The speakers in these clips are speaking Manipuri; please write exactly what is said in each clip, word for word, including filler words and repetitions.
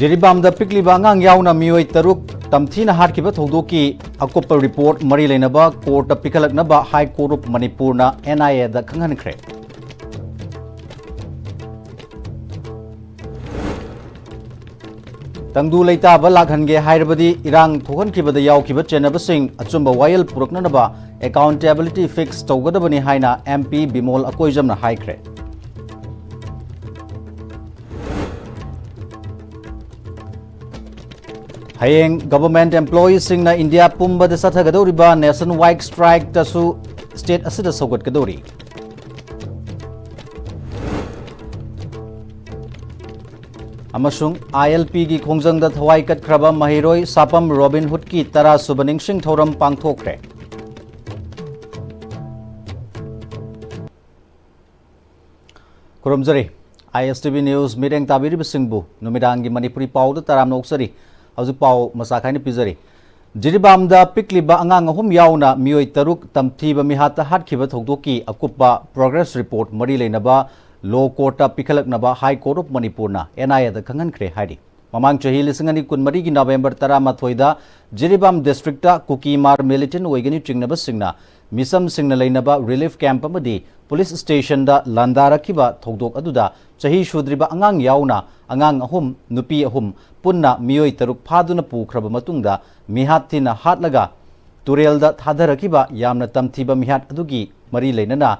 ꯖꯤꯔꯤꯕꯥꯝꯗ ꯄꯤꯛꯂꯤꯕ ꯑꯉꯥꯡ ꯌꯥꯎꯅ ꯃꯤꯑꯣꯏ ꯇꯔꯨꯛ ꯇꯝꯊꯤꯅ ꯍꯥꯠꯈꯤꯕ ꯊꯧꯗꯣꯛꯀꯤ ꯑꯀꯨꯞꯄ ꯔꯤꯄꯣꯔꯠ ꯃꯔꯤ ꯂꯩꯅꯕ ꯀꯣꯔꯠꯇ ꯄꯤꯈꯠꯂꯛꯅꯕ ꯍꯥꯏ ꯀꯣꯔꯠ ꯑꯣꯐ ꯃꯅꯤꯄꯨꯔꯅ ꯑꯦꯟ ꯑꯥꯏ ꯑꯦꯗ ꯈꯪꯍꯟꯈ꯭ꯔꯦ꯫ ꯇꯪꯗꯨ ꯂꯩꯇꯥꯕ ꯂꯥꯛꯍꯟꯒꯦ ꯍꯥꯏꯔꯕꯗꯤ ꯏꯔꯥꯡ ꯊꯣꯛꯍꯟꯈꯤꯕꯗ ꯌꯥꯎꯈꯤꯕ ꯆꯦꯟꯅꯕꯁꯤꯡ ꯑꯆꯨꯝꯕ ꯋꯥꯌꯦꯜ ꯄꯨꯔꯛꯅꯅꯕ ꯑꯦꯀꯥꯎꯟꯇꯦꯕꯤꯂꯤꯇꯤ ꯐꯤꯛꯁ ꯇꯧꯒꯗꯕꯅꯤ ꯍꯥꯏꯅ ꯑꯦꯝ ꯄꯤ ꯕꯤꯃꯣꯜ ꯑꯀꯣꯏꯖꯝꯅ ꯍꯥꯏꯈ꯭ꯔꯦ꯫ ꯍꯌꯦꯡ ꯒꯚꯔꯟꯃꯦꯟꯠ ꯑꯦꯝꯄ꯭ꯂꯣꯌꯤꯁꯤꯡꯅ ꯏꯟꯗꯤꯌꯥ ꯄꯨꯝꯕꯗ ꯆꯠꯊꯒꯗꯧꯔꯤꯕ ꯅꯦꯁꯟ ꯋꯥꯏꯗ ꯁ꯭ꯇ꯭ꯔꯥꯏꯛꯇꯁꯨ ꯁ꯭ꯇꯦꯠ ꯑꯁꯤꯗ ꯁꯧꯒꯠꯀꯗꯧꯔꯤ꯫ ꯑꯃꯁꯨꯡ ꯑꯥꯏ ꯑꯦꯜ ꯄꯤꯒꯤ ꯈꯣꯡꯖꯪꯗ ꯊꯋꯥꯏ ꯀꯠꯈ꯭ꯔꯕ ꯃꯍꯩꯔꯣꯏ ꯁꯥꯄꯝ ꯔꯣꯕꯤꯟ ꯍꯨꯗꯀꯤ ꯇꯔꯥ ꯁꯨꯕ ꯅꯤꯡꯁꯤꯡ ꯊꯧꯔꯝ ꯄꯥꯡꯊꯣꯛꯈ꯭ꯔꯦ꯫ ꯈꯨꯔꯨꯝꯖꯔꯤ꯫ ꯑꯥꯏ ꯑꯦꯁ ꯇꯤ ꯚꯤ ꯅ꯭ꯌꯨꯁ ꯃꯤꯠꯌꯦꯡ ꯇꯥꯕꯤꯔꯤꯕꯁꯤꯡꯕꯨ ꯅꯨꯃꯤꯗꯥꯡꯒꯤ ꯃꯅꯤꯄꯨꯔꯤ ꯄꯥꯎꯗ ꯇꯔꯥꯝꯅ ꯑꯣꯛꯆꯔꯤ꯫ ꯍꯧꯖꯤꯛ ꯄꯥꯎ ꯃꯆꯥ ꯈꯥꯏꯅ ꯄꯤꯖꯔꯤ꯫ ꯖꯤꯔꯤꯕꯥꯝꯗ ꯄꯤꯛꯂꯤꯕ ꯑꯉꯥꯡ ꯑꯍꯨꯝ ꯌꯥꯎꯅ ꯃꯤꯑꯣꯏ ꯇꯔꯨꯛ ꯇꯝꯊꯤꯕ ꯃꯤꯍꯥꯠꯇ ꯍꯥꯠꯈꯤꯕ ꯊꯧꯗꯣꯛꯀꯤ ꯑꯀꯨꯞꯄ ꯄ꯭ꯔꯣꯒ꯭ꯔꯦꯁ ꯔꯤꯄꯣꯔꯠ ꯃꯔꯤ ꯂꯩꯅꯕ ꯂꯣ ꯀꯣꯔꯠꯇ ꯄꯤꯈꯠꯂꯛꯅꯕ ꯍꯥꯏ ꯀꯣꯔꯠ ꯑꯣꯐ ꯃꯅꯤꯄꯨꯔꯅ ꯑꯦꯟ ꯑꯥꯏ ꯑꯦꯗ ꯈꯪꯍꯟꯈ꯭ꯔꯦ ꯍꯥꯏꯔꯤ꯫ ꯃꯃꯥꯡ ꯆꯍꯤ ꯂꯤꯁꯤꯡ ꯑꯅꯤ ꯀꯨꯟꯃꯔꯤꯒꯤ ꯅꯕꯦꯝꯕꯔ ꯇꯔꯥꯃꯥꯊꯣꯏꯗ ꯖꯤꯔꯤꯕꯥꯝ ꯗꯤꯁꯇ꯭ꯔꯤꯛꯇ ꯀꯨꯀꯤꯃꯥꯔ ꯃꯤꯂꯤꯇꯦꯟꯠ ꯑꯣꯏꯒꯅꯤ ꯆꯤꯡꯅꯕꯁꯤꯡꯅ ꯃꯤꯆꯝꯁꯤꯡꯅ ꯂꯩꯅꯕ ꯔꯤꯂꯤꯐ ꯀꯦꯝꯞ ꯑꯃꯗꯤ ꯄꯨꯂꯤꯁ ꯁ꯭ꯇꯦꯁꯟꯗ ꯂꯥꯟꯗꯥꯔꯛꯈꯤꯕ ꯊꯧꯗꯣꯛ ꯑꯗꯨꯗ ꯆꯍꯤ ꯁꯨꯗ꯭ꯔꯤꯕ ꯑꯉꯥꯡ ꯌꯥꯎꯅ ꯑꯉꯥꯡ ꯑꯍꯨꯝ, ꯅꯨꯄꯤ ꯑꯍꯨꯝ, ꯄꯨꯟꯅ ꯃꯤꯑꯣꯏ ꯇꯔꯨꯛ ꯐꯥꯗꯨꯅ ꯄꯨꯈ꯭ꯔꯕ ꯃꯇꯨꯡꯗ ꯃꯤꯍꯥꯠ ꯊꯤꯅ ꯍꯥꯠꯂꯒ ꯇꯨꯔꯦꯜꯗ ꯊꯥꯗꯔꯛꯈꯤꯕ ꯌꯥꯝꯅ ꯇꯝꯊꯤꯕ ꯃꯤꯍꯥꯠ ꯑꯗꯨꯒꯤ ꯃꯔꯤ ꯂꯩꯅꯅ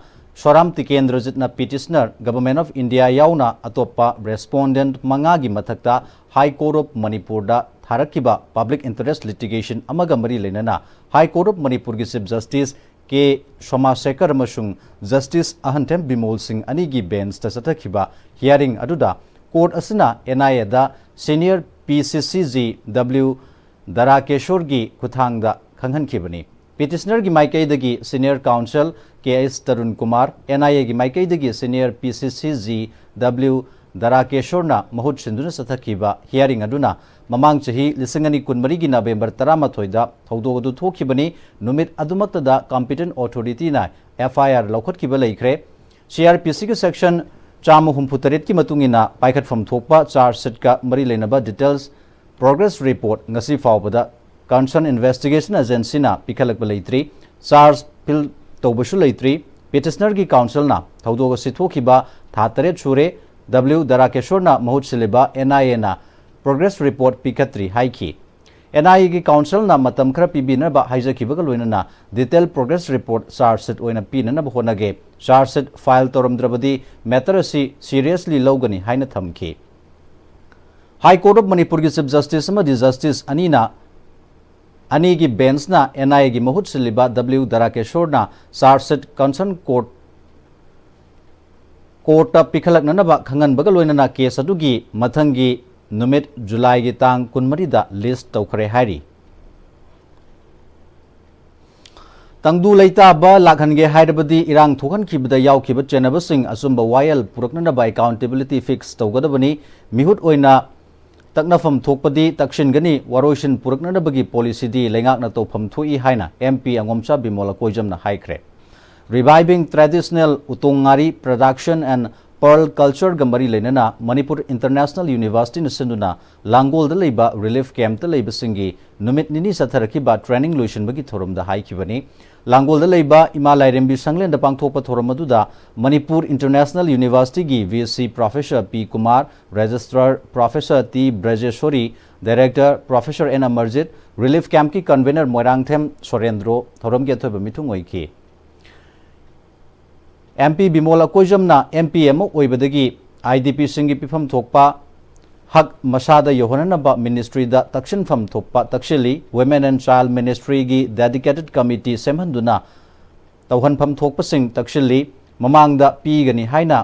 ꯁꯣꯔꯥꯝ ꯇꯤꯀꯦꯟꯗ꯭ꯔꯖꯤꯠꯅ ꯄꯤꯇꯤꯁꯅꯔ, ꯒꯚꯔꯟꯃꯦꯟꯠ ꯑꯣꯐ ꯏꯟꯗꯤꯌꯥ ꯌꯥꯎꯅ ꯑꯇꯣꯞꯄ ꯔꯦꯁꯄꯣꯟꯗꯦꯟꯠ ꯃꯉꯥꯒꯤ ꯃꯊꯛꯇ ꯍꯥꯏ ꯀꯣꯔꯠ ꯑꯣꯐ ꯃꯅꯤꯄꯨꯔꯗ ꯊꯥꯔꯛꯈꯤꯕ ꯄꯕ꯭ꯂꯤꯛ ꯏꯟꯇꯔꯦꯁ ꯂꯤꯇꯤꯒꯦꯁꯟ ꯑꯃꯒ ꯃꯔꯤ ꯂꯩꯅꯅ ꯍꯥꯏ ꯀꯣꯔꯠ ꯑꯣꯐ ꯃꯅꯤꯄꯨꯔꯒꯤ ꯆꯤꯐ ꯖꯁꯇꯤꯁ ꯀꯦ ꯁꯣꯃꯥꯁꯦꯀꯔ ꯑꯃꯁꯨꯡ ꯖꯁꯇꯤꯁ ꯑꯍꯟꯊꯦꯝ ꯕꯤꯃꯣꯜ ꯁꯤꯡ ꯑꯅꯤꯒꯤ ꯕꯦꯟꯁꯇ ꯆꯠꯊꯈꯤꯕ ꯍꯤꯌꯥꯔꯤꯡ ꯑꯗꯨꯗ ꯀꯣꯔꯠ ꯑꯁꯤꯅ ꯑꯦꯟ ꯑꯥꯏ ꯑꯦꯗ senior P C C G W ꯗꯔꯥꯀꯦꯁꯣꯔꯒꯤ ꯈꯨꯠꯊꯥꯡꯗ ꯈꯪꯍꯟꯈꯤꯕꯅꯤ꯫ ꯄꯤꯇꯤꯁꯅꯔꯒꯤ ꯃꯥꯏꯀꯩꯗꯒꯤ senior counsel K S Tarun Kumar, N I ꯑꯦꯒꯤ ꯃꯥꯏꯀꯩꯗꯒꯤ senior P C C G W ꯗꯔꯥꯀꯦꯁꯣꯔꯅ ꯃꯍꯨꯠ ꯁꯤꯟꯗꯨꯅ ꯆꯠꯊꯈꯤꯕ ꯍꯤꯌꯥꯔꯤꯡ ꯑꯗꯨꯅ ꯃꯃꯥꯡ ꯆꯍꯤ ꯂꯤꯁꯤꯡ ꯑꯅꯤ ꯀꯨꯟꯃꯔꯤꯒꯤ ꯅꯕꯦꯝꯕꯔ ꯇꯔꯥꯃꯥꯊꯣꯏꯗ ꯊꯧꯗꯣꯛ ꯑꯗꯨ ꯊꯣꯛꯈꯤꯕꯅꯤ꯫ ꯅꯨꯃꯤꯠ ꯑꯗꯨꯃꯛꯇꯗ ꯀꯝꯄꯤꯇꯦꯟꯠ ꯑꯣꯊꯣꯔꯤꯇꯤꯅ ꯑꯦꯐ ꯑꯥꯏ ꯑꯥꯔ ꯂꯧꯈꯠꯈꯤꯕ ꯂꯩꯈ꯭ꯔꯦ꯫ ꯁꯤ ꯑꯥꯔ ꯄꯤ ꯁꯤꯒꯤ ꯁꯦꯛꯁꯟ ꯆꯥꯝꯃ ꯍꯨꯝꯐꯨ ꯇꯔꯦꯠꯀꯤ ꯃꯇꯨꯡ ꯏꯟꯅ ꯄꯥꯏꯈꯠꯐꯝ ꯊꯣꯛꯄ charge sheetꯀ ꯃꯔꯤ ꯂꯩꯅꯕ details progress report ꯉꯁꯤ ꯐꯥꯎꯕꯗ concern investigation agencyꯅ ꯄꯤꯈꯠꯂꯛꯄ ꯂꯩꯇ꯭ꯔꯤ꯫ Charge fill ꯇꯧꯕꯁꯨ ꯂꯩꯇ꯭ꯔꯤ꯫ Petitionerꯒꯤ counselꯅ ꯊꯧꯗꯣꯛ ꯑꯁꯤ ꯊꯣꯛꯈꯤꯕ ꯊꯥ ꯇꯔꯦꯠ ꯁꯨꯔꯦ꯫ W ꯗꯥꯔꯥꯀꯦꯁꯣꯔꯅ ꯃꯍꯨꯠ ꯁꯤꯜꯂꯤꯕ NIAꯅ progress report ꯄꯤꯈꯠꯇ꯭ꯔꯤ ꯍꯥꯏꯈꯤ꯫ NIAꯒꯤ counselꯅ ꯃꯇꯝ ꯈꯔ ꯄꯤꯕꯤꯅꯕ ꯍꯥꯏꯖꯈꯤꯕꯒ ꯂꯣꯏꯅꯅ detail progress report charge sheet ꯑꯣꯏꯅ ꯄꯤꯅꯅꯕ ꯍꯣꯠꯅꯒꯦ꯫ Charge sheet file ꯇꯧꯔꯝꯗ꯭ꯔꯕꯗꯤ matter ꯑꯁꯤ seriously ꯂꯧꯒꯅꯤ ꯍꯥꯏꯅ ꯊꯝꯈꯤ꯫ High Court of ꯃꯅꯤꯄꯨꯔꯒꯤ Chief Justice ꯑꯃꯗꯤ Justice ꯑꯅꯤꯅ, ꯑꯅꯤꯒꯤ benchꯅ NIAꯒꯤ ꯃꯍꯨꯠ ꯁꯤꯜꯂꯤꯕ W ꯗꯥꯔꯥꯀꯦꯁꯣꯔꯅ charge sheet concern court, courtꯇ ꯄꯤꯈꯠꯂꯛꯅꯅꯕ ꯈꯪꯍꯟꯕꯒ ꯂꯣꯏꯅꯅ case ꯑꯗꯨꯒꯤ ꯃꯊꯪꯒꯤ ꯅꯨꯃꯤꯠ Julyꯒꯤ ꯇꯥꯡ ꯀꯨꯟꯃꯔꯤꯗ list ꯇꯧꯈ꯭ꯔꯦ ꯍꯥꯏꯔꯤ꯫ ꯇꯪꯗꯨ ꯂꯩꯇꯥꯕ ꯂꯥꯛꯍꯟꯒꯦ ꯍꯥꯏꯔꯕꯗꯤ ꯏꯔꯥꯡ ꯊꯣꯛꯍꯟꯈꯤꯕꯗ ꯌꯥꯎꯈꯤꯕ ꯆꯦꯟꯅꯕꯁꯤꯡ ꯑꯆꯨꯝꯕ ꯋꯥꯌꯦꯜ ꯄꯨꯔꯛꯅꯅꯕ accountability fix ꯇꯧꯒꯗꯕꯅꯤ꯫ ꯃꯤꯍꯨꯠ ꯑꯣꯏꯅ ꯇꯛꯅꯐꯝ ꯊꯣꯛꯄꯗꯤ ꯇꯛꯁꯤꯟꯒꯅꯤ, ꯋꯥꯔꯣꯏꯁꯤꯟ ꯄꯨꯔꯛꯅꯅꯕꯒꯤ policyꯗꯤ ꯂꯩꯉꯥꯛꯅ ꯇꯧꯐꯝ ꯊꯣꯛꯏ ꯍꯥꯏꯅ MP ꯑꯉꯣꯝꯆꯥ ꯕꯤꯃꯣꯜ ꯑꯀꯣꯏꯖꯝꯅ ꯍꯥꯏꯈ꯭ꯔꯦ꯫ Reviving traditional ꯎꯇꯣꯡ ꯉꯥꯔꯤ production and pearl cultureꯒ ꯃꯔꯤ ꯂꯩꯅꯅ ꯃꯅꯤꯄꯨꯔ International Universityꯅ ꯁꯤꯟꯗꯨꯅ ꯂꯥꯡꯒꯣꯜꯗ ꯂꯩꯕ relief campꯇ ꯂꯩꯕꯁꯤꯡꯒꯤ ꯅꯨꯃꯤꯠ ꯅꯤꯅꯤ ꯆꯠꯊꯔꯛꯈꯤꯕ training ꯂꯣꯏꯁꯤꯟꯕꯒꯤ ꯊꯧꯔꯝꯗ ꯍꯥꯏꯈꯤꯕꯅꯤ꯫ ꯂꯥꯡꯒꯣꯜꯗ ꯂꯩꯕ ꯏꯃꯥ ꯂꯥꯏꯔꯦꯝꯕꯤ ꯁꯪꯂꯦꯟꯗ ꯄꯥꯡꯊꯣꯛꯄ ꯊꯧꯔꯝ ꯑꯗꯨꯗ Manipur International Universityꯒꯤ VC Professor P Kumar, Registrar Professor T ꯕ꯭ꯔꯖꯦꯁꯣꯔꯤ, Director Professor N Amarjeet, relief campꯀꯤ convener Moirangthem ꯁꯣꯔꯦꯟꯗ꯭ꯔꯣ ꯊꯧꯔꯝꯒꯤ ꯑꯊꯣꯏꯕ ꯃꯤꯊꯨꯡ ꯑꯣꯏꯈꯤ꯫ MP ꯕꯤꯃꯣꯜ ꯑꯀꯣꯏꯖꯝꯅ MP ꯑꯃ ꯑꯣꯏꯕꯗꯒꯤ IDPꯁꯤꯡꯒꯤ ꯄꯤꯐꯝ ꯊꯣꯛꯄ ꯍꯛ ꯃꯁꯥꯗ ꯌꯧꯍꯟꯅꯅꯕ ministryꯗ ꯇꯛꯁꯤꯟꯐꯝ ꯊꯣꯛꯄ ꯇꯛꯁꯤꯜꯂꯤ꯫ Women and Child Ministryꯒꯤ dedicated committee ꯁꯦꯝꯍꯟꯗꯨꯅ ꯇꯧꯍꯟꯐꯝ ꯊꯣꯛꯄꯁꯤꯡ ꯇꯛꯁꯤꯜꯂꯤ꯫ ꯃꯃꯥꯡꯗ ꯄꯤꯒꯅꯤ ꯍꯥꯏꯅ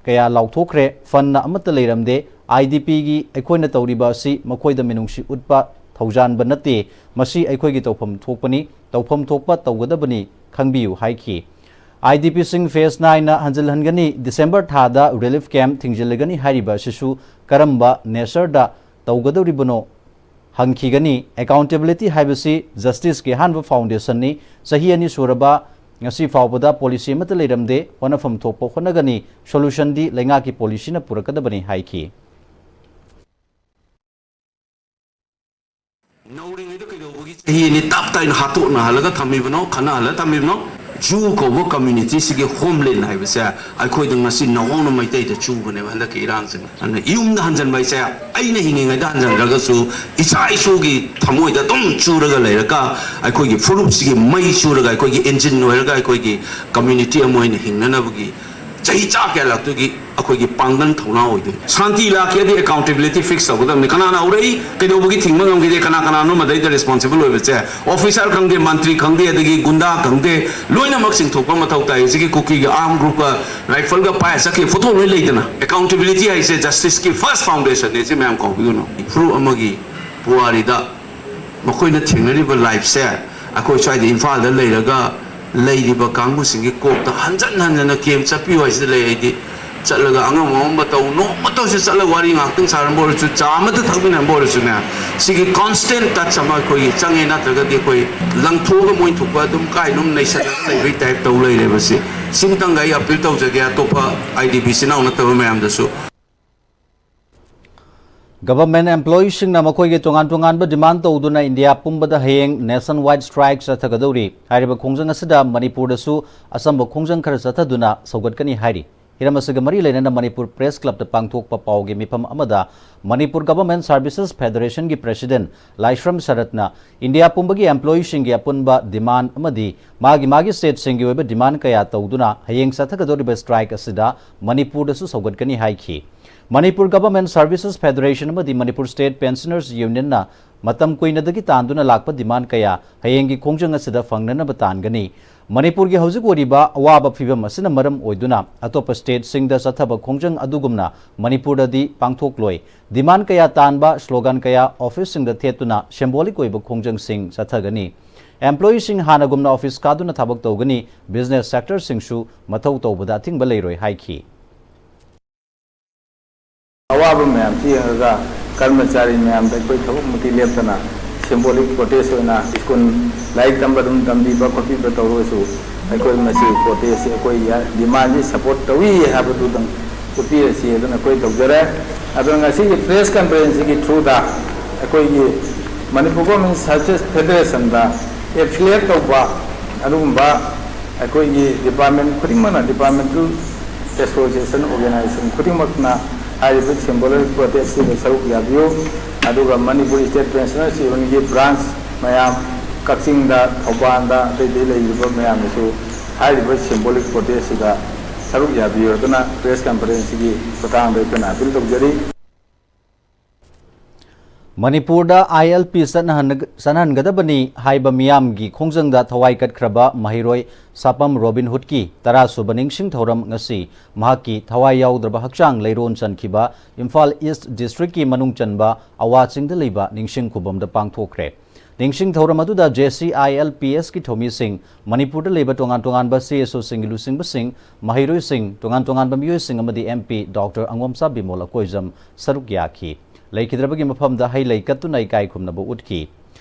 ꯀꯌꯥ ꯂꯥꯎꯊꯣꯛꯈ꯭ꯔꯦ꯫ Fundꯅ ꯑꯃꯠꯇ ꯂꯩꯔꯝꯗꯦ꯫ IDPꯒꯤ ꯑꯩꯈꯣꯏꯅ ꯇꯧꯔꯤꯕ ꯑꯁꯤ ꯃꯈꯣꯏꯗ ꯃꯤꯅꯨꯡꯁꯤ ꯎꯠꯄ ꯊꯧꯖꯥꯟꯕ ꯅꯠꯇꯦ꯫ ꯃꯁꯤ ꯑꯩꯈꯣꯏꯒꯤ ꯇꯧꯐꯝ ꯊꯣꯛꯄꯅꯤ꯫ ꯇꯧꯐꯝ ꯊꯣꯛꯄ ꯇꯧꯒꯗꯕꯅꯤ, ꯈꯪꯕꯤꯌꯨ ꯍꯥꯏꯈꯤ꯫ IDPꯁꯤꯡ phase nine ꯍꯟꯖꯤꯜꯍꯟꯒꯅꯤ꯫ December ꯊꯥꯗ relief camp ꯊꯤꯡꯖꯤꯜꯂꯒꯅꯤ ꯍꯥꯏꯔꯤꯕ ꯑꯁꯤꯁꯨ ꯀꯔꯝꯕ natureꯗ ꯇꯧꯒꯗꯧꯔꯤꯕꯅꯣ ꯍꯪꯈꯤꯒꯅꯤ꯫ Accountability ꯍꯥꯏꯕꯁꯤ justiceꯀꯤ ꯑꯍꯥꯟꯕ foundationꯅꯤ꯫ ꯆꯍꯤ ꯑꯅꯤ ꯁꯨꯔꯕ ꯉꯁꯤ ꯐꯥꯎꯕꯗ ꯄꯣꯂꯤꯁꯤ ꯑꯃꯠꯇ ꯂꯩꯔꯝꯗꯦ꯫ ꯍꯣꯠꯅꯐꯝ ꯊꯣꯛꯄ ꯍꯣꯠꯅꯒꯅꯤ꯫ ꯁꯣꯂꯨꯁꯟꯗꯤ ꯂꯩꯉꯥꯛꯀꯤ ꯄꯣꯂꯤꯁꯤꯅ ꯄꯨꯔꯛꯀꯗꯕꯅꯤ ꯍꯥꯏꯈꯤ꯫ ꯅꯧꯔꯤꯉꯩꯗ ꯀꯩꯗꯧꯕꯒꯤ ꯆꯍꯤ ꯑꯅꯤ ꯇꯞ ꯇꯥꯏꯅ ꯍꯥꯠꯇꯣꯛꯅꯍꯜꯂꯒ ꯊꯝꯃꯤꯕꯅꯣ, ꯈꯠꯅꯍꯜꯂꯒ ꯊꯝꯃꯤꯕꯅꯣ? ꯖꯨ ꯀꯧꯕ ꯀꯝꯃ꯭ꯌꯨꯅꯤꯇꯤꯁꯤꯒꯤ ꯍꯣꯝꯂꯦꯟ ꯍꯥꯏꯕꯁꯦ ꯑꯩꯈꯣꯏꯗ ꯉꯁꯤ ꯅꯧꯍꯧꯅ ꯃꯩꯇꯩꯗ ꯆꯨꯕꯅꯦꯕ ꯍꯟꯗꯛꯀꯤ ꯏꯔꯥꯡꯁꯤꯅ꯫ ꯑꯗꯨꯅ ꯌꯨꯝꯗ ꯍꯟꯖꯟꯕ ꯍꯥꯏꯁꯦ ꯑꯩꯅ ꯍꯤꯡꯉꯤꯉꯩꯗ ꯍꯟꯖꯟꯗ꯭ꯔꯒꯁꯨ ꯏꯆꯥ ꯏꯁꯨꯒꯤ ꯊꯃꯣꯏꯗ ꯑꯗꯨꯝ ꯆꯨꯔꯒ ꯂꯩꯔꯒ ꯑꯩꯈꯣꯏꯒꯤ ꯐꯨꯔꯨꯞꯁꯤꯒꯤ ꯃꯩ ꯆꯨꯔꯒ ꯑꯩꯈꯣꯏꯒꯤ ꯏꯟꯖꯤꯟ ꯑꯣꯏꯔꯒ ꯑꯩꯈꯣꯏꯒꯤ ꯀꯝꯃ꯭ꯌꯨꯅꯤꯇꯤ ꯑꯃ ꯑꯣꯏꯅ ꯍꯤꯡꯅꯅꯕꯒꯤ ꯆꯍꯤ ꯆꯥ ꯀꯌꯥ ꯂꯥꯛꯇꯣꯏꯒꯤ ꯑꯩꯈꯣꯏꯒꯤ ꯄꯥꯡꯒꯜ ꯊꯧꯅꯥ ꯑꯣꯏꯗꯣꯏꯅꯤ꯫ ꯁꯥꯟꯇꯤ ꯂꯥꯛꯀꯦꯗꯤ ꯑꯦꯀꯥꯎꯟꯇꯦꯕꯤꯂꯤꯇꯤ ꯐꯤꯛꯁ ꯇꯧꯒꯗꯕꯅꯤ꯫ ꯀꯅꯥꯅ ꯍꯧꯔꯛꯏ, ꯀꯩꯗꯧꯕꯒꯤ ꯊꯤꯡꯕ ꯉꯝꯈꯤꯗꯦ, ꯀꯅꯥ ꯀꯅꯥꯅꯣ ꯃꯗꯩꯗ ꯔꯦꯁꯄꯣꯟꯁꯤꯕꯜ ꯑꯣꯏꯕꯁꯦ? ꯑꯣꯐꯤꯁꯥꯔ ꯈꯪꯗꯦ, ꯃꯟꯇ꯭ꯔꯤ ꯈꯪꯗꯦ, ꯑꯗꯒꯤ ꯒꯨꯟꯗꯥ ꯈꯪꯗꯦ, ꯂꯣꯏꯅꯃꯛ ꯆꯤꯡꯊꯣꯛꯄ ꯃꯊꯧ ꯇꯥꯏ꯫ ꯍꯧꯖꯤꯛꯀꯤ ꯀꯨꯀꯤꯒꯤ ꯑꯥꯔꯝ ꯒ꯭ꯔꯨꯞꯀ ꯔꯥꯏꯐꯜꯒ ꯄꯥꯏꯔ ꯆꯠꯈꯤꯕ ꯐꯣꯇꯣ ꯂꯣꯏ ꯂꯩꯗꯅ꯫ ꯑꯦꯀꯥꯎꯟꯇꯦꯕꯤꯂꯤꯇꯤ ꯍꯥꯏꯁꯦ ꯖꯁꯇꯤꯁꯀꯤ ꯐꯥꯔꯁ ꯐꯥꯎꯟꯗꯦꯁꯟꯅꯦ, ꯁꯤ ꯃꯌꯥꯝ ꯀꯥꯎꯕꯤꯒꯅꯨ꯫ ꯐꯨꯔꯨꯞ ꯑꯃꯒꯤ ꯄꯨꯋꯥꯔꯤꯗ ꯃꯈꯣꯏꯅ ꯊꯦꯡꯅꯔꯤꯕ ꯂꯥꯏꯐꯁꯦ ꯑꯩꯈꯣꯏ ꯁ꯭ꯋꯥꯏꯗ ꯏꯝꯐꯥꯜꯗ ꯂꯩꯔꯒ ꯂꯩꯔꯤꯕ ꯀꯥꯡꯕꯨꯁꯤꯡꯒꯤ ꯀꯣꯛꯇ ꯍꯟꯖꯟ ꯍꯟꯖꯟꯅ ꯀꯦꯝ ꯆꯠꯄꯤꯌꯨ ꯍꯥꯏꯁꯤꯗ ꯂꯩ꯫ ꯑꯩꯗꯤ ꯆꯠꯂꯒ ꯑꯉꯝ ꯑꯉꯝꯕ ꯇꯧ, ꯅꯣꯡꯃꯇ ꯑꯣꯏꯔꯁꯨ ꯆꯠꯂꯒ ꯋꯥꯔꯤ ꯉꯥꯛꯇꯪ ꯁꯥꯔꯝꯕ ꯑꯣꯏꯔꯁꯨ, ꯆꯥ ꯑꯃꯇ ꯊꯛꯃꯤꯟꯅꯔꯝꯕ ꯑꯣꯏꯔꯁꯨꯅꯦ, ꯁꯤꯒꯤ ꯀꯣꯟꯁꯇꯦꯟ ꯇꯆ ꯑꯃ ꯑꯩꯈꯣꯏꯒꯤ ꯆꯪꯉꯦ꯫ ꯅꯠꯇ꯭ꯔꯒꯗꯤ ꯑꯩꯈꯣꯏ ꯂꯪꯊꯣꯛꯑꯒ ꯃꯣꯏ ꯊꯣꯛꯄ ꯑꯗꯨꯝ ꯀꯥꯏ ꯑꯗꯨꯝ ꯅꯩꯁꯜꯂꯒ ꯂꯩꯕꯒꯤ ꯇꯥꯏꯞ ꯇꯧ ꯂꯩꯔꯦꯕ꯫ ꯁꯤ ꯁꯤꯝꯇꯪꯒ ꯑꯩ ꯑꯄꯤꯜ ꯇꯧꯖꯒꯦ ꯑꯇꯣꯞꯄ ꯑꯥꯏ ꯗꯤ ꯕꯤ ꯏꯆꯤꯟ ꯏꯅꯥꯎ ꯅꯠꯇꯕ ꯃꯌꯥꯝꯗꯁꯨ꯫ ꯒꯚꯔꯟꯃꯦꯟꯠ ꯑꯦꯝꯄ꯭ꯂꯣꯌꯤꯁꯤꯡꯅ ꯃꯈꯣꯏꯒꯤ ꯇꯣꯉꯥꯟ ꯇꯣꯉꯥꯟꯕ ꯗꯤꯃꯥꯟ ꯇꯧꯗꯨꯅ ꯏꯟꯗꯤꯌꯥ ꯄꯨꯝꯕꯗ ꯍꯌꯦꯡ ꯅꯦꯁꯟ ꯋꯥꯏꯗ ꯁ꯭ꯇ꯭ꯔꯥꯏꯛ ꯆꯠꯊꯒꯗꯧꯔꯤ꯫ ꯍꯥꯏꯔꯤꯕ ꯈꯣꯡꯖꯪ ꯑꯁꯤꯗ ꯃꯅꯤꯄꯨꯔꯗꯁꯨ ꯑꯆꯝꯕ ꯈꯣꯡꯖꯪ ꯈꯔ ꯆꯠꯊꯗꯨꯅ ꯁꯧꯒꯠꯀꯅꯤ ꯍꯥꯏꯔꯤ꯫ ꯍꯤꯔꯝ ꯑꯁꯤꯒ ꯃꯔꯤ ꯂꯩꯅꯅ ꯃꯅꯤꯄꯨꯔ ꯄ꯭ꯔꯦꯁ ꯀ꯭ꯂꯕꯇ ꯄꯥꯡꯊꯣꯛꯄ ꯄꯥꯎꯒꯤ ꯃꯤꯐꯝ ꯑꯃꯗ ꯃꯅꯤꯄꯨꯔ ꯒꯚꯔꯟꯃꯦꯟꯠ ꯁꯔꯚꯤꯁꯦꯁ ꯐꯦꯗꯔꯦꯁꯟꯒꯤ ꯄ꯭ꯔꯦꯁꯤꯗꯦꯟꯠ ꯂꯥꯏꯁ꯭ꯔꯝ ꯁꯔꯠꯅ ꯏꯟꯗꯤꯌꯥ ꯄꯨꯝꯕꯒꯤ ꯑꯦꯝꯄ꯭ꯂꯣꯌꯤꯁꯤꯡꯒꯤ ꯑꯄꯨꯟꯕ ꯗꯤꯃꯥꯟ ꯑꯃꯗꯤ ꯃꯥꯒꯤ ꯃꯥꯒꯤ ꯁ꯭ꯇꯦꯠꯁꯤꯡꯒꯤ ꯑꯣꯏꯕ ꯗꯤꯃꯥꯟ ꯀꯌꯥ ꯇꯧꯗꯨꯅ ꯍꯌꯦꯡ ꯆꯠꯊꯒꯗꯧꯔꯤꯕ ꯁ꯭ꯇ꯭ꯔꯥꯏꯛ ꯑꯁꯤꯗ ꯃꯅꯤꯄꯨꯔꯗꯁꯨ ꯁꯧꯒꯠꯀꯅꯤ ꯍꯥꯏꯈꯤ꯫ ꯃꯅꯤꯄꯨꯔ ꯒꯚꯔꯟꯃꯦꯟꯠ ꯁꯔꯚꯤꯁꯦꯁ ꯐꯦꯗꯔꯦꯁꯟ ꯑꯃꯗꯤ ꯃꯅꯤꯄꯨꯔ ꯁ꯭ꯇꯦꯠ ꯄꯦꯟꯁꯅꯔꯁ ꯌꯨꯅꯤꯌꯟꯅ ꯃꯇꯝ ꯀꯨꯏꯅꯗꯒꯤ ꯇꯥꯟꯗꯨꯅ ꯂꯥꯛꯄ ꯗꯤꯃꯥꯟ ꯀꯌꯥ ꯍꯌꯦꯡꯒꯤ ꯈꯣꯡꯖꯪ ꯑꯁꯤꯗ ꯐꯪꯅꯅꯕ ꯇꯥꯟꯒꯅꯤ꯫ ꯃꯅꯤꯄꯨꯔꯒꯤ ꯍꯧꯖꯤꯛ ꯑꯣꯏꯔꯤꯕ ꯑꯋꯥꯕ ꯐꯤꯚꯝ ꯑꯁꯤꯅ ꯃꯔꯝ ꯑꯣꯏꯗꯨꯅ ꯑꯇꯣꯞꯄ ꯁ꯭ꯇꯦꯠꯁꯤꯡꯗ ꯆꯠꯊꯕ ꯈꯣꯡꯖꯪ ꯑꯗꯨꯒꯨꯝꯅ ꯃꯅꯤꯄꯨꯔꯗꯗꯤ ꯄꯥꯡꯊꯣꯛꯂꯣꯏ꯫ ꯗꯤꯃꯥꯟ ꯀꯌꯥ ꯇꯥꯟꯕ, ꯁ꯭ꯂꯣꯒꯥꯟ ꯀꯌꯥ ꯑꯣꯐꯤꯁꯁꯤꯡꯗ ꯊꯦꯠꯇꯨꯅ ꯁꯦꯝꯕꯣꯂꯤꯛ ꯑꯣꯏꯕ ꯈꯣꯡꯖꯪꯁꯤꯡ ꯆꯠꯊꯒꯅꯤ꯫ ꯑꯦꯝꯄ꯭ꯂꯣꯌꯤꯁꯤꯡ ꯍꯥꯟꯅꯒꯨꯝꯅ ꯑꯣꯐꯤꯁ ꯀꯥꯗꯨꯅ ꯊꯕꯛ ꯇꯧꯒꯅꯤ꯫ ꯕꯤꯖꯤꯅꯦꯁ ꯁꯦꯛꯇꯔꯁꯤꯡꯁꯨ ꯃꯊꯧ ꯇꯧꯕꯗ ꯑꯊꯤꯡꯕ ꯂꯩꯔꯣꯏ ꯍꯥꯏꯈꯤ꯫ ꯑꯋꯥꯕ ꯃꯌꯥꯝꯁꯤ ꯌꯦꯡꯉꯒ ꯀꯔꯃꯆꯥꯔꯤ ꯃꯌꯥꯝꯗ ꯑꯩꯈꯣꯏ ꯊꯕꯛꯃꯛꯇꯤ ꯂꯦꯞꯇꯅ ꯁꯤꯝꯕꯣꯂꯤꯛ ꯄ꯭ꯔꯣꯇꯦꯁ ꯑꯣꯏꯅ ꯁ꯭ꯀꯨꯜ ꯂꯥꯏꯔꯤꯛ ꯇꯝꯕ ꯑꯗꯨꯝ ꯇꯝꯕꯤꯕ ꯈꯣꯠꯄꯤꯕ ꯇꯧꯔꯒꯁꯨ ꯑꯩꯈꯣꯏ ꯃꯁꯤ ꯄ꯭ꯔꯣꯇꯦꯁꯁꯤ ꯑꯩꯈꯣꯏꯒꯤ ꯗꯤꯃꯥꯟꯁꯤ ꯁꯄꯣꯔꯠ ꯇꯧꯏ ꯍꯥꯏꯕꯗꯨꯗꯪ ꯎꯠꯄꯤꯔꯁꯤ ꯑꯗꯨꯅ ꯑꯩꯈꯣꯏ ꯇꯧꯖꯔꯦ꯫ ꯑꯗꯨꯅ ꯉꯁꯤꯒꯤ ꯄ꯭ꯔꯦꯁ ꯀꯟꯐꯔꯦꯟꯁꯁꯤꯒꯤ ꯊ꯭ꯔꯨꯗ ꯑꯩꯈꯣꯏꯒꯤ ꯃꯅꯤꯄꯨꯔ ꯒꯣꯔꯃꯦꯟ ꯁꯔꯚꯤꯁꯦꯁ ꯐꯦꯗꯔꯦꯁꯟꯗ ꯑꯦꯐꯤꯂꯤꯌꯦꯠ ꯇꯧꯕ ꯑꯗꯨꯒꯨꯝꯕ ꯑꯩꯈꯣꯏꯒꯤ ꯗꯤꯄꯥꯔꯠꯃꯦꯟ ꯈꯨꯗꯤꯡꯃꯛꯅ, ꯗꯤꯄꯥꯔꯠꯃꯦꯟꯇꯦꯜ ꯑꯦꯁꯣꯁꯤꯌꯦꯁꯟ ꯑꯣꯔꯒꯅꯥꯏꯖꯦꯁꯟ ꯈꯨꯗꯤꯡꯃꯛꯅ ꯍꯥꯏꯔꯤꯕ ꯁꯤꯝꯕꯣꯂꯤꯛ ꯄ꯭ꯔꯣꯇꯦꯁꯁꯤꯗ ꯁꯔꯨꯛ ꯌꯥꯕꯤꯌꯨ꯫ ꯑꯗꯨꯒ ꯃꯅꯤꯄꯨꯔ ꯁ꯭ꯇꯦꯠ ꯄꯦꯟꯁꯅꯔꯁ ꯌꯨꯅꯤꯌꯟꯒꯤ ꯕ꯭ꯔꯥꯟꯁ ꯃꯌꯥꯝ, ꯀꯛꯆꯤꯡꯗ, ꯊꯧꯕꯥꯜꯗ, ꯑꯇꯩ ꯑꯇꯩ ꯂꯩꯔꯤꯕ ꯃꯌꯥꯝꯅꯁꯨ ꯍꯥꯏꯔꯤꯕ ꯁꯤꯝꯕꯣꯂꯤꯛ ꯄ꯭ꯔꯣꯇꯦꯁꯁꯤꯗ ꯁꯔꯨꯛ ꯌꯥꯕꯤꯌꯨ ꯍꯥꯏꯗꯨꯅ ꯄ꯭ꯔꯦꯁ ꯀꯟꯐꯔꯦꯟꯁꯁꯤꯒꯤ ꯈꯨꯠꯊꯥꯡꯗ ꯑꯩꯈꯣꯏꯅ ꯑꯄꯤꯜ ꯇꯧꯖꯔꯤ꯫ ꯃꯅꯤꯄꯨꯔꯗ ꯑꯥꯏ ꯑꯦꯜ ꯄꯤ ꯆꯠꯅꯍꯟ-, ꯆꯠꯅꯍꯟꯒꯗꯕꯅꯤ ꯍꯥꯏꯕ ꯃꯤꯌꯥꯝꯒꯤ ꯈꯣꯡꯖꯪꯗ ꯊꯋꯥꯏ ꯀꯠꯈ꯭ꯔꯕ ꯃꯍꯩꯔꯣꯏ ꯁꯥꯄꯝ ꯔꯣꯕꯤꯟ ꯍꯨꯗꯀꯤ ꯇꯔꯥ ꯁꯨꯕ ꯅꯤꯡꯁꯤꯡ ꯊꯧꯔꯝ ꯉꯁꯤ ꯃꯍꯥꯛꯀꯤ ꯊꯋꯥꯏ ꯌꯥꯎꯗ꯭ꯔꯕ ꯍꯛꯆꯥꯡ ꯂꯩꯔꯣꯟ ꯆꯟꯈꯤꯕ ꯏꯝꯐꯥꯜ ꯏꯁ꯭ꯠ ꯗꯤꯁꯇ꯭ꯔꯤꯛꯀꯤ ꯃꯅꯨꯡ ꯆꯟꯕ ꯑꯋꯥ ꯆꯤꯡꯗ ꯂꯩꯕ ꯅꯤꯡꯁꯤꯡ ꯈꯨꯕꯝꯗ ꯄꯥꯡꯊꯣꯛꯈ꯭ꯔꯦ꯫ ꯅꯤꯡꯁꯤꯡ ꯊꯧꯔꯝ ꯑꯗꯨꯗ ꯖꯦ ꯁꯤ ꯑꯥꯏ ꯑꯦꯜ ꯄꯤ ꯑꯦꯁꯀꯤ ꯊꯧꯃꯤꯁꯤꯡ, ꯃꯅꯤꯄꯨꯔꯗ ꯂꯩꯕ ꯇꯣꯉꯥꯟ ꯇꯣꯉꯥꯟꯕ ꯁꯤ ꯑꯦꯁ ꯑꯣꯁꯤꯡꯒꯤ ꯂꯨꯆꯤꯡꯕꯁꯤꯡ, ꯃꯍꯩꯔꯣꯏꯁꯤꯡ, ꯇꯣꯉꯥꯟ ꯇꯣꯉꯥꯟꯕ ꯃꯤꯑꯣꯏꯁꯤꯡ ꯑꯃꯗꯤ M P doctor ꯑꯉꯣꯝꯆꯥ Bimol Akoijam ꯁꯔꯨꯛ ꯌꯥꯈꯤ꯫ ꯂꯩꯈꯤꯗ꯭ꯔꯕꯒꯤ ꯃꯐꯝꯗ ꯍꯩ ꯂꯩ ꯀꯠꯇꯨꯅ ꯏꯀꯥꯏ ꯈꯨꯝꯅꯕ ꯎꯠꯈꯤ꯫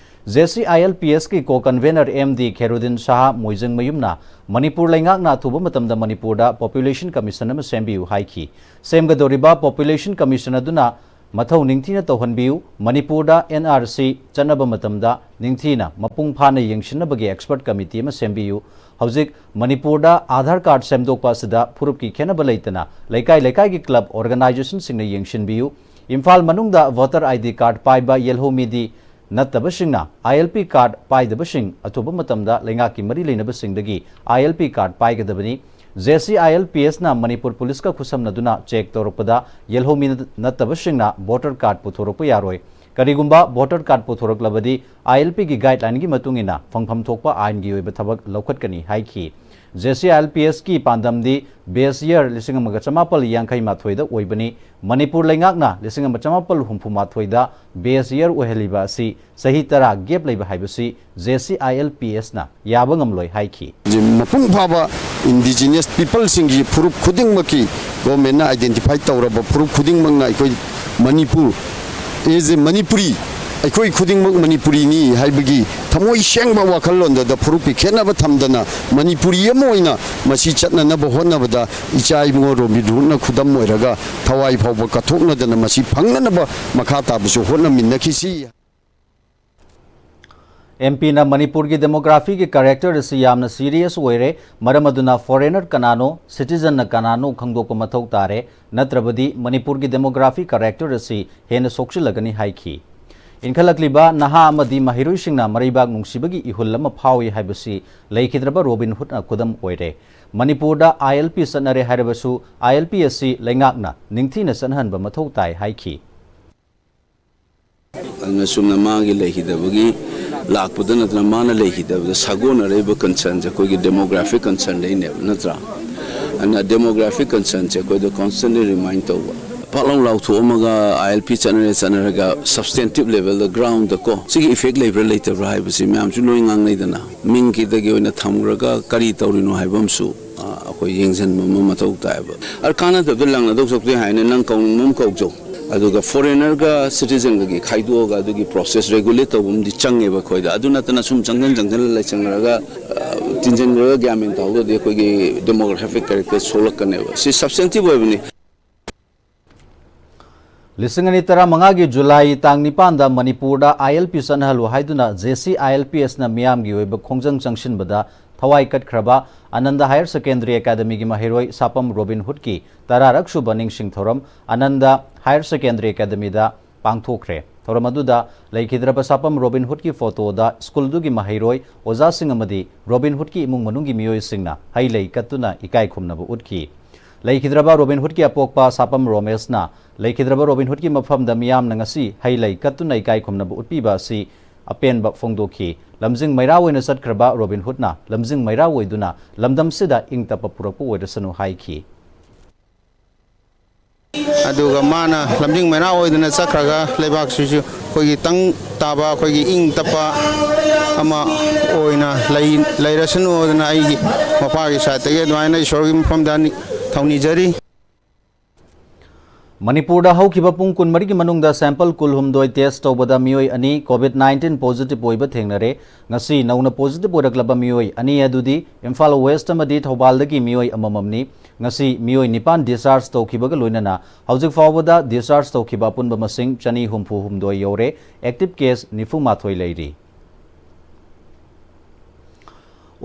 ꯖꯦ ꯁꯤ ꯑꯥꯏ ꯑꯦꯜ ꯄꯤ ꯑꯦꯁꯀꯤ ꯀꯣ ꯀꯟꯚꯦꯅꯔ ꯑꯦꯝ ꯗꯤ ꯈꯦꯔꯨꯗꯤꯟ ꯁꯍꯥ ꯃꯣꯏꯖꯤꯡꯃꯌꯨꯝꯅ ꯃꯅꯤꯄꯨꯔ ꯂꯩꯉꯥꯛꯅ ꯑꯊꯨꯕ ꯃꯇꯝꯗ ꯃꯅꯤꯄꯨꯔꯗ ꯄꯣꯄꯨꯂꯦꯁꯟ ꯀꯃꯤꯁꯟ ꯑꯃ ꯁꯦꯝꯕꯤꯌꯨ ꯍꯥꯏꯈꯤ꯫ ꯁꯦꯝꯒꯗꯧꯔꯤꯕ ꯄꯣꯄꯨꯂꯦꯁꯟ ꯀꯃꯤꯁꯟ ꯑꯗꯨꯅ ꯃꯊꯧ ꯅꯤꯡꯊꯤꯅ ꯇꯧꯍꯟꯕꯤꯌꯨ꯫ ꯃꯅꯤꯄꯨꯔꯗ ꯑꯦꯟ ꯑꯥꯔ ꯁꯤ ꯆꯠꯅꯕ ꯃꯇꯝꯗ ꯅꯤꯡꯊꯤꯅ ꯃꯄꯨꯡ ꯐꯥꯅ ꯌꯦꯡꯁꯤꯟꯅꯕꯒꯤ ꯑꯦꯛꯁꯄꯔꯠ ꯀꯃꯤꯇꯤ ꯑꯃ ꯁꯦꯝꯕꯤꯌꯨ꯫ ꯍꯧꯖꯤꯛ ꯃꯅꯤꯄꯨꯔꯗ ꯑꯥꯙꯥꯔ ꯀꯥꯔꯗ ꯁꯦꯝꯗꯣꯛꯄ ꯑꯁꯤꯗ ꯐꯨꯔꯨꯞꯀꯤ ꯈꯦꯠꯅꯕ ꯂꯩꯇꯅ ꯂꯩꯀꯥꯏ ꯂꯩꯀꯥꯏꯒꯤ ꯀ꯭ꯂꯕ ꯑꯣꯔꯒꯅꯥꯏꯖꯦꯁꯟꯁꯤꯡꯅ ꯌꯦꯡꯁꯤꯟꯕꯤꯌꯨ꯫ ꯏꯝꯐꯥꯜ ꯃꯅꯨꯡꯗ ꯚꯣꯇꯔ ꯑꯥꯏ ꯗꯤ ꯀꯥꯔꯗ ꯄꯥꯏꯕ ꯌꯦꯜꯍꯧꯃꯤꯗꯤ ꯅꯠꯇꯕꯁꯤꯡꯅ ꯑꯥꯏ ꯑꯦꯜ ꯄꯤ ꯀꯥꯔꯗ ꯄꯥꯏꯗꯕꯁꯤꯡ ꯑꯊꯨꯕ ꯃꯇꯝꯗ ꯂꯩꯉꯥꯛꯀꯤ ꯃꯔꯤ ꯂꯩꯅꯕꯁꯤꯡꯗꯒꯤ ꯑꯥꯏ ꯑꯦꯜ ꯄꯤ ꯀꯥꯔꯗ ꯄꯥꯏꯒꯗꯕꯅꯤ꯫ ꯖꯦ ꯁꯤ ꯑꯥꯏ ꯑꯦꯜ ꯄꯤ ꯑꯦꯁꯅ ꯃꯅꯤꯄꯨꯔ ꯄꯨꯂꯤꯁꯀ ꯈꯨꯠꯁꯝꯅꯗꯨꯅ ꯆꯦꯛ ꯇꯧꯔꯛꯄꯗ ꯌꯦꯜꯍꯧꯃꯤ ꯅꯠꯇꯕꯁꯤꯡꯅ ꯚꯣꯇꯔ ꯀꯥꯔꯗ ꯄꯨꯊꯣꯔꯛꯄ ꯌꯥꯔꯣꯏ꯫ ꯀꯔꯤꯒꯨꯝꯕ ꯚꯣꯇꯔ ꯀꯥꯔꯗ ꯄꯨꯊꯣꯔꯛꯂꯕꯗꯤ ꯑꯥꯏ ꯑꯦꯜ ꯄꯤꯒꯤ ꯒꯥꯏꯗꯂꯥꯏꯟꯒꯤ ꯃꯇꯨꯡ ꯏꯟꯅ ꯐꯪꯐꯝ ꯊꯣꯛꯄ ꯑꯥꯏꯟꯒꯤ ꯑꯣꯏꯕ ꯊꯕꯛ ꯂꯧꯈꯠꯀꯅꯤ ꯍꯥꯏꯈꯤ꯫ ꯖꯦ ꯁꯤ ꯑꯥꯏ ꯑꯦꯜ ꯄꯤ ꯑꯦꯁꯀꯤ ꯄꯥꯟꯗꯝꯗꯤ ꯕꯦꯁ ꯌꯔ ꯂꯤꯁꯤꯡ ꯑꯃꯒ ꯆꯃꯥꯄꯜ ꯌꯥꯡꯈꯩ ꯃꯥꯊꯣꯏꯗ ꯑꯣꯏꯕꯅꯤ꯫ ꯃꯅꯤꯄꯨꯔ ꯂꯩꯉꯥꯛꯅ ꯂꯤꯁꯤꯡ ꯑꯃ ꯆꯃꯥꯄꯜ ꯍꯨꯝꯐꯨ ꯃꯥꯊꯣꯏꯗ ꯕꯦꯁ ꯌꯔ ꯑꯣꯏꯍꯜꯂꯤꯕ ꯑꯁꯤ ꯆꯍꯤ ꯇꯔꯥ ꯒꯦꯞ ꯂꯩꯕ ꯍꯥꯏꯕꯁꯤ ꯖꯦ ꯁꯤ ꯑꯥꯏ ꯑꯦꯜ ꯄꯤ ꯑꯦꯁꯅ ꯌꯥꯕ ꯉꯝꯂꯣꯏ ꯍꯥꯏꯈꯤ꯫ ꯃꯄꯨꯡ ꯐꯥꯕ ꯏꯟꯗꯤꯖꯤꯅꯁ ꯄꯤꯄꯜꯁꯤꯡꯒꯤ ꯐꯨꯔꯨꯞ ꯈꯨꯗꯤꯡꯃꯛꯀꯤ ꯒꯣꯔꯃꯦꯟꯅ ꯑꯥꯏꯗꯦꯟꯇꯤꯐꯥꯏ ꯇꯧꯔꯕ ꯐꯨꯔꯨꯞ ꯈꯨꯗꯤꯡꯃꯛꯅ ꯑꯩꯈꯣꯏ ꯃꯅꯤꯄꯨꯔ ꯑꯦꯖ ꯑꯦ ꯃꯅꯤꯄꯨꯔꯤ ꯑꯩꯈꯣꯏ ꯈꯨꯗꯤꯡꯃꯛ ꯃꯅꯤꯄꯨꯔꯤꯅꯤ ꯍꯥꯏꯕꯒꯤ ꯊꯃꯣꯏ ꯁꯦꯡꯕ ꯋꯥꯈꯜꯂꯣꯟꯗꯨꯗ ꯐꯨꯔꯨꯞꯀꯤ ꯈꯦꯠꯅꯕ ꯊꯝꯗꯅ ꯃꯅꯤꯄꯨꯔꯤ ꯑꯃ ꯑꯣꯏꯅ ꯃꯁꯤ ꯆꯠꯅꯅꯕ ꯍꯣꯠꯅꯕꯗ ꯏꯆꯥ ꯏꯕꯨꯡꯉꯣ ꯔꯣꯕꯤꯟ ꯍꯨꯗꯅ ꯈꯨꯗꯝ ꯑꯣꯏꯔꯒ ꯊꯋꯥꯏ ꯐꯥꯎꯕ ꯀꯠꯊꯣꯛꯅꯗꯅ ꯃꯁꯤ ꯐꯪꯅꯅꯕ ꯃꯈꯥ ꯇꯥꯕꯁꯨ ꯍꯣꯠꯅꯃꯤꯟꯅꯈꯤꯁꯤ꯫ ꯑꯦꯝ ꯄꯤꯅ ꯃꯅꯤꯄꯨꯔꯒꯤ ꯗꯦꯃꯣꯒ꯭ꯔꯥꯐꯤꯒꯤ ꯀꯦꯔꯦꯛꯇꯔ ꯑꯁꯤ ꯌꯥꯝꯅ ꯁꯤꯔꯤꯌꯁ ꯑꯣꯏꯔꯦ, ꯃꯔꯝ ꯑꯗꯨꯅ ꯐꯣꯔꯦꯅꯔ ꯀꯅꯥꯅꯣ, ꯁꯤꯇꯤꯖꯟꯅ ꯀꯅꯥꯅꯣ ꯈꯪꯗꯣꯛꯄ ꯃꯊꯧ ꯇꯥꯔꯦ, ꯅꯠꯇ꯭ꯔꯕꯗꯤ ꯃꯅꯤꯄꯨꯔꯒꯤ ꯗꯦꯃꯣꯒ꯭ꯔꯥꯐꯤ ꯀꯦꯔꯦꯛꯇꯔ ꯑꯁꯤ ꯍꯦꯟꯅ ꯁꯣꯛꯆꯤꯜꯂꯒꯅꯤ ꯍꯥꯏꯈꯤ꯫ ꯏꯟꯈꯠꯂꯛꯂꯤꯕ ꯅꯍꯥ ꯑꯃꯗꯤ ꯃꯍꯩꯔꯣꯏꯁꯤꯡꯅ ꯃꯔꯩꯕꯥꯛ ꯅꯨꯡꯁꯤꯕꯒꯤ ꯏꯍꯨꯜ ꯑꯃ ꯐꯥꯎꯏ ꯍꯥꯏꯕꯁꯤ ꯂꯩꯈꯤꯗ꯭ꯔꯕ ꯔꯣꯕꯤꯟ ꯍꯨꯗꯅ ꯈꯨꯗꯝ ꯑꯣꯏꯔꯦ꯫ ꯃꯅꯤꯄꯨꯔꯗ ꯑꯥꯏ ꯑꯦꯜ ꯄꯤ ꯆꯠꯅꯔꯦ ꯍꯥꯏꯔꯕꯁꯨ ꯑꯥꯏ ꯑꯦꯜ ꯄꯤ ꯑꯁꯤ ꯂꯩꯉꯥꯛꯅ ꯅꯤꯡꯊꯤꯅ ꯆꯠꯅꯍꯟꯕ ꯃꯊꯧ ꯇꯥꯏ ꯍꯥꯏꯈꯤ꯫ ꯑꯗꯨꯅ ꯆꯨꯝꯅ ꯃꯥꯒꯤ ꯂꯩꯈꯤꯗꯕꯒꯤ ꯂꯥꯛꯄꯗ ꯅꯠꯇꯅ ꯃꯥꯅ ꯂꯩꯈꯤꯗꯕꯗ ꯁꯥꯒꯣꯟꯅꯔꯛꯏꯕ ꯀꯟꯁꯔꯟꯁꯦ ꯑꯩꯈꯣꯏꯒꯤ ꯗꯦꯃꯣꯒ꯭ꯔꯥꯐꯤꯛ ꯀꯟꯁꯔꯟꯗꯩꯅꯦꯕ, ꯅꯠꯇ꯭ꯔꯥ? ꯑꯗꯨꯅ ꯗꯦꯃꯣꯒ꯭ꯔꯥꯐꯤꯛ ꯀꯟꯁꯔꯟꯁꯦ ꯑꯩꯈꯣꯏꯗ ꯀꯣꯟꯁꯇꯦꯟꯂꯤ ꯔꯤꯃꯥꯏꯟ ꯇꯧꯕ꯫ ꯄꯥꯛ ꯂꯥꯎ ꯂꯥꯎꯊꯣꯛꯑꯝꯃꯒ ꯑꯥꯏ ꯑꯦꯜ ꯄꯤ ꯆꯠꯅꯔꯦ ꯆꯠꯅꯔꯒ ꯁꯕꯁꯇꯦꯟꯇꯤꯞ ꯂꯦꯚꯦꯜꯗ ꯒ꯭ꯔꯥꯎꯟꯗꯀꯣ ꯁꯤꯒꯤ ꯏꯐꯦꯛ ꯂꯩꯕ꯭ꯔꯥ ꯂꯩꯇꯕ꯭ꯔꯥ ꯍꯥꯏꯕꯁꯤ ꯃꯌꯥꯝꯁꯨ ꯂꯣꯏ ꯉꯥꯡꯅꯩꯗꯅ꯫ ꯃꯤꯡꯒꯤꯗꯒꯤ ꯑꯣꯏꯅ ꯊꯝꯈ꯭ꯔꯒ ꯀꯔꯤ ꯇꯧꯔꯤꯅꯣ ꯍꯥꯏꯕ ꯑꯃꯁꯨ ꯑꯩꯈꯣꯏ ꯌꯦꯡꯁꯤꯟꯕ ꯑꯃ ꯃꯊꯧ ꯇꯥꯏꯕ꯫ ꯑꯗ ꯀꯥꯟꯅꯗꯕꯗ ꯂꯪꯅꯗꯧ ꯁꯔꯨꯛꯇꯤ ꯍꯥꯏꯅ ꯅꯪ ꯀꯧꯅꯤꯡꯕ ꯑꯃ ꯀꯧꯖꯧ꯫ ꯑꯗꯨꯒ ꯐꯣꯔꯦꯅꯔꯒ ꯁꯤꯇꯤꯖꯟꯒꯒꯤ ꯈꯥꯏꯗꯣꯛꯑꯒ ꯑꯗꯨꯒꯤ ꯄ꯭ꯔꯣꯁꯦꯁ ꯔꯦꯒꯨꯂꯦꯠ ꯇꯧꯕ ꯑꯃꯗꯤ ꯆꯪꯉꯦꯕ ꯑꯩꯈꯣꯏꯗ꯫ ꯑꯗꯨ ꯅꯠꯇꯅ ꯁꯨꯝ ꯆꯪꯁꯤꯟ ꯆꯪꯁꯤꯜꯂ ꯂꯩꯁꯟꯈ꯭ꯔꯒ ꯇꯤꯟꯁꯤꯟꯈ꯭ꯔꯒ ꯒ꯭ꯌꯥꯟ ꯃꯦꯟ ꯇꯥꯍꯧꯗ꯭ꯔꯗꯤ ꯑꯩꯈꯣꯏꯒꯤ ꯗꯦꯃꯣꯒ꯭ꯔꯥꯐꯤꯛ ꯀꯦꯔꯦꯛꯇꯔ ꯁꯣꯛꯂꯛꯀꯅꯦꯕ꯫ ꯁꯤ ꯁꯕꯁꯇꯦꯟꯇꯤꯞ ꯑꯣꯏꯕꯅꯤ꯫ ꯂꯤꯁꯤꯡ ꯑꯅꯤ ꯇꯔꯥꯃꯉꯥꯒꯤ ꯖꯨꯂꯥꯏ ꯇꯥꯡ ꯅꯤꯄꯥꯟꯗ ꯃꯅꯤꯄꯨꯔꯗ ꯑꯥꯏ ꯑꯦꯜ ꯄꯤ ꯆꯠꯅꯍꯜꯂꯨ ꯍꯥꯏꯗꯨꯅ ꯖꯦ ꯁꯤ ꯑꯥꯏ ꯑꯦꯜ ꯄꯤ ꯑꯦꯁꯅ ꯃꯤꯌꯥꯝꯒꯤ ꯑꯣꯏꯕ ꯈꯣꯡꯖꯪ ꯆꯪꯁꯤꯟꯕꯗ ꯊꯋꯥꯏ ꯀꯠꯈ꯭ꯔꯕ ꯑꯅꯟꯗ ꯍꯥꯌꯔ ꯁꯦꯀꯦꯟꯗꯔꯤ ꯑꯦꯀꯥꯗꯃꯤꯒꯤ ꯃꯍꯩꯔꯣꯏ ꯁꯥꯄꯝ ꯔꯣꯕꯤꯟ ꯍꯨꯗꯀꯤ ꯇꯔꯥꯔꯛ ꯁꯨꯕ ꯅꯤꯡꯁꯤꯡ ꯊꯧꯔꯝ ꯑꯅꯟꯗ ꯍꯥꯌꯔ ꯁꯦꯀꯦꯟꯗꯔꯤ ꯑꯦꯀꯥꯗꯃꯤꯗ ꯄꯥꯡꯊꯣꯛꯈ꯭ꯔꯦ꯫ ꯊꯧꯔꯝ ꯑꯗꯨꯗ ꯂꯩꯈꯤꯗ꯭ꯔꯕ ꯁꯥꯄꯝ ꯔꯣꯕꯤꯟ ꯍꯨꯗꯀꯤ ꯐꯣꯇꯣꯗ ꯁ꯭ꯀꯨꯜꯗꯨꯒꯤ ꯃꯍꯩꯔꯣꯏ, ꯑꯣꯖꯥꯁꯤꯡ ꯑꯃꯗꯤ ꯔꯣꯕꯤꯟ ꯍꯨꯗꯀꯤ ꯏꯃꯨꯡ ꯃꯅꯨꯡꯒꯤ ꯃꯤꯑꯣꯏꯁꯤꯡꯅ ꯍꯩ ꯂꯩ ꯀꯠꯇꯨꯅ ꯏꯀꯥꯏ ꯈꯨꯝꯅꯕ ꯎꯠꯈꯤ꯫ ꯂꯩꯈꯤꯗ꯭ꯔꯕ ꯔꯣꯕꯤꯟ ꯍꯨꯗꯀꯤ ꯑꯄꯣꯛꯄ ꯁꯥꯄꯝ ꯔꯣꯃꯦꯁꯅ ꯂꯩꯈꯤꯗ꯭ꯔꯕ ꯔꯣꯕꯤꯟ ꯍꯨꯗꯀꯤ ꯃꯐꯝꯗ ꯃꯤꯌꯥꯝꯅ ꯉꯁꯤ ꯍꯩ ꯂꯩ ꯀꯠꯇꯨꯅ ꯏꯀꯥꯏ ꯈꯨꯝꯅꯕ ꯎꯠꯄꯤꯕ ꯑꯁꯤ ꯑꯄꯦꯟꯕ ꯐꯣꯡꯗꯣꯛꯈꯤ꯫ ꯂꯝꯖꯤꯡ ꯃꯩꯔꯥ ꯑꯣꯏꯅ ꯆꯠꯈ꯭ꯔꯕ ꯔꯣꯕꯤꯟ ꯍꯨꯗꯅ ꯂꯝꯖꯤꯡ ꯃꯩꯔꯥ ꯑꯣꯏꯗꯨꯅ ꯂꯝꯗꯝꯁꯤꯗ ꯏꯪ ꯇꯞꯄ ꯄꯨꯔꯛꯄ ꯑꯣꯏꯔꯁꯅꯨ ꯍꯥꯏꯈꯤ꯫ ꯑꯗꯨꯒ ꯃꯥꯅ ꯂꯝꯖꯤꯡ ꯃꯩꯔꯥ ꯑꯣꯏꯗꯨꯅ ꯆꯠꯈ꯭ꯔꯒ ꯂꯩꯕꯥꯛꯁꯤꯁꯨ ꯑꯩꯈꯣꯏꯒꯤ ꯇꯪ ꯇꯥꯕ, ꯑꯩꯈꯣꯏꯒꯤ ꯏꯪ ꯇꯞꯄ ꯑꯃ ꯑꯣꯏꯅ ꯂꯩ-, ꯂꯩꯔꯁꯅꯨ ꯍꯥꯏꯗꯅ ꯑꯩꯒꯤ ꯃꯄꯥꯒꯤ ꯁꯥꯏꯠꯇꯒꯤ ꯑꯗꯨꯃꯥꯏꯅ ꯏꯁꯣꯔꯒꯤ ꯃꯐꯝꯗ ꯅꯤ-, ꯊꯧꯅꯤꯖꯔꯤ꯫ ꯃꯅꯤꯄꯨꯔꯗ ꯍꯧꯈꯤꯕ ꯄꯨꯡ ꯀꯨꯟꯃꯔꯤꯒꯤ ꯃꯅꯨꯡꯗ sample ꯀꯨꯜꯍꯨꯝꯗꯣꯏ test ꯇꯧꯕꯗ ꯃꯤꯑꯣꯏ ꯑꯅꯤ COVID nineteen positive ꯑꯣꯏꯕ ꯊꯦꯡꯅꯔꯦ꯫ ꯉꯁꯤ ꯅꯧꯅ positive ꯑꯣꯏꯔꯛꯂꯕ ꯃꯤꯑꯣꯏ ꯑꯅꯤ ꯑꯗꯨꯗꯤ ꯏꯝꯐꯥꯜ West ꯑꯃꯗꯤ ꯊꯧꯕꯥꯜꯗꯒꯤ ꯃꯤꯑꯣꯏ ꯑꯃꯃꯝꯅꯤ꯫ ꯉꯁꯤ ꯃꯤꯑꯣꯏ ꯅꯤꯄꯥꯟ discharge ꯇꯧꯈꯤꯕꯒ ꯂꯣꯏꯅꯅ ꯍꯧꯖꯤꯛ ꯐꯥꯎꯕꯗ discharge ꯇꯧꯈꯤꯕ ꯑꯄꯨꯟꯕ ꯃꯁꯤꯡ ꯆꯅꯤ ꯍꯨꯝꯐꯨ ꯍꯨꯝꯗꯣꯏ ꯌꯧꯔꯦ꯫ Active case ꯅꯤꯐꯨ ꯃꯥꯊꯣꯏ ꯂꯩꯔꯤ꯫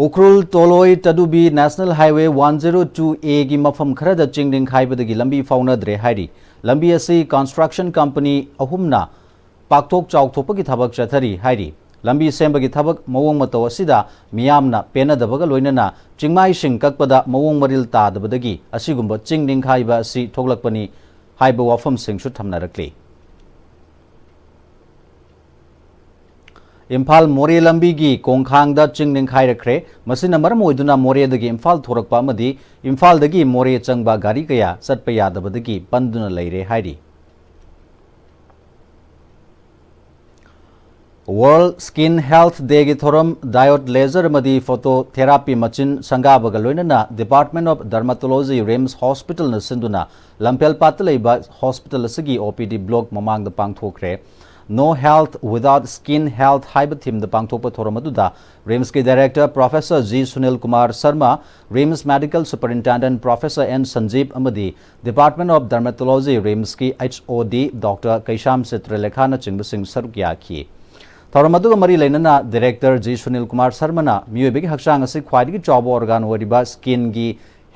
Ukhrul ꯇꯣꯂꯣꯏ ꯇꯗꯨꯕꯤ National Highway one zero two A ꯒꯤ ꯃꯐꯝ ꯈꯔꯗ ꯆꯤꯡ ꯅꯤꯡꯈꯥꯏꯕꯗꯒꯤ ꯂꯝꯕꯤ ꯐꯥꯎꯅꯗ꯭ꯔꯦ ꯍꯥꯏꯔꯤ꯫ ꯂꯝꯕꯤ ꯑꯁꯤ construction company ꯑꯍꯨꯝꯅ ꯄꯥꯛꯊꯣꯛ ꯆꯥꯎꯊꯣꯛꯄꯒꯤ ꯊꯕꯛ ꯆꯠꯊꯔꯤ ꯍꯥꯏꯔꯤ꯫ ꯂꯝꯕꯤ ꯁꯦꯝꯕꯒꯤ ꯊꯕꯛ ꯃꯑꯣꯡ ꯃꯇꯧ ꯑꯁꯤꯗ ꯃꯤꯌꯥꯝꯅ ꯄꯦꯟꯅꯗꯕꯒ ꯂꯣꯏꯅꯅ ꯆꯤꯡꯃꯥꯏꯁꯤꯡ ꯀꯛꯄꯗ ꯃꯑꯣꯡ ꯃꯔꯤꯜ ꯇꯥꯗꯕꯗꯒꯤ ꯑꯁꯤꯒꯨꯝꯕ ꯆꯤꯡ ꯅꯤꯡꯈꯥꯏꯕ ꯑꯁꯤ ꯊꯣꯛꯂꯛꯄꯅꯤ ꯍꯥꯏꯕ ꯋꯥꯐꯝꯁꯤꯡꯁꯨ ꯊꯝꯅꯔꯛꯂꯤ꯫ ꯏꯝꯐꯥꯜ ꯃꯣꯔꯦ ꯂꯝꯕꯤꯒꯤ ꯀꯣꯡꯈꯥꯡꯗ ꯆꯤꯡ ꯅꯤꯡꯈꯥꯏꯔꯛꯈ꯭ꯔꯦ꯫ ꯃꯁꯤꯅ ꯃꯔꯝ ꯑꯣꯏꯗꯨꯅ ꯃꯣꯔꯦꯗꯒꯤ ꯏꯝꯐꯥꯜ ꯊꯣꯔꯛꯄ ꯑꯃꯗꯤ ꯏꯝꯐꯥꯜꯗꯒꯤ ꯃꯣꯔꯦ ꯆꯪꯕ ꯒꯥꯔꯤ ꯀꯌꯥ ꯆꯠꯄ ꯌꯥꯗꯕꯗꯒꯤ ꯄꯟꯗꯨꯅ ꯂꯩꯔꯦ ꯍꯥꯏꯔꯤ꯫ World Skin Health Day ꯒꯤ ꯊꯧꯔꯝ diode laser ꯑꯃꯗꯤ phototherapy machine ꯁꯪꯒꯥꯕꯒ ꯂꯣꯏꯅꯅ Department of Dermatology, RIMS Hospital ꯅ ꯁꯤꯟꯗꯨꯅ ꯂꯝꯐꯦꯜꯄꯥꯠꯇ ꯂꯩꯕ hospital ꯑꯁꯤꯒꯤ OPD block ꯃꯃꯥꯡꯗ ꯄꯥꯡꯊꯣꯛꯈ꯭ꯔꯦ꯫ No health without skin health ꯍꯥꯏꯕ theme ꯗ ꯄꯥꯡꯊꯣꯛꯄ ꯊꯧꯔꯝ ꯑꯗꯨꯗ RIMS ꯀꯤ director Professor G Sunil Kumar Sharma, RIMS Medical Superintendent Professor N ꯁꯟꯖꯤꯞ ꯑꯃꯗꯤ Department of Dermatology, RIMS ꯀꯤ HOD Doctor ꯀꯩꯁꯥꯝ ꯆꯤꯇ꯭ꯔꯂꯦꯈꯥꯅꯆꯤꯡꯕꯁꯤꯡ ꯁꯔꯨꯛ ꯌꯥꯈꯤ꯫ ꯊꯧꯔꯝ ꯑꯗꯨꯒ ꯃꯔꯤ ꯂꯩꯅꯅ Director G ꯁꯨꯅꯤꯜ ꯀꯨꯃꯥꯔ ꯁꯔꯃꯅ ꯃꯤꯑꯣꯏꯕꯒꯤ ꯍꯛꯆꯥꯡ ꯑꯁꯤ ꯈ꯭ꯋꯥꯏꯗꯒꯤ ꯆꯥꯎꯕ organ ꯑꯣꯏꯔꯤꯕ skin ꯒꯤ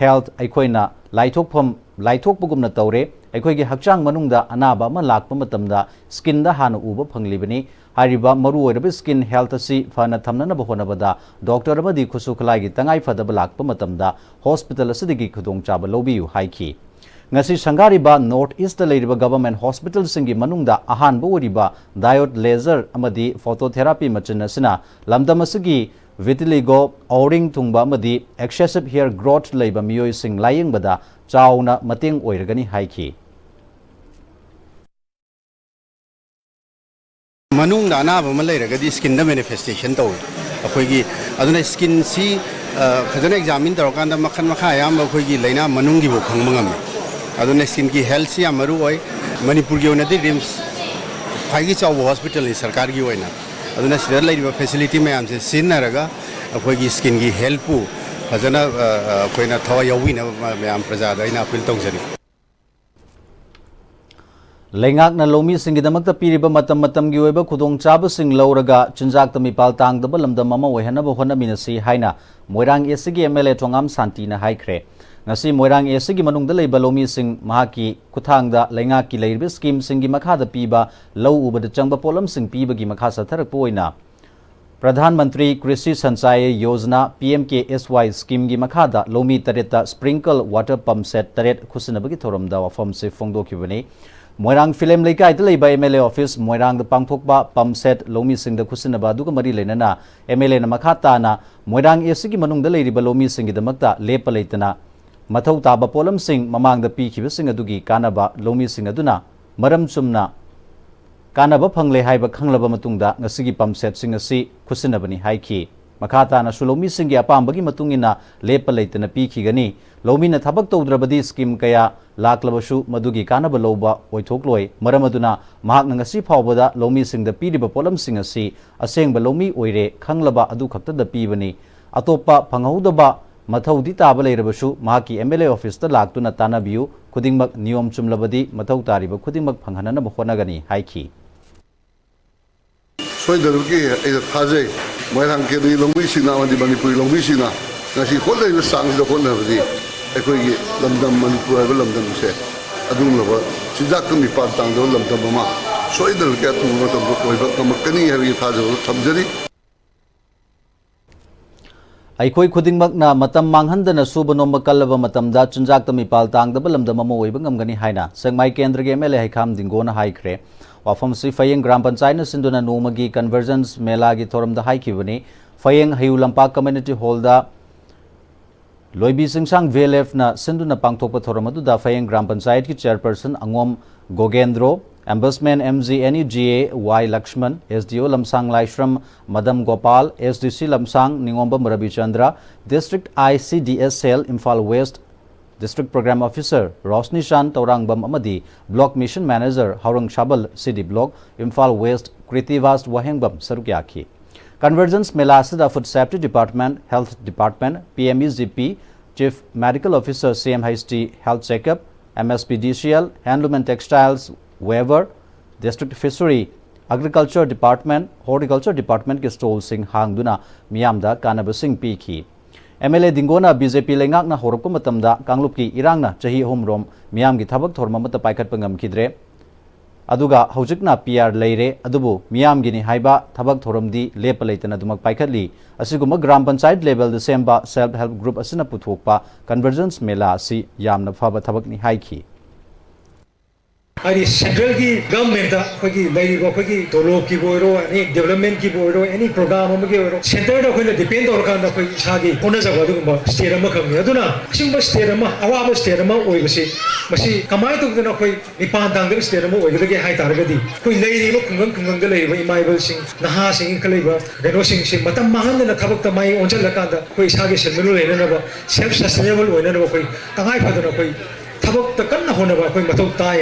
health ꯑꯩꯈꯣꯏꯅ ꯂꯥꯏꯊꯣꯛꯐꯝ, ꯂꯥꯏꯊꯣꯛꯄꯒꯨꯝꯅ ꯇꯧꯔꯦ꯫ ꯑꯩꯈꯣꯏꯒꯤ ꯍꯛꯆꯥꯡ ꯃꯅꯨꯡꯗ ꯑꯅꯥꯕ ꯑꯃ ꯂꯥꯛꯄ ꯃꯇꯝꯗ skin ꯗ ꯍꯥꯟꯅ ꯎꯕ ꯐꯪꯂꯤꯕꯅꯤ꯫ ꯍꯥꯏꯔꯤꯕ ꯃꯔꯨꯑꯣꯏꯔꯕ skin health ꯑꯁꯤ ꯐꯅ ꯊꯝꯅꯅꯕ ꯍꯣꯠꯅꯕꯗ doctor ꯑꯃꯗꯤ ꯈꯨꯠꯁꯨ ꯈꯨꯠꯂꯥꯏꯒꯤ ꯇꯉꯥꯏ ꯐꯗꯕ ꯂꯥꯛꯄ ꯃꯇꯝꯗ hospital ꯑꯁꯤꯗꯒꯤ ꯈꯨꯗꯣꯡꯆꯥꯕ ꯂꯧꯕꯤꯌꯨ ꯍꯥꯏꯈꯤ꯫ ꯉꯁꯤ ꯁꯪꯒꯥꯔꯤꯕ North East ꯇ ꯂꯩꯔꯤꯕ government hospital ꯁꯤꯡꯒꯤ ꯃꯅꯨꯡꯗ ꯑꯍꯥꯟꯕ ꯑꯣꯏꯔꯤꯕ diode laser ꯑꯃꯗꯤ phototherapy machine ꯑꯁꯤꯅ ꯂꯝꯗꯝ ꯑꯁꯤꯒꯤ vitiligo, ꯑꯣꯔꯤꯡ ꯊꯨꯡꯕ ꯑꯃꯗꯤ excessive hair growth ꯂꯩꯕ ꯃꯤꯑꯣꯏꯁꯤꯡ ꯂꯥꯌꯦꯡꯕꯗ ꯆꯥꯎꯅ ꯃꯇꯦꯡ ꯑꯣꯏꯔꯒꯅꯤ ꯍꯥꯏꯈꯤ꯫ ꯃꯅꯨꯡꯗ ꯑꯅꯥꯕ ꯑꯃ ꯂꯩꯔꯒꯗꯤ skin ꯗ manifestation ꯇꯧꯋꯤ꯫ ꯑꯩꯈꯣꯏꯒꯤ, ꯑꯗꯨꯅ skin ꯁꯤ, ꯑ, ꯐꯖꯅ examine ꯇꯧꯔꯀꯥꯟꯗ ꯃꯈꯜ ꯃꯈꯥ ꯑꯌꯥꯝꯕ ꯑꯩꯈꯣꯏꯒꯤ ꯂꯥꯏꯅꯥ ꯃꯅꯨꯡꯒꯤꯐꯥꯎ ꯈꯪꯕ ꯉꯝꯃꯤ꯫ ꯑꯗꯨꯅ ꯁ꯭ꯀꯤꯟꯒꯤ ꯍꯦꯜꯊꯁꯤ ꯌꯥꯝ ꯃꯔꯨ ꯑꯣꯏ꯫ ꯃꯅꯤꯄꯨꯔꯒꯤ ꯑꯣꯏꯅꯗꯤ ꯔꯤꯝꯁ ꯈ꯭ꯋꯥꯏꯗꯒꯤ ꯆꯥꯎꯕ ꯍꯣꯁꯄꯤꯇꯥꯜꯅꯤ ꯁꯔꯀꯥꯔꯒꯤ ꯑꯣꯏꯅ꯫ ꯑꯗꯨꯅ ꯁꯤꯗ ꯂꯩꯔꯤꯕ ꯐꯦꯁꯤꯂꯤꯇꯤ ꯃꯌꯥꯝꯁꯦ ꯁꯤꯖꯤꯟꯅꯔꯒ ꯑꯩꯈꯣꯏꯒꯤ ꯁ꯭ꯀꯤꯟꯒꯤ ꯍꯦꯜꯊꯄꯨ ꯐꯖꯅ, ꯑ, ꯑ, ꯑꯩꯈꯣꯏꯅ ꯊꯋꯥꯏ ꯌꯥꯎꯕꯤꯅꯕ ꯃ-, ꯃꯌꯥꯝ ꯄ꯭ꯔꯖꯥꯗ ꯑꯩꯅ ꯑꯄꯤꯜ ꯇꯧꯖꯔꯤ꯫ ꯂꯩꯉꯥꯛꯅ ꯂꯧꯃꯤꯁꯤꯡꯒꯤꯗꯃꯛꯇ ꯄꯤꯔꯤꯕ ꯃꯇꯝ ꯃꯇꯝꯒꯤ ꯑꯣꯏꯕ ꯈꯨꯗꯣꯡꯆꯥꯕꯁꯤꯡ ꯂꯧꯔꯒ ꯆꯤꯟꯖꯥꯛꯇ ꯃꯤꯄꯥꯜ ꯇꯥꯡꯗꯕ ꯂꯝꯗꯝ ꯑꯃ ꯑꯣꯏꯍꯟꯅꯕ ꯍꯣꯠꯅꯃꯤꯟꯅꯁꯤ ꯍꯥꯏꯅ ꯃꯣꯏꯔꯥꯡ ꯑꯦꯁꯤꯒꯤ ꯑꯦꯝ ꯑꯦꯜ ꯑꯦ ꯊꯣꯉꯥꯝ ꯁꯥꯟꯇꯤꯅ ꯍꯥꯏꯈ꯭ꯔꯦ꯫ ꯉꯁꯤ ꯃꯣꯏꯔꯥꯡ ꯑꯦꯁꯤꯒꯤ ꯃꯅꯨꯡꯗ ꯂꯩꯕ ꯂꯧꯃꯤꯁꯤꯡ ꯃꯍꯥꯛꯀꯤ ꯈꯨꯠꯊꯥꯡꯗ ꯂꯩꯉꯥꯛꯀꯤ ꯂꯩꯔꯤꯕ ꯁ꯭ꯀꯤꯝꯁꯤꯡꯒꯤ ꯃꯈꯥꯗ ꯄꯤꯕ ꯂꯧ ꯎꯕꯗ ꯆꯪꯕ ꯄꯣꯠꯂꯝꯁꯤꯡ ꯄꯤꯕꯒꯤ ꯃꯈꯥ ꯆꯠꯊꯔꯛꯄ ꯑꯣꯏꯅ ꯄ꯭ꯔꯙꯥꯟ ꯃꯟꯇ꯭ꯔꯤ ꯀ꯭ꯔꯤꯁꯤ ꯁꯟꯆꯥꯌ ꯌꯣꯖꯅꯥ, ꯄꯤ ꯑꯦꯝ ꯀꯦ ꯑꯦꯁ ꯋꯥꯏ ꯁ꯭ꯀꯤꯝꯒꯤ ꯃꯈꯥꯗ ꯂꯧꯃꯤ ꯇꯔꯦꯠꯇ ꯁ꯭ꯄ꯭ꯔꯤꯡꯀꯜ ꯋꯥꯇꯔ ꯄꯝꯞ ꯁꯦꯠ ꯇꯔꯦꯠ ꯈꯨꯠꯁꯤꯟꯅꯕꯒꯤ ꯊꯧꯔꯝꯗ ꯋꯥꯐꯝꯁꯤ ꯐꯣꯡꯗꯣꯛꯈꯤꯕꯅꯤ꯫ ꯃꯣꯏꯔꯥꯡ ꯐꯤꯂꯦꯝ ꯂꯩꯀꯥꯏꯗ ꯂꯩꯕ ꯑꯦꯝ ꯑꯦꯜ ꯑꯦ ꯑꯣꯐꯤꯁ ꯃꯣꯏꯔꯥꯡꯗ ꯄꯥꯡꯊꯣꯛꯄ ꯄꯝꯞ ꯁꯦꯠ ꯂꯧꯃꯤꯁꯤꯡꯗ ꯈꯨꯠꯁꯤꯟꯅꯕ ꯑꯗꯨꯒ ꯃꯔꯤ ꯂꯩꯅꯅ ꯑꯦꯝ ꯑꯦꯜ ꯑꯦꯅ ꯃꯈꯥ ꯇꯥꯅ ꯃꯣꯏꯔꯥꯡ ꯑꯦꯁꯤꯒꯤ ꯃꯅꯨꯡꯗ ꯂꯩꯔꯤꯕ ꯂꯧꯃꯤꯁꯤꯡꯒꯤꯗꯃꯛꯇ ꯂꯦꯞꯄ ꯂꯩꯇꯅ ꯃꯊꯧ ꯇꯥꯕ ꯄꯣꯠꯂꯝꯁꯤꯡ ꯃꯃꯥꯡꯗ ꯄꯤꯈꯤꯕꯁꯤꯡ ꯑꯗꯨꯒꯤ ꯀꯥꯟꯅꯕ ꯂꯧꯃꯤꯁꯤꯡ ꯑꯗꯨꯅ ꯃꯔꯝ ꯆꯨꯝꯅ ꯀꯥꯟꯅꯕ ꯐꯪꯂꯦ ꯍꯥꯏꯕ ꯈꯪꯂꯕ ꯃꯇꯨꯡꯗ ꯉꯁꯤꯒꯤ ꯄꯝꯞ ꯁꯦꯠꯁꯤꯡ ꯑꯁꯤ ꯈꯨꯠꯁꯤꯟꯅꯕꯅꯤ ꯍꯥꯏꯈꯤ꯫ ꯃꯈꯥ ꯇꯥꯅꯁꯨ ꯂꯧꯃꯤꯁꯤꯡꯒꯤ ꯑꯄꯥꯝꯕꯒꯤ ꯃꯇꯨꯡ ꯏꯟꯅ ꯂꯦꯞꯄ ꯂꯩꯇꯅ ꯄꯤꯈꯤꯒꯅꯤ꯫ ꯂꯧꯃꯤꯅ ꯊꯕꯛ ꯇꯧꯗ꯭ꯔꯕꯗꯤ ꯁ꯭ꯀꯤꯝ ꯀꯌꯥ ꯂꯥꯛꯂꯕꯁꯨ ꯃꯗꯨꯒꯤ ꯀꯥꯟꯅꯕ ꯂꯧꯕ ꯑꯣꯏꯊꯣꯛꯂꯣꯏ꯫ ꯃꯔꯝ ꯑꯗꯨꯅ ꯃꯍꯥꯛꯅ ꯉꯁꯤ ꯐꯥꯎꯕꯗ ꯂꯧꯃꯤꯁꯤꯡꯗ ꯄꯤꯔꯤꯕ ꯄꯣꯠꯂꯝꯁꯤꯡ ꯑꯁꯤ ꯑꯁꯦꯡꯕ ꯂꯧꯃꯤ ꯑꯣꯏꯔꯦ ꯈꯪꯂꯕ ꯑꯗꯨ ꯈꯛꯇꯗ ꯄꯤꯕꯅꯤ꯫ ꯑꯇꯣꯞꯄ ꯐꯪꯍꯧꯗꯕ ꯃꯊꯧꯗꯤ ꯇꯥꯕ ꯂꯩꯔꯕꯁꯨ ꯃꯍꯥꯛꯀꯤ ꯑꯦꯝ ꯑꯦꯜ ꯑꯦ ꯑꯣꯐꯤꯁꯇ ꯂꯥꯛꯇꯨꯅ ꯇꯥꯟꯅꯕꯤꯌꯨ꯫ ꯈꯨꯗꯤꯡꯃꯛ ꯅꯤꯌꯣꯝ ꯆꯨꯝꯂꯕꯗꯤ ꯃꯊꯧ ꯇꯥꯔꯤꯕ ꯈꯨꯗꯤꯡꯃꯛ ꯐꯪꯍꯟꯅꯅꯕ ꯍꯣꯠꯅꯒꯅꯤ ꯍꯥꯏꯈꯤ꯫ ꯁꯣꯏꯗꯅꯃꯛꯀꯤ ꯑꯩꯅ ꯊꯥꯖꯩ, ꯃꯣꯏꯔꯥꯡ ꯀꯦꯟꯗ꯭ꯔꯒꯤ ꯂꯧꯃꯤꯁꯤꯡꯅ ꯑꯃꯗꯤ ꯃꯅꯤꯄꯨꯔꯒꯤ ꯂꯧꯃꯤꯁꯤꯡꯅ ꯉꯁꯤ ꯍꯣꯠꯅꯔꯤꯕ ꯆꯥꯡꯁꯤꯗ ꯍꯣꯠꯅꯕꯗꯤ ꯑꯩꯈꯣꯏꯒꯤ ꯂꯝꯗꯝ ꯃꯅꯤꯄꯨꯔ ꯍꯥꯏꯕ ꯂꯝꯗꯝꯁꯦ ꯑꯗꯨꯒꯨꯝꯂꯕ ꯆꯤꯟꯖꯥꯛꯇ ꯃꯤꯄꯥꯟ ꯇꯥꯡꯗꯕ ꯂꯝꯗꯝ ꯑꯃ ꯁꯣꯏꯗꯅꯃꯛꯀꯤ ꯑꯊꯨꯕ ꯃꯇꯝꯗ ꯑꯣꯏꯕ ꯉꯝꯃꯛꯀꯅꯤ ꯍꯥꯏꯕꯒꯤ ꯊꯥꯖꯕ ꯊꯝꯖꯔꯤ꯫ ꯑꯩꯈꯣꯏ ꯈꯨꯗꯤꯡꯃꯛꯅ ꯃꯇꯝ ꯃꯥꯡꯍꯟꯗꯅ ꯁꯨꯕ ꯅꯣꯝꯕ ꯀꯜꯂꯕ ꯃꯇꯝꯗ ꯆꯤꯟꯖꯥꯛꯇ ꯃꯤꯄꯥꯜ ꯇꯥꯡꯗꯕ ꯂꯝꯗꯝ ꯑꯃ ꯑꯣꯏꯕ ꯉꯝꯒꯅꯤ ꯍꯥꯏꯅ ꯁꯦꯛꯃꯥꯏ ꯀꯦꯟꯗ꯭ꯔꯒꯤ ꯑꯦꯝ ꯑꯦꯜ ꯑꯦ ꯍꯩꯈꯥꯝ ꯗꯤꯡꯒꯣꯅ ꯍꯥꯏꯈ꯭ꯔꯦ꯫ ꯋꯥꯐꯝꯁꯤ ꯐꯌꯦꯡ ꯒ꯭ꯔꯥꯝ ꯄꯟꯆꯥꯌꯠꯅ ꯁꯤꯟꯗꯨꯅ ꯅꯣꯡꯃꯒꯤ ꯀꯟꯚꯔꯖꯦꯟꯁ ꯃꯦꯂꯥꯒꯤ ꯊꯧꯔꯝꯗ ꯍꯥꯏꯈꯤꯕꯅꯤ꯫ ꯐꯌꯦꯡ ꯍꯌꯨ ꯂꯝꯄꯥꯛ ꯀꯝꯃ꯭ꯌꯨꯅꯤꯇꯤ ꯍꯣꯜꯗ ꯂꯣꯏꯕꯤ ꯆꯤꯡꯁꯥꯡ ꯚꯤ ꯑꯦꯜ ꯑꯦꯐꯅ ꯁꯤꯟꯗꯨꯅ ꯄꯥꯡꯊꯣꯛꯄ ꯊꯧꯔꯝ ꯑꯗꯨꯗ ꯐꯌꯦꯡ ꯒ꯭ꯔꯥꯝ ꯄꯟꯆꯥꯌꯠꯀꯤ ꯆꯦꯌꯔꯄꯔꯁꯟ ꯑꯪꯉꯣꯝ ꯒꯣꯒꯦꯟꯗ꯭ꯔꯣ, ꯑꯦꯝꯕꯁꯃꯦꯟ M G N E G A Y Laxman, S D O Lamsang Laishram ꯃꯗꯝ Gopal, S D ꯁꯤ ꯂꯝꯁꯥꯡ ꯅꯤꯉꯣꯝꯕꯝ ꯔꯕꯤꯆꯟꯗ꯭ꯔ, district I C D S cell Imphal west District Program Officer Rosni Chan Taurangam ꯑꯃꯗꯤ Block Mission Manager Haurang Shabal, C D Block, Imphal West, Kritibas Wahengbam ꯁꯔꯨꯛ ꯌꯥꯈꯤ꯫ Convergence ꯃꯦꯂꯥ ꯑꯁꯤꯗ Food Safety Department, Health Department, P M E G P, Chief Medical Officer, C M H T Health Checkup, M S P D C L, Handloom and Textiles, Weaver, District Fishery, Agriculture Department, Horticulture Department ꯀꯤ stall ꯁꯤꯡ ꯍꯥꯡꯗꯨꯅ ꯃꯤꯌꯥꯝꯗ ꯀꯥꯟꯅꯕꯁꯤꯡ ꯄꯤꯈꯤ꯫ M L A ꯗꯤꯡꯒꯣꯅ B J P ꯂꯩꯉꯥꯛꯅ ꯍꯧꯔꯛꯄ ꯃꯇꯝꯗ ꯀꯥꯡꯂꯨꯞꯀꯤ ꯏꯔꯥꯡꯅ ꯆꯍꯤ ꯑꯍꯨꯝꯔꯣꯝ ꯃꯤꯌꯥꯝꯒꯤ ꯊꯕꯛ ꯊꯧꯔꯝ ꯑꯃꯠꯇ ꯄꯥꯏꯈꯠꯄ ꯉꯝꯈꯤꯗ꯭ꯔꯦ꯫ ꯑꯗꯨꯒ ꯍꯧꯖꯤꯛꯅ P R ꯂꯩꯔꯦ, ꯑꯗꯨꯕꯨ ꯃꯤꯌꯥꯝꯒꯤꯅꯤ ꯍꯥꯏꯕ ꯊꯕꯛ ꯊꯧꯔꯝꯗꯤ ꯂꯦꯞꯄ ꯂꯩꯇꯅ ꯑꯗꯨꯃꯛ ꯄꯥꯏꯈꯠꯂꯤ꯫ ꯑꯁꯤꯒꯨꯝꯕ ꯒ꯭ꯔꯥꯝ ꯄꯟꯆꯥꯌꯠ level ꯗ ꯁꯦꯝꯕ self help group ꯑꯁꯤꯅ ꯄꯨꯊꯣꯛꯄ Convergence ꯃꯦꯂꯥ ꯑꯁꯤ ꯌꯥꯝꯅ ꯐꯕ ꯊꯕꯛꯅꯤ ꯍꯥꯏꯈꯤ꯫ ꯍꯥꯏꯗꯤ central ꯒꯤ government ꯇ ꯑꯩꯈꯣꯏꯒꯤ ꯂꯩꯔꯤꯕ ꯑꯩꯈꯣꯏꯒꯤ ꯇꯣꯂꯣꯞꯀꯤꯕꯨ ꯑꯣꯏꯔꯣ, any development ꯀꯤꯕꯨ ꯑꯣꯏꯔꯣ, any program ꯑꯃꯒꯤ ꯑꯣꯏꯔꯣ, centre ꯗ ꯑꯩꯈꯣꯏꯅ depend ꯇꯧꯔꯀꯥꯟꯗ ꯑꯩꯈꯣꯏ ꯏꯁꯥꯒꯤ ꯍꯣꯠꯅꯖꯕ ꯑꯗꯨꯒꯨꯝꯕ state ꯑꯃꯈꯛꯅꯤ꯫ ꯑꯗꯨꯅ ꯑꯁꯤꯒꯨꯝꯕ state ꯑꯃ, ꯑꯋꯥꯕ state ꯑꯃ ꯑꯣꯏꯕꯁꯤ, ꯃꯁꯤ ꯀꯃꯥꯏꯅ ꯇꯧꯗꯅ ꯑꯩꯈꯣꯏ ꯃꯤꯄꯥꯟ ꯇꯥꯡꯗꯕ state ꯑꯃ ꯑꯣꯏꯒꯗꯒꯦ ꯍꯥꯏ ꯇꯥꯔꯒꯗꯤ, ꯑꯩꯈꯣꯏ ꯂꯩꯔꯤꯕ ꯈꯨꯡꯒꯪ ꯈꯨꯡꯒꯪꯗ ꯂꯩꯔꯤꯕ ꯏꯃꯥ ꯏꯕꯜꯁꯤꯡ, ꯅꯍꯥꯁꯤꯡ, ꯏꯟꯈꯠꯂꯛꯏꯕ ꯀꯩꯅꯣꯁꯤꯡꯁꯤ ꯃꯇꯝ ꯃꯥꯡꯍꯟꯗꯅ ꯊꯕꯛꯇ ꯃꯥꯏ ꯑꯣꯟꯁꯤꯜꯂꯀꯥꯟꯗ ꯑꯩꯈꯣꯏ ꯏꯁꯥꯒꯤ ꯁꯦꯟꯃꯤꯠꯂꯣꯟ ꯂꯩꯅꯅꯕ, self sustainable ꯑꯣꯏꯅꯅꯕ ꯑꯩꯈꯣꯏ ꯇꯉꯥꯏ ꯐꯗꯅ ꯑꯩꯈꯣꯏ ꯊꯕꯛꯇ ꯀꯟꯅ ꯍꯣꯠꯅꯕ ꯑꯩꯈꯣꯏ ꯃꯊꯧ ꯇꯥꯏ꯫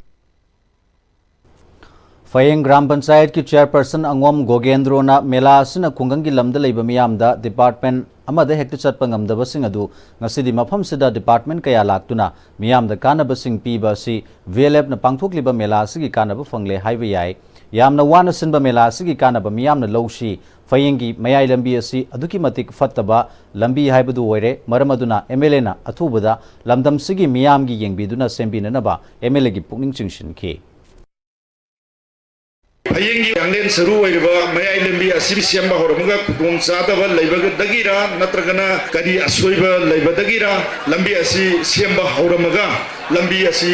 ꯐꯌꯦꯡ ꯒ꯭ꯔꯥꯝ ꯄꯟꯆꯥꯌꯠꯀꯤ chairperson ꯑꯉꯣꯝ ꯒꯣꯒꯦꯟꯗ꯭ꯔꯣꯅ ꯃꯦꯂꯥ ꯑꯁꯤꯅ ꯈꯨꯡꯒꯪꯒꯤ ꯂꯝꯗ ꯂꯩꯕ ꯃꯤꯌꯥꯝꯗ department ꯑꯃꯗ ꯍꯦꯛꯇ ꯆꯠꯄ ꯉꯝꯗꯕꯁꯤꯡ ꯑꯗꯨ ꯉꯁꯤꯗꯤ ꯃꯐꯝꯁꯤꯗ department ꯀꯌꯥ ꯂꯥꯛꯇꯨꯅ ꯃꯤꯌꯥꯝꯗ ꯀꯥꯟꯅꯕꯁꯤꯡ ꯄꯤꯕ ꯑꯁꯤ V L F ꯅ ꯄꯥꯡꯊꯣꯛꯂꯤꯕ ꯃꯦꯂꯥ ꯑꯁꯤꯒꯤ ꯀꯥꯟꯅꯕ ꯐꯪꯂꯦ ꯍꯥꯏꯕ ꯌꯥꯏ꯫ ꯌꯥꯝꯅ ꯋꯥꯅ ꯁꯤꯟꯕ ꯃꯦꯂꯥ ꯑꯁꯤꯒꯤ ꯀꯥꯟꯅꯕ ꯃꯤꯌꯥꯝꯅ ꯂꯧꯁꯤ꯫ ꯐꯌꯦꯡꯒꯤ ꯃꯌꯥꯏ ꯂꯝꯕꯤ ꯑꯁꯤ ꯑꯗꯨꯛꯀꯤ ꯃꯇꯤꯛ ꯐꯠꯇꯕ ꯂꯝꯕꯤ ꯍꯥꯏꯕꯗꯨ ꯑꯣꯏꯔꯦ꯫ ꯃꯔꯝ ꯑꯗꯨꯅ M L A ꯅ ꯑꯊꯨꯕꯗ ꯂꯝꯗꯝꯁꯤꯒꯤ ꯃꯤꯌꯥꯝꯒꯤ ꯌꯦꯡꯕꯤꯗꯨꯅ ꯁꯦꯝꯕꯤꯅꯅꯕ M L A ꯒꯤ ꯄꯨꯛꯅꯤꯡ ꯆꯤꯡꯁꯤꯟꯈꯤ꯫ ꯐꯌꯦꯡꯒꯤ ꯌꯥꯡꯂꯦꯟ ꯁꯔꯨ ꯑꯣꯏꯔꯤꯕ ꯃꯌꯥꯏ ꯂꯝꯕꯤ ꯑꯁꯤ ꯁꯦꯝꯕ ꯍꯧꯔꯝꯃꯒ ꯈꯨꯗꯣꯡ ꯆꯥꯗꯕ ꯂꯩꯕꯗꯒꯤꯔ ꯅꯠꯇ꯭ꯔꯒꯅ ꯀꯔꯤ ꯑꯁꯣꯏꯕ ꯂꯩꯕꯗꯒꯤꯔ ꯂꯝꯕꯤ ꯑꯁꯤ ꯁꯦꯝꯕ ꯍꯧꯔꯝꯃꯒ ꯂꯝꯕꯤ ꯑꯁꯤ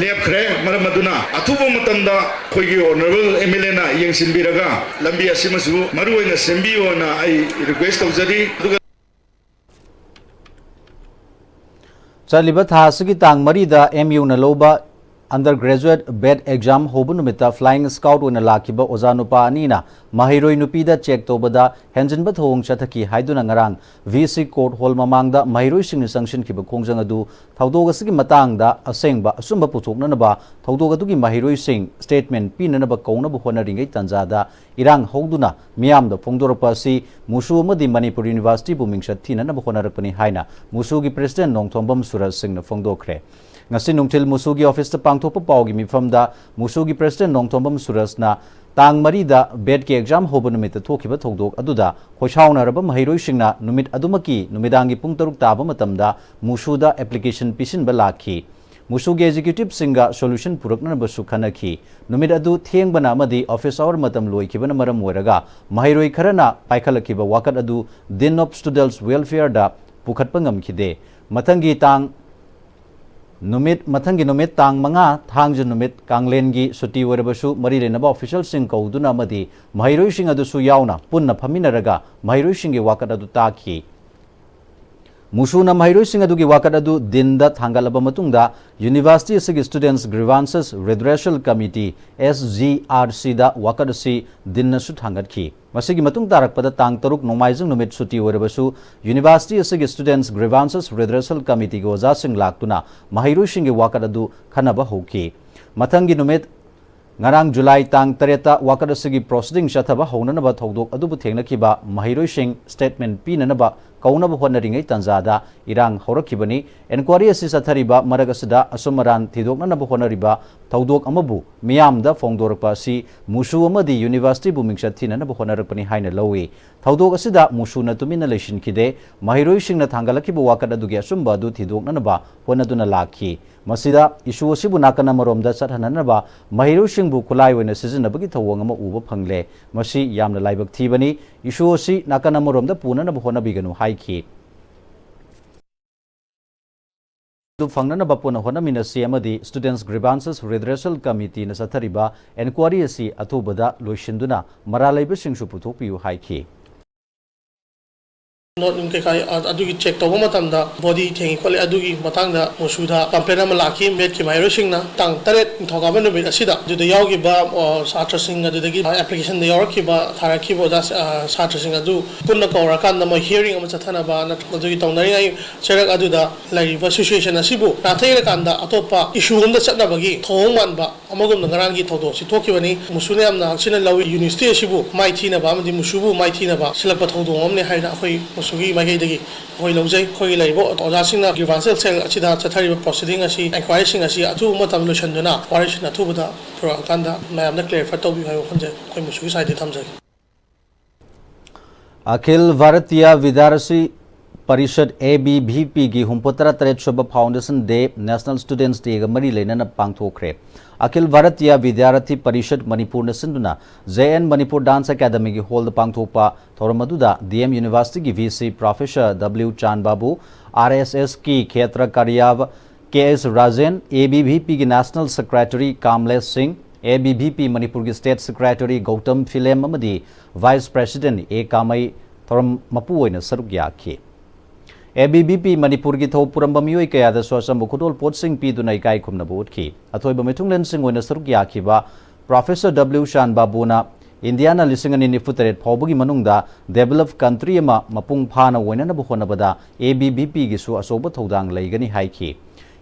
ꯂꯦꯞꯈ꯭ꯔꯦ꯫ ꯃꯔꯝ ꯑꯗꯨꯅ ꯑꯊꯨꯕ ꯃꯇꯝꯗ ꯑꯩꯈꯣꯏꯒꯤ honourable M L A ꯅ ꯌꯦꯡꯁꯤꯟꯕꯤꯔꯒ ꯂꯝꯕꯤ ꯑꯁꯤꯃꯁꯨ ꯃꯔꯨ ꯑꯣꯏꯅ ꯁꯦꯝꯕꯤꯌꯣꯅ ꯑꯩ request ꯇꯧꯖꯔꯤ꯫ ꯑꯗꯨꯒ ꯆꯠꯂꯤꯕ ꯊꯥ ꯑꯁꯤꯒꯤ ꯇꯥꯡ ꯃꯔꯤꯗ M U ꯅ ꯂꯧꯕ Undergraduate BEd exam ꯍꯧꯕ ꯅꯨꯃꯤꯠꯇ flying scout ꯑꯣꯏꯅ ꯂꯥꯛꯈꯤꯕ ꯑꯣꯖꯥ ꯅꯨꯄꯥ ꯑꯅꯤꯅ ꯃꯍꯩꯔꯣꯏ ꯅꯨꯄꯤꯗ check ꯇꯧꯕꯗ ꯍꯦꯟꯖꯤꯟꯕ ꯊꯧꯑꯣꯡ ꯆꯠꯊꯈꯤ ꯍꯥꯏꯗꯨꯅ ꯉꯔꯥꯡ VC court hall ꯃꯃꯥꯡꯗ ꯃꯍꯩꯔꯣꯏꯁꯤꯡꯅ ꯆꯪꯁꯤꯟꯈꯤꯕ ꯈꯣꯡꯖꯪ ꯑꯗꯨ ꯊꯧꯗꯣꯛ ꯑꯁꯤꯒꯤ ꯃꯇꯥꯡꯗ ꯑꯁꯦꯡꯕ ꯑꯆꯨꯝꯕ ꯄꯨꯊꯣꯛꯅꯅꯕ ꯊꯧꯗꯣꯛ ꯑꯗꯨꯒꯤ ꯃꯍꯩꯔꯣꯏꯁꯤꯡ statement ꯄꯤꯅꯅꯕ ꯀꯧꯅꯕ ꯍꯣꯠꯅꯔꯤꯉꯩ ꯇꯥꯟꯖꯥꯗ ꯏꯔꯥꯡ ꯍꯧꯗꯨꯅ ꯃꯤꯌꯥꯝꯗ ꯐꯣꯡꯗꯣꯔꯛꯄ ꯑꯁꯤ ꯃꯨꯁꯨ ꯑꯃꯗꯤ ꯃꯅꯤꯄꯨꯔ Universityꯕꯨ ꯃꯤꯡꯆꯠ ꯊꯤꯅꯅꯕ ꯍꯣꯠꯅꯔꯛꯄꯅꯤ ꯍꯥꯏꯅ ꯃꯨꯁꯨꯒꯤ president ꯅꯣꯡꯊꯣꯝꯕꯝ ꯁꯨꯔꯖ ꯁꯤꯡꯅ ꯐꯣꯡꯗꯣꯛꯈ꯭ꯔꯦ꯫ ꯉꯁꯤ ꯅꯨꯡꯊꯤꯜ ꯃꯨꯁꯨꯒꯤ officeꯇ ꯄꯥꯡꯊꯣꯛꯄ ꯄꯥꯎꯒꯤ ꯃꯤꯐꯝꯗ ꯃꯨꯁꯨꯒꯤ president ꯅꯣꯡꯊꯣꯝꯕꯝ ꯁꯨꯔꯖꯅ ꯇꯥꯡ ꯃꯔꯤꯗ BEdꯀꯤ exam ꯍꯧꯕ ꯅꯨꯃꯤꯠꯇ ꯊꯣꯛꯈꯤꯕ ꯊꯧꯗꯣꯛ ꯑꯗꯨꯗ ꯈꯣꯏꯁꯥꯎꯅꯔꯕ ꯃꯍꯩꯔꯣꯏꯁꯤꯡꯅ ꯅꯨꯃꯤꯠ ꯑꯗꯨꯃꯛꯀꯤ ꯅꯨꯃꯤꯗꯥꯡꯒꯤ ꯄꯨꯡ ꯇꯔꯨꯛ ꯇꯥꯕ ꯃꯇꯝꯗ ꯃꯨꯁꯨꯗ application ꯄꯤꯁꯤꯟꯕ ꯂꯥꯛꯈꯤ꯫ ꯃꯨꯁꯨꯒꯤ executiveꯁꯤꯡꯒ solution ꯄꯨꯔꯛꯅꯅꯕꯁꯨ ꯈꯟꯅꯈꯤ꯫ ꯅꯨꯃꯤꯠ ꯑꯗꯨ ꯊꯦꯡꯕꯅ ꯑꯃꯗꯤ office hour ꯃꯇꯝ ꯂꯣꯏꯈꯤꯕꯅ ꯃꯔꯝ ꯑꯣꯏꯔꯒ ꯃꯍꯩꯔꯣꯏ ꯈꯔꯅ ꯄꯥꯏꯈꯠꯂꯛꯈꯤꯕ ꯋꯥꯀꯠ ꯑꯗꯨ Dean of Students Welfareꯗ ꯄꯨꯈꯠꯄ ꯉꯝꯈꯤꯗꯦ꯫ ꯃꯊꯪꯒꯤ ꯇꯥꯡ ꯅꯨꯃꯤꯠ, ꯃꯊꯪꯒꯤ ꯅꯨꯃꯤꯠ ꯇꯥꯡ ꯃꯉꯥ ꯊꯥꯡꯖ ꯅꯨꯃꯤꯠ ꯀꯥꯡꯂꯦꯟꯒꯤ ꯁꯨꯇꯤ ꯑꯣꯏꯔꯕꯁꯨ ꯃꯔꯤ ꯂꯩꯅꯕ officialꯁꯤꯡ ꯀꯧꯗꯨꯅ ꯑꯃꯗꯤ ꯃꯍꯩꯔꯣꯏꯁꯤꯡ ꯑꯗꯨꯁꯨ ꯌꯥꯎꯅ ꯄꯨꯟꯅ ꯐꯝꯃꯤꯟꯅꯔꯒ ꯃꯍꯩꯔꯣꯏꯁꯤꯡꯒꯤ ꯋꯥꯀꯠ ꯑꯗꯨ ꯇꯥꯈꯤ꯫ ꯃꯨꯁꯨꯅ ꯃꯍꯩꯔꯣꯏꯁꯤꯡ ꯑꯗꯨꯒꯤ ꯋꯥꯀꯠ ꯑꯗꯨ Deanꯗ ꯊꯥꯡꯒꯠꯂꯕ ꯃꯇꯨꯡꯗ University ꯑꯁꯤꯒꯤ Students Grievances Redressal Committee, SGRCꯗ ꯋꯥꯀꯠ ꯑꯁꯤ Deanꯅꯁꯨ ꯊꯥꯡꯒꯠꯈꯤ꯫ ꯃꯁꯤꯒꯤ ꯃꯇꯨꯡ ꯇꯥꯔꯛꯄꯗ ꯇꯥꯡ ꯇꯔꯨꯛ ꯅꯣꯡꯃꯥꯏꯖꯤꯡ ꯅꯨꯃꯤꯠ ꯁꯨꯇꯤ ꯑꯣꯏꯔꯕꯁꯨ University ꯑꯁꯤꯒꯤ Students Grievances Redressal Committeeꯒꯤ ꯑꯣꯖꯥꯁꯤꯡ ꯂꯥꯛꯇꯨꯅ ꯃꯍꯩꯔꯣꯏꯁꯤꯡꯒꯤ ꯋꯥꯀꯠ ꯑꯗꯨ ꯈꯟꯅꯕ ꯍꯧꯈꯤ꯫ ꯃꯊꯪꯒꯤ ꯅꯨꯃꯤꯠ ꯉꯔꯥꯡ July ꯇꯥꯡ ꯇꯔꯦꯠꯇ ꯋꯥꯀꯠ ꯑꯁꯤꯒꯤ proceeding ꯆꯠꯊꯕ ꯍꯧꯅꯅꯕ ꯊꯧꯗꯣꯛ ꯑꯗꯨꯕꯨ ꯊꯦꯡꯅꯈꯤꯕ ꯃꯍꯩꯔꯣꯏꯁꯤꯡ statement ꯄꯤꯅꯅꯕ ꯀꯧꯅꯕ ꯍꯣꯠꯅꯔꯤꯉꯩ ꯇꯥꯟꯖꯥꯗ ꯏꯔꯥꯡ ꯍꯧꯔꯛꯈꯤꯕꯅꯤ꯫ Enquiry ꯑꯁꯤ ꯆꯠꯊꯔꯤꯕ ꯃꯔꯛ ꯑꯁꯤꯗ ꯑꯆꯨꯝ ꯑꯔꯥꯟ ꯊꯤꯗꯣꯛꯅꯅꯕ ꯍꯣꯠꯅꯔꯤꯕ ꯊꯧꯗꯣꯛ ꯑꯃꯕꯨ ꯃꯤꯌꯥꯝꯗ ꯐꯣꯡꯗꯣꯔꯛꯄ ꯑꯁꯤ ꯃꯨꯁꯨ ꯑꯃꯗꯤ Universityꯕꯨ ꯃꯤꯡꯆꯠ ꯊꯤꯅꯅꯕ ꯍꯣꯠꯅꯔꯛꯄꯅꯤ ꯍꯥꯏꯅ ꯂꯧꯏ꯫ ꯊꯧꯗꯣꯛ ꯑꯁꯤꯗ ꯃꯨꯁꯨꯅ ꯇꯨꯃꯤꯟꯅ ꯂꯩꯁꯤꯟꯈꯤꯗꯦ꯫ ꯃꯍꯩꯔꯣꯏꯁꯤꯡꯅ ꯊꯥꯡꯒꯠꯂꯛꯈꯤꯕ ꯋꯥꯀꯠ ꯑꯗꯨꯒꯤ ꯑꯆꯨꯝꯕ ꯑꯗꯨ ꯊꯤꯗꯣꯛꯅꯅꯕ ꯍꯣꯠꯅꯗꯨꯅ ꯂꯥꯛꯈꯤ꯫ ꯃꯁꯤꯗ issue ꯑꯁꯤꯕꯨ ꯅꯥꯀꯟ ꯑꯃꯔꯣꯝꯗ ꯆꯠꯍꯟꯅꯅꯕ ꯃꯍꯩꯔꯣꯏꯁꯤꯡꯕꯨ ꯈꯨꯠꯂꯥꯏ ꯑꯣꯏꯅ ꯁꯤꯖꯤꯟꯅꯕꯒꯤ ꯊꯧꯑꯣꯡ ꯑꯃ ꯎꯕ ꯐꯪꯂꯦ꯫ ꯃꯁꯤ ꯌꯥꯝꯅ ꯂꯥꯏꯕꯛ ꯊꯤꯕꯅꯤ꯫ Issue ꯑꯁꯤ ꯅꯥꯀꯟ ꯑꯃꯔꯣꯝꯗ ꯄꯨꯅꯅꯕ ꯍꯣꯠꯅꯕꯤꯒꯅꯨ ꯍꯥꯏꯈꯤ꯫ ꯑꯗꯨ ꯐꯪꯅꯅꯕ ꯄꯨꯟꯅ ꯍꯣꯠꯅꯃꯤꯟꯅꯁꯤ ꯑꯃꯗꯤ Students Grievances Redressal Committeeꯅ ꯆꯠꯊꯔꯤꯕ enquiry ꯑꯁꯤ ꯑꯊꯨꯕꯗ ꯂꯣꯏꯁꯤꯟꯗꯨꯅ ꯃꯔꯥꯜ ꯂꯩꯕꯁꯤꯡꯁꯨ ꯄꯨꯊꯣꯛꯄꯤꯌꯨ ꯍꯥꯏꯈꯤ꯫ ꯅꯣꯠ ꯀꯩꯀꯥ ꯑꯗꯨꯒꯤ ꯆꯦꯛ ꯇꯧꯕ ꯃꯇꯝꯗ ꯕꯣꯗꯤ ꯊꯦꯡꯉꯤ ꯈꯣꯠꯂꯤ ꯑꯗꯨꯒꯤ ꯃꯇꯥꯡꯗ ꯃꯨꯁꯨꯗ ꯀꯝꯄ꯭ꯂꯦꯟ ꯑꯃ ꯂꯥꯛꯈꯤ꯫ ꯃꯦꯠꯀꯤ ꯃꯍꯩꯔꯣꯏꯁꯤꯡꯅ ꯇꯥꯡ ꯇꯔꯦꯠ ꯅꯤꯡꯊꯧꯀꯥꯕ ꯅꯨꯃꯤꯠ ꯑꯁꯤꯗ ꯑꯗꯨꯗ ꯌꯥꯎꯈꯤꯕ ꯁꯥꯇ꯭ꯔꯁꯤꯡ ꯑꯗꯨꯗꯒꯤ ꯑꯦꯄ꯭ꯂꯤꯀꯦꯁꯟꯗ ꯌꯥꯎꯔꯛꯈꯤꯕ ꯊꯥꯔꯛꯈꯤꯕ ꯑꯣꯖꯥ ꯁꯥꯇ꯭ꯔꯁꯤꯡ ꯑꯗꯨ ꯄꯨꯟꯅ ꯀꯧꯔꯀꯥꯟꯗ ꯃꯣꯏ ꯍꯤꯌꯔꯤꯡ ꯑꯃ ꯆꯠꯊꯅꯕ ꯑꯗꯨꯒꯤ ꯇꯧꯅꯔꯤꯉꯩ ꯆꯩꯔꯛ ꯑꯗꯨꯗ ꯂꯩꯔꯤꯕ ꯁꯤꯆꯨꯋꯦꯁꯟ ꯑꯁꯤꯕꯨ ꯅꯥꯊꯩꯔꯀꯥꯟꯗ ꯑꯇꯣꯞꯄ ꯏꯁꯨ ꯑꯃꯗ ꯆꯠꯅꯕꯒꯤ ꯊꯧꯑꯣꯡ ꯃꯥꯟꯕ ꯑꯃꯒꯨꯝꯅ ꯉꯔꯥꯡꯒꯤ ꯊꯧꯗꯣꯛ ꯑꯁꯤ ꯊꯣꯛꯈꯤꯕꯅꯤ꯫ ꯃꯨꯁꯨꯅ ꯌꯥꯝꯅ ꯍꯛꯆꯤꯟꯅ ꯂꯧꯏ꯫ ꯌꯨꯅꯤꯚꯔꯁꯤꯇꯤ ꯑꯁꯤꯕꯨ ꯃꯥꯏꯊꯤꯅꯕ ꯑꯃꯗꯤ ꯃꯨꯁꯨꯕꯨ ꯃꯥꯏꯊꯤꯅꯕ ꯁꯤꯜꯂꯛꯄ ꯊꯧꯗꯣꯛ ꯑꯃꯅꯤ ꯍꯥꯏꯅ ꯑꯩꯈꯣꯏ ꯃꯨꯁꯨꯒꯤ ꯃꯥꯏꯀꯩꯗꯒꯤ ꯑꯩꯈꯣꯏ ꯂꯧꯖꯩ꯫ ꯑꯩꯈꯣꯏꯒꯤ ꯂꯩꯔꯤꯕ ꯑꯣꯖꯥꯁꯤꯡꯅ ꯒ꯭ꯔꯤꯚꯥꯟꯁꯦꯜ ꯁꯦꯜ ꯑꯁꯤꯗ ꯆꯠꯊꯔꯤꯕ ꯄ꯭ꯔꯣꯁꯤꯗꯤꯡ ꯑꯁꯤ, ꯏꯟꯀ꯭ꯋꯥꯏꯔꯤꯁꯤꯡ ꯑꯁꯤ ꯑꯊꯨꯕ ꯃꯇꯝꯗ ꯂꯣꯏꯁꯤꯟꯗꯨꯅ ꯋꯥꯔꯤꯁꯤꯡ ꯑꯊꯨꯕꯗ ꯄꯨꯔꯛꯑꯀꯥꯟꯗ ꯃꯌꯥꯝꯗ ꯀ꯭ꯂꯦꯔꯤꯐꯥꯏ ꯇꯧꯕꯤꯌꯨ ꯍꯥꯏꯕ ꯋꯥꯐꯝꯁꯦ ꯑꯩꯈꯣꯏ ꯃꯨꯁꯨꯒꯤ ꯁꯥꯏꯠꯇꯒꯤ ꯊꯝꯖꯒꯦ꯫ Akhil Bhartiya Vidyarthi Parishad, A B V ꯄꯤꯒꯤ ꯍꯨꯝꯐꯨꯇꯔꯥ ꯇꯔꯦꯠ ꯁꯨꯕ ꯐꯥꯎꯟꯗꯦꯁꯟ ꯗꯦ ꯅꯦꯁꯅꯦꯜ ꯁ꯭ꯇꯨꯗꯦꯟꯠꯁ ꯗꯦꯒ ꯃꯔꯤ ꯂꯩꯅꯅ ꯄꯥꯡꯊꯣꯛꯈ꯭ꯔꯦ꯫ ꯑꯈꯤꯜ ꯚꯥꯔꯇꯤꯌꯥ ꯚꯤꯗ꯭ꯌꯥꯔꯊꯤ ꯄꯔꯤꯁꯠ ꯃꯅꯤꯄꯨꯔꯅ ꯁꯤꯟꯗꯨꯅ ꯖꯦ ꯑꯦꯟ ꯃꯅꯤꯄꯨꯔ ꯗꯥꯟꯁ ꯑꯦꯀꯥꯗꯃꯤꯒꯤ ꯍꯣꯜꯗ ꯄꯥꯡꯊꯣꯛꯄ ꯊꯧꯔꯝ ꯑꯗꯨꯗ ꯗꯤ ꯑꯦꯝ ꯌꯨꯅꯤꯚꯔꯁꯤꯇꯤꯒꯤ V C professor W Chan Babu, R S ꯑꯦꯁꯀꯤ ꯈꯦꯇ꯭ꯔ ꯀꯥꯔꯌꯥꯕ K S Rajen, A B V ꯄꯤꯒꯤ national secretary Kamlesh Singh, A B V P ꯃꯅꯤꯄꯨꯔꯒꯤ ꯁ꯭ꯇꯦꯠ ꯁꯦꯀ꯭ꯔꯦꯇꯔꯤ ꯒꯧꯇꯝ ꯐꯤꯂꯦꯝ ꯑꯃꯗꯤ ꯚꯥꯏꯁ ꯄ꯭ꯔꯦꯁꯤꯗꯦꯟꯠ ꯑꯦ ꯀꯥꯃꯩ ꯊꯧꯔꯝ ꯃꯄꯨ ꯑꯣꯏꯅ ꯁꯔꯨꯛ ꯌꯥꯈꯤ꯫ ꯑꯦ ꯚꯤ ꯚꯤ ꯄꯤ ꯃꯅꯤꯄꯨꯔꯒꯤ ꯊꯧ ꯄꯨꯔꯝꯕ ꯃꯤꯑꯣꯏ ꯀꯌꯥꯗꯁꯨ ꯑꯆꯝꯕ ꯈꯨꯗꯣꯜ ꯄꯣꯠꯁꯤꯡ ꯄꯤꯗꯨꯅ ꯏꯀꯥꯏ ꯈꯨꯝꯅꯕ ꯎꯠꯈꯤ꯫ ꯑꯊꯣꯏꯕ ꯃꯤꯊꯨꯡꯂꯦꯟꯁꯤꯡ ꯑꯣꯏꯅ ꯁꯔꯨꯛ ꯌꯥꯈꯤꯕ ꯄ꯭ꯔꯣꯐꯦꯁꯔ ꯗꯕ꯭ꯂꯤꯎ ꯆꯥꯟ ꯕꯥꯕꯨꯅ ꯏꯟꯗꯤꯌꯥꯅ ꯂꯤꯁꯤꯡ ꯑꯅꯤ ꯅꯤꯐꯨ ꯇꯔꯦꯠ ꯐꯥꯎꯕꯒꯤ ꯃꯅꯨꯡꯗ ꯗꯦꯚꯦꯂꯞ ꯀꯟꯇ꯭ꯔꯤ ꯑꯃ ꯃꯄꯨꯡ ꯐꯥꯅ ꯑꯣꯏꯅꯅꯕ ꯍꯣꯠꯅꯕꯗ ꯑꯦ ꯚꯤ ꯚꯤ ꯄꯤꯒꯤꯁꯨ ꯑꯆꯧꯕ ꯊꯧꯗꯥꯡ ꯂꯩꯒꯅꯤ ꯍꯥꯏꯈꯤ꯫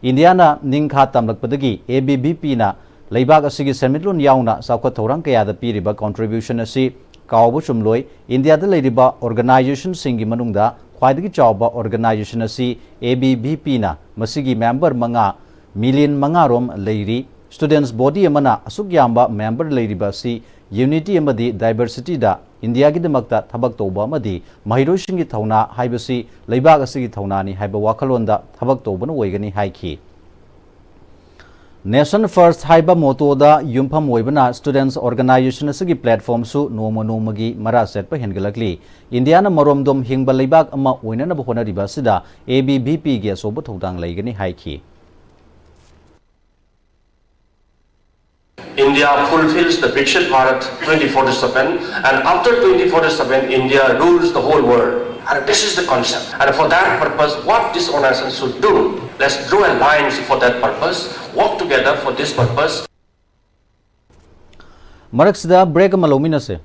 ꯏꯟꯗꯤꯌꯥꯅ ꯅꯤꯡꯈꯥ ꯇꯝꯂꯛꯄꯗꯒꯤ ꯑꯦ ꯚꯤ ꯚꯤ ꯄꯤꯅ ꯂꯩꯕꯥꯛ ꯑꯁꯤꯒꯤ ꯁꯦꯟꯃꯤꯠꯂꯣꯟ ꯌꯥꯎꯅ ꯆꯥꯎꯈꯠ ꯊꯧꯔꯥꯡ ꯀꯌꯥꯗ ꯄꯤꯔꯤꯕ ꯀꯣꯟꯇ꯭ꯔꯤꯕ꯭ꯌꯨꯁꯟ ꯑꯁꯤ ꯀꯥꯎꯕ ꯆꯨꯝꯂꯣꯏ꯫ ꯏꯟꯗꯤꯌꯥꯗ ꯂꯩꯔꯤꯕ ꯑꯣꯔꯒꯅꯥꯏꯖꯦꯁꯟꯁꯤꯡꯒꯤ ꯃꯅꯨꯡꯗ ꯈ꯭ꯋꯥꯏꯗꯒꯤ ꯆꯥꯎꯕ ꯑꯣꯔꯒꯅꯥꯏꯖꯦꯁꯟ ꯑꯁꯤ ꯑꯦ ꯚꯤ ꯚꯤ ꯄꯤꯅ ꯃꯁꯤꯒꯤ ꯃꯦꯝꯕꯔ ꯃꯉꯥ ꯃꯤꯂꯤꯌꯟ ꯃꯉꯥ ꯔꯣꯝ ꯂꯩꯔꯤ꯫ ꯁ꯭ꯇꯨꯗꯦꯟꯠꯁ ꯕꯣꯗꯤ ꯑꯃꯅ ꯑꯁꯨꯛ ꯌꯥꯝꯕ ꯃꯦꯝꯕꯔ ꯂꯩꯔꯤꯕ ꯑꯁꯤ ꯌꯨꯅꯤꯇꯤ ꯑꯃꯗꯤ ꯗꯥꯏꯕꯔꯁꯤꯇꯤꯗ ꯏꯟꯗꯤꯌꯥꯒꯤꯗꯃꯛꯇ ꯊꯕꯛ ꯇꯧꯕ ꯑꯃꯗꯤ ꯃꯍꯩꯔꯣꯏꯁꯤꯡꯒꯤ ꯊꯧꯅꯥ ꯍꯥꯏꯕꯁꯤ ꯂꯩꯕꯥꯛ ꯑꯁꯤꯒꯤ ꯊꯧꯅꯥꯅꯤ ꯍꯥꯏꯕ ꯋꯥꯈꯜꯂꯣꯟꯗ ꯊꯕꯛ ꯇꯧꯕꯅ ꯑꯣꯏꯒꯅꯤ ꯍꯥꯏꯈꯤ꯫ ꯅꯦꯁꯟ ꯐꯔꯁ꯭ꯠ ꯍꯥꯏꯕ ꯃꯣꯇꯣꯗ ꯌꯨꯝꯐꯝ ꯑꯣꯏꯕꯅ ꯁ꯭ꯇꯨꯗꯦꯟꯠꯁ ꯑꯣꯔꯒꯅꯥꯏꯖꯦꯁꯟ ꯑꯁꯤꯒꯤ ꯄ꯭ꯂꯦꯠꯐꯣꯔꯝꯁꯨ ꯅꯣꯡꯃ ꯅꯣꯡꯃꯒꯤ ꯃꯔꯥ ꯆꯦꯠꯄ ꯍꯦꯟꯒꯠꯂꯛꯂꯤ꯫ ꯏꯟꯗꯤꯌꯥꯅ ꯃꯔꯣꯝꯗꯣꯝ ꯍꯤꯡꯕ ꯂꯩꯕꯥꯛ ꯑꯃ ꯑꯣꯏꯅꯅꯕ ꯍꯣꯠꯅꯔꯤꯕ ꯑꯁꯤꯗ ꯑꯦ ꯚꯤ ꯚꯤ ꯄꯤꯒꯤ ꯑꯆꯧꯕ ꯊꯧꯗꯥꯡ ꯂꯩꯒꯅꯤ ꯍꯥꯏꯈꯤ꯫ India fulfills the Viksit Bharat twenty forty-seven, and after twenty forty-seven, India rules the whole world. And this is the concept. And for that purpose, what this organization should do, let's draw a lines for that purpose, work together for this purpose. ꯃꯔꯛꯁꯤꯗ ꯕ꯭ꯔꯦꯛ ꯑꯃ ꯂꯧꯃꯤꯟꯅꯁꯦ꯫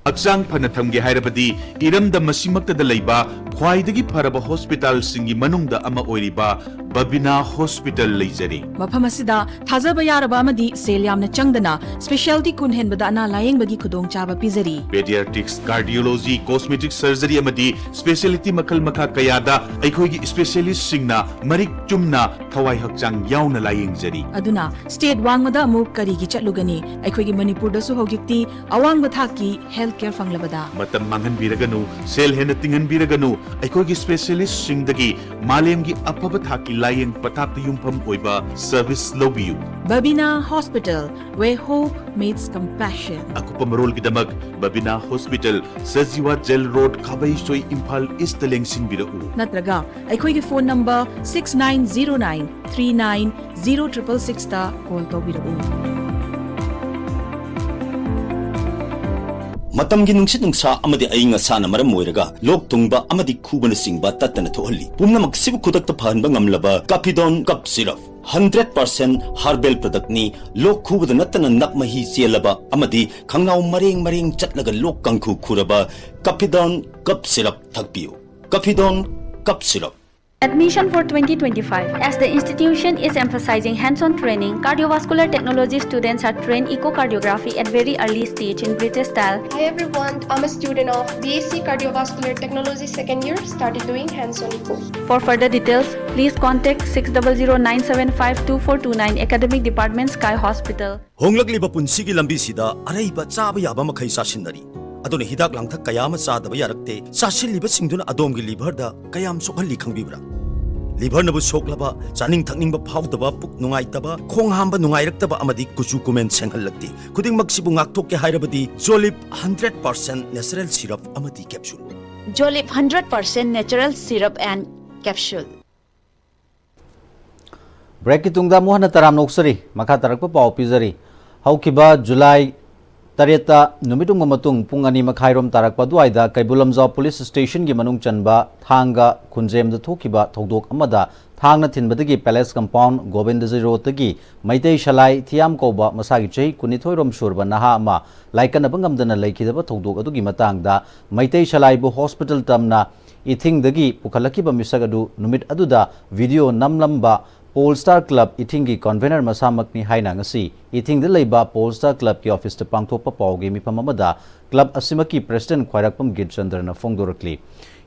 ꯍꯛꯆꯥꯡ ꯐꯅ ꯊꯝꯒꯦ ꯍꯥꯏꯔꯕꯗꯤ ꯏꯔꯝꯗꯝ ꯑꯁꯤꯃꯛꯇꯗ ꯂꯩꯕ ꯈ꯭ꯋꯥꯏꯗꯒꯤ ꯐꯔꯕ ꯍꯣꯁꯄꯤꯇꯥꯜꯁꯤꯡꯒꯤ ꯃꯅꯨꯡꯗ ꯑꯃ ꯑꯣꯏꯔꯤꯕ ꯕꯕꯤꯅꯥ ꯍꯣꯁꯄꯤꯇꯥꯜ ꯂꯩꯖꯔꯤ꯫ ꯃꯐꯝ ꯑꯁꯤꯗ ꯊꯥꯖꯕ ꯌꯥꯔꯕ ꯑꯃꯗꯤ ꯁꯦꯜ ꯌꯥꯝꯅ ꯆꯪꯗꯅ ꯁ꯭ꯄꯦꯁꯤꯌꯥꯂꯤꯇꯤ ꯀꯨꯟ ꯍꯦꯟꯕꯗ ꯑꯅꯥ ꯂꯥꯌꯦꯡꯕꯒꯤ ꯈꯨꯗꯣꯡꯆꯥꯕ ꯄꯤꯖꯔꯤ꯫ Pediatrics, Cardiology, Cosmetic Surgery ꯑꯃꯗꯤ ꯁ꯭ꯄꯦꯁꯤꯌꯦꯂꯤꯇꯤ ꯃꯈꯜ ꯃꯈꯥ ꯀꯌꯥꯗ ꯑꯩꯈꯣꯏꯒꯤ ꯁ꯭ꯄꯦꯁꯤꯌꯦꯂꯤꯁꯁꯤꯡꯅ ꯃꯔꯤꯛ ꯆꯨꯝꯅ ꯊꯋꯥꯏ ꯍꯛꯆꯥꯡ ꯌꯥꯎꯅ ꯂꯥꯌꯦꯡꯖꯔꯤ꯫ ꯑꯗꯨꯅ ꯁ꯭ꯇꯦꯠ ꯋꯥꯡꯃꯗ ꯑꯃꯨꯛ ꯀꯔꯤꯒꯤ ꯆꯠꯂꯨꯒꯅꯤ? ꯑꯩꯈꯣꯏꯒꯤ ꯃꯅꯤꯄꯨꯔꯗꯁꯨ ꯍꯧꯖꯤꯛꯇꯤ ꯑꯋꯥꯡꯕ ꯊꯥꯛꯀꯤ ꯍꯦꯜꯊ ꯀꯦꯌꯔ ꯐꯪꯂꯕꯗ꯫ ꯃꯇꯝ ꯃꯥꯡꯍꯟꯕꯤꯔꯒꯅꯨ, ꯁꯦꯜ ꯍꯦꯟꯅ ꯇꯤꯡꯍꯟꯕꯤꯔꯒꯅꯨ, ꯑꯩꯈꯣꯏꯒꯤ ꯁ꯭ꯄꯦꯁꯤꯌꯦꯂꯤꯁꯁꯤꯡꯗꯒꯤ ꯃꯥꯂꯦꯝꯒꯤ ꯑꯐꯕ ꯊꯥꯛꯀꯤ ꯂꯥꯌꯦꯡ ꯄꯊꯥꯞꯇ ꯌꯨꯝꯐꯝ ꯑꯣꯏꯕ ꯁꯔꯚꯤꯁ ꯂꯧꯕꯤꯌꯨ꯫ Babina Hospital, where hope meets compassion. ꯑꯀꯨꯞꯄ ꯃꯔꯣꯜꯒꯤꯗꯃꯛ Babina hospital, Sajiwa jail road, Khabeisoi, Imphal east ꯂꯦꯡꯁꯤꯟꯕꯤꯔꯛꯎ꯫ ꯅꯠꯇ꯭ꯔꯒ ꯑꯩꯈꯣꯏꯒꯤ phone number six nine zero nine three nine zero triple six ꯇ ꯀꯣꯜ ꯇꯧꯕꯤꯔꯛꯎ꯫ ꯃꯇꯝꯒꯤ ꯅꯨꯡꯁꯤꯠ ꯅꯨꯡꯁꯥ ꯑꯃꯗꯤ ꯑꯏꯪ ꯑꯁꯥꯅ ꯃꯔꯝ ꯑꯣꯏꯔꯒ ꯂꯣꯛ ꯊꯨꯡꯕ ꯑꯃꯗꯤ ꯈꯨꯕꯅꯆꯤꯡꯕ ꯇꯠꯇꯅ ꯊꯣꯛꯍꯜꯂꯤ꯫ ꯄꯨꯝꯅꯃꯛꯁꯤꯕꯨ ꯈꯨꯗꯛꯇ ꯐꯍꯟꯕ ꯉꯝꯂꯕ ꯀꯥꯐꯤꯗꯣꯟ cough syrup. Hundred percent herbal ꯄ꯭ꯔꯗꯛꯅꯤ꯫ ꯂꯣꯛ ꯈꯨꯕꯗ ꯅꯠꯇꯅ ꯅꯞ ꯃꯍꯤ ꯆꯦꯜꯂꯕ ꯑꯃꯗꯤ ꯈꯪꯅꯥꯎ ꯃꯔꯦꯡ ꯃꯔꯦꯡ ꯆꯠꯂꯒ ꯂꯣꯛ ꯀꯥꯡꯈꯨ ꯈꯨꯔꯕ ꯀꯥꯐꯤꯗꯣꯟ ꯀꯞ ꯁꯤꯔꯞ ꯊꯛꯄꯤꯌꯨ꯫ ꯀꯥꯐꯤꯗꯣꯟ cough syrup. Admission for twenty twenty-five. As the institution is emphasizing hands-on training, cardiovascular technology students are trained echocardiography at very early stage in British style. Hi everyone, I'm a student of B S C Cardiovascular Technology second year, started doing hands-on echo. For further details, please contact six double zero nine seven five two four two nine, Academic Department, Sky Hospital. ꯍꯣꯡꯂꯛꯂꯤꯕ ꯄꯨꯟꯁꯤꯒꯤ ꯂꯝꯕꯤꯁꯤꯗ ꯑꯔꯩꯕ ꯆꯥꯕ ꯌꯥꯕ ꯃꯈꯩ ꯆꯥꯁꯤꯟꯅꯔꯤ꯫ ꯑꯗꯨꯅ ꯍꯤꯗꯥꯛ ꯂꯥꯡꯊꯛ ꯀꯌꯥ ꯑꯃ ꯆꯥꯗꯕ ꯌꯥꯔꯛꯇꯦ꯫ ꯆꯥꯁꯤꯜꯂꯤꯕꯁꯤꯡꯗꯨꯅ ꯑꯗꯣꯝꯒꯤ ꯂꯤꯚꯔꯗ ꯀꯌꯥꯝ ꯁꯣꯛꯍꯜꯂꯤ ꯈꯪꯕꯤꯕ꯭ꯔꯥ? ꯂꯤꯚꯔꯅꯕꯨ ꯁꯣꯛꯂꯕ, ꯆꯥꯅꯤꯡ ꯊꯛꯅꯤꯡꯕ ꯐꯥꯎꯗꯕ, ꯄꯨꯛ ꯅꯨꯡꯉꯥꯏꯇꯕ, ꯈꯣꯡ ꯍꯥꯝꯕ ꯅꯨꯡꯉꯥꯏꯔꯛꯇꯕ ꯑꯃꯗꯤ ꯀꯨꯆꯨ ꯀꯨꯃꯦꯟ ꯁꯦꯡꯍꯜꯂꯛꯇꯦ꯫ ꯈꯨꯗꯤꯡꯃꯛꯁꯤꯕꯨ ꯉꯥꯛꯊꯣꯛꯀꯦ ꯍꯥꯏꯔꯕꯗꯤ ꯖꯣꯂꯤꯞ ꯍꯟꯗ꯭ꯔꯦꯠ ꯄꯥꯔꯁꯦꯟ ꯅꯦꯆꯔꯦꯜ ꯁꯤꯔꯞ ꯑꯃꯗꯤ capsule. Jolip hundred percent natural syrup and capsule. ꯕ꯭ꯔꯦꯛꯀꯤ ꯇꯨꯡꯗ ꯑꯃꯨꯛ ꯍꯟꯅ ꯇꯔꯥꯝꯅ ꯑꯣꯛꯆꯔꯤ꯫ ꯃꯈꯥ ꯇꯥꯔꯛꯄ ꯄꯥꯎ ꯄꯤꯖꯔꯤ꯫ ꯍꯧꯈꯤꯕ ꯖꯨꯂꯥꯏ ꯇꯔꯦꯠꯇ ꯅꯨꯃꯤꯠ ꯌꯨꯡꯕ ꯃꯇꯨꯡ ꯄꯨꯡ ꯑꯅꯤ ꯃꯈꯥꯏꯔꯣꯝ ꯇꯥꯔꯛꯄ ꯑꯗꯨꯋꯥꯏꯗ ꯀꯩꯕꯨꯜ ꯂꯝꯖꯥꯎ ꯄꯨꯂꯤꯁ ꯁ꯭ꯇꯦꯁꯟꯒꯤ ꯃꯅꯨꯡ ꯆꯟꯕ ꯊꯥꯡꯒ ꯈꯨꯟꯖꯦꯝꯗ ꯊꯣꯛꯈꯤꯕ ꯊꯧꯗꯣꯛ ꯑꯃꯗ ꯊꯥꯡꯅ ꯊꯤꯟꯕꯗꯒꯤ ꯄꯦꯂꯦꯁ ꯀꯝꯄꯥꯎꯟ ꯒꯣꯕꯤꯟꯗꯖꯤ ꯔꯣꯗꯇꯒꯤ ꯃꯩꯇꯩ ꯁꯂꯥꯏ ꯊꯤꯌꯥꯝ ꯀꯧꯕ ꯃꯁꯥꯒꯤ ꯆꯍꯤ ꯀꯨꯟꯅꯤꯊꯣꯏꯔꯣꯝ ꯁꯨꯔꯕ ꯅꯍꯥ ꯑꯃ ꯂꯥꯏꯀꯠꯅꯕ ꯉꯝꯗꯅ ꯂꯩꯈꯤꯗꯕ ꯊꯧꯗꯣꯛ ꯑꯗꯨꯒꯤ ꯃꯇꯥꯡꯗ ꯃꯩꯇꯩ ꯁꯂꯥꯏꯕꯨ ꯍꯣꯁꯄꯤꯇꯥꯜ ꯇꯝꯅ ꯏꯊꯤꯡꯗꯒꯤ ꯄꯨꯈꯠꯂꯛꯈꯤꯕ ꯃꯤꯁꯛ ꯑꯗꯨ ꯅꯨꯃꯤꯠ ꯑꯗꯨꯗ ꯚꯤꯗꯤꯑꯣ ꯅꯝꯂꯝꯕ ꯄꯣꯜ ꯁ꯭ꯇꯥꯔ ꯀ꯭ꯂꯕ ꯏꯊꯤꯡꯒꯤ ꯀꯟꯚꯦꯅꯔ ꯃꯁꯥꯃꯛꯅꯤ ꯍꯥꯏꯅ ꯉꯁꯤ ꯏꯊꯤꯡꯗ ꯂꯩꯕ ꯄꯣꯜ ꯁ꯭ꯇꯥꯔ ꯀ꯭ꯂꯕꯀꯤ ꯑꯣꯐꯤꯁꯇ ꯄꯥꯡꯊꯣꯛꯄ ꯄꯥꯎꯒꯤ ꯃꯤꯐꯝ ꯑꯃꯗ ꯀ꯭ꯂꯕ ꯑꯁꯤꯃꯛꯀꯤ ꯄ꯭ꯔꯦꯁꯤꯗꯦꯟꯠ ꯈ꯭ꯋꯥꯏꯔꯥꯛꯄꯝ ꯒꯤꯠꯆꯟꯗ꯭ꯔꯅ ꯐꯣꯡꯗꯣꯔꯛꯂꯤ꯫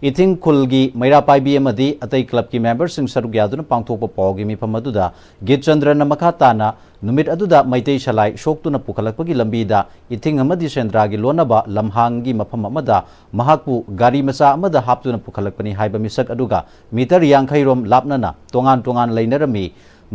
ꯏꯊꯤꯡ ꯈꯨꯜꯒꯤ ꯃꯩꯔꯥ ꯄꯥꯏꯕꯤ ꯑꯃꯗꯤ ꯑꯇꯩ ꯀ꯭ꯂꯕꯀꯤ ꯃꯦꯝꯕꯔꯁꯤꯡ ꯁꯔꯨꯛ ꯌꯥꯗꯨꯅ ꯄꯥꯡꯊꯣꯛꯄ ꯄꯥꯎꯒꯤ ꯃꯤꯐꯝ ꯑꯗꯨꯗ ꯒꯤꯠꯆꯟꯗ꯭ꯔꯅ ꯃꯈꯥ ꯇꯥꯅ ꯅꯨꯃꯤꯠ ꯑꯗꯨꯗ ꯃꯩꯇꯩ ꯁꯂꯥꯏ ꯁꯣꯛꯇꯨꯅ ꯄꯨꯈꯠꯂꯛꯄꯒꯤ ꯂꯝꯕꯤꯗ ꯏꯊꯤꯡ ꯑꯃꯗꯤ ꯁꯦꯟꯗ꯭ꯔꯥꯒꯤ ꯂꯣꯟꯅꯕ ꯂꯝꯍꯥꯡꯒꯤ ꯃꯐꯝ ꯑꯃꯗ ꯃꯍꯥꯛꯄꯨ ꯒꯥꯔꯤ ꯃꯆꯥ ꯑꯃꯗ ꯍꯥꯞꯇꯨꯅ ꯄꯨꯈꯠꯂꯛꯄꯅꯤ ꯍꯥꯏꯕ ꯃꯤꯁꯛ ꯑꯗꯨꯒ ꯃꯤꯇꯔ ꯌꯥꯡꯈꯩ ꯔꯣꯝ ꯂꯥꯞꯅꯅ ꯇꯣꯉꯥꯟ ꯇꯣꯉꯥꯟ ꯂꯩꯅꯔꯝꯃꯤ꯫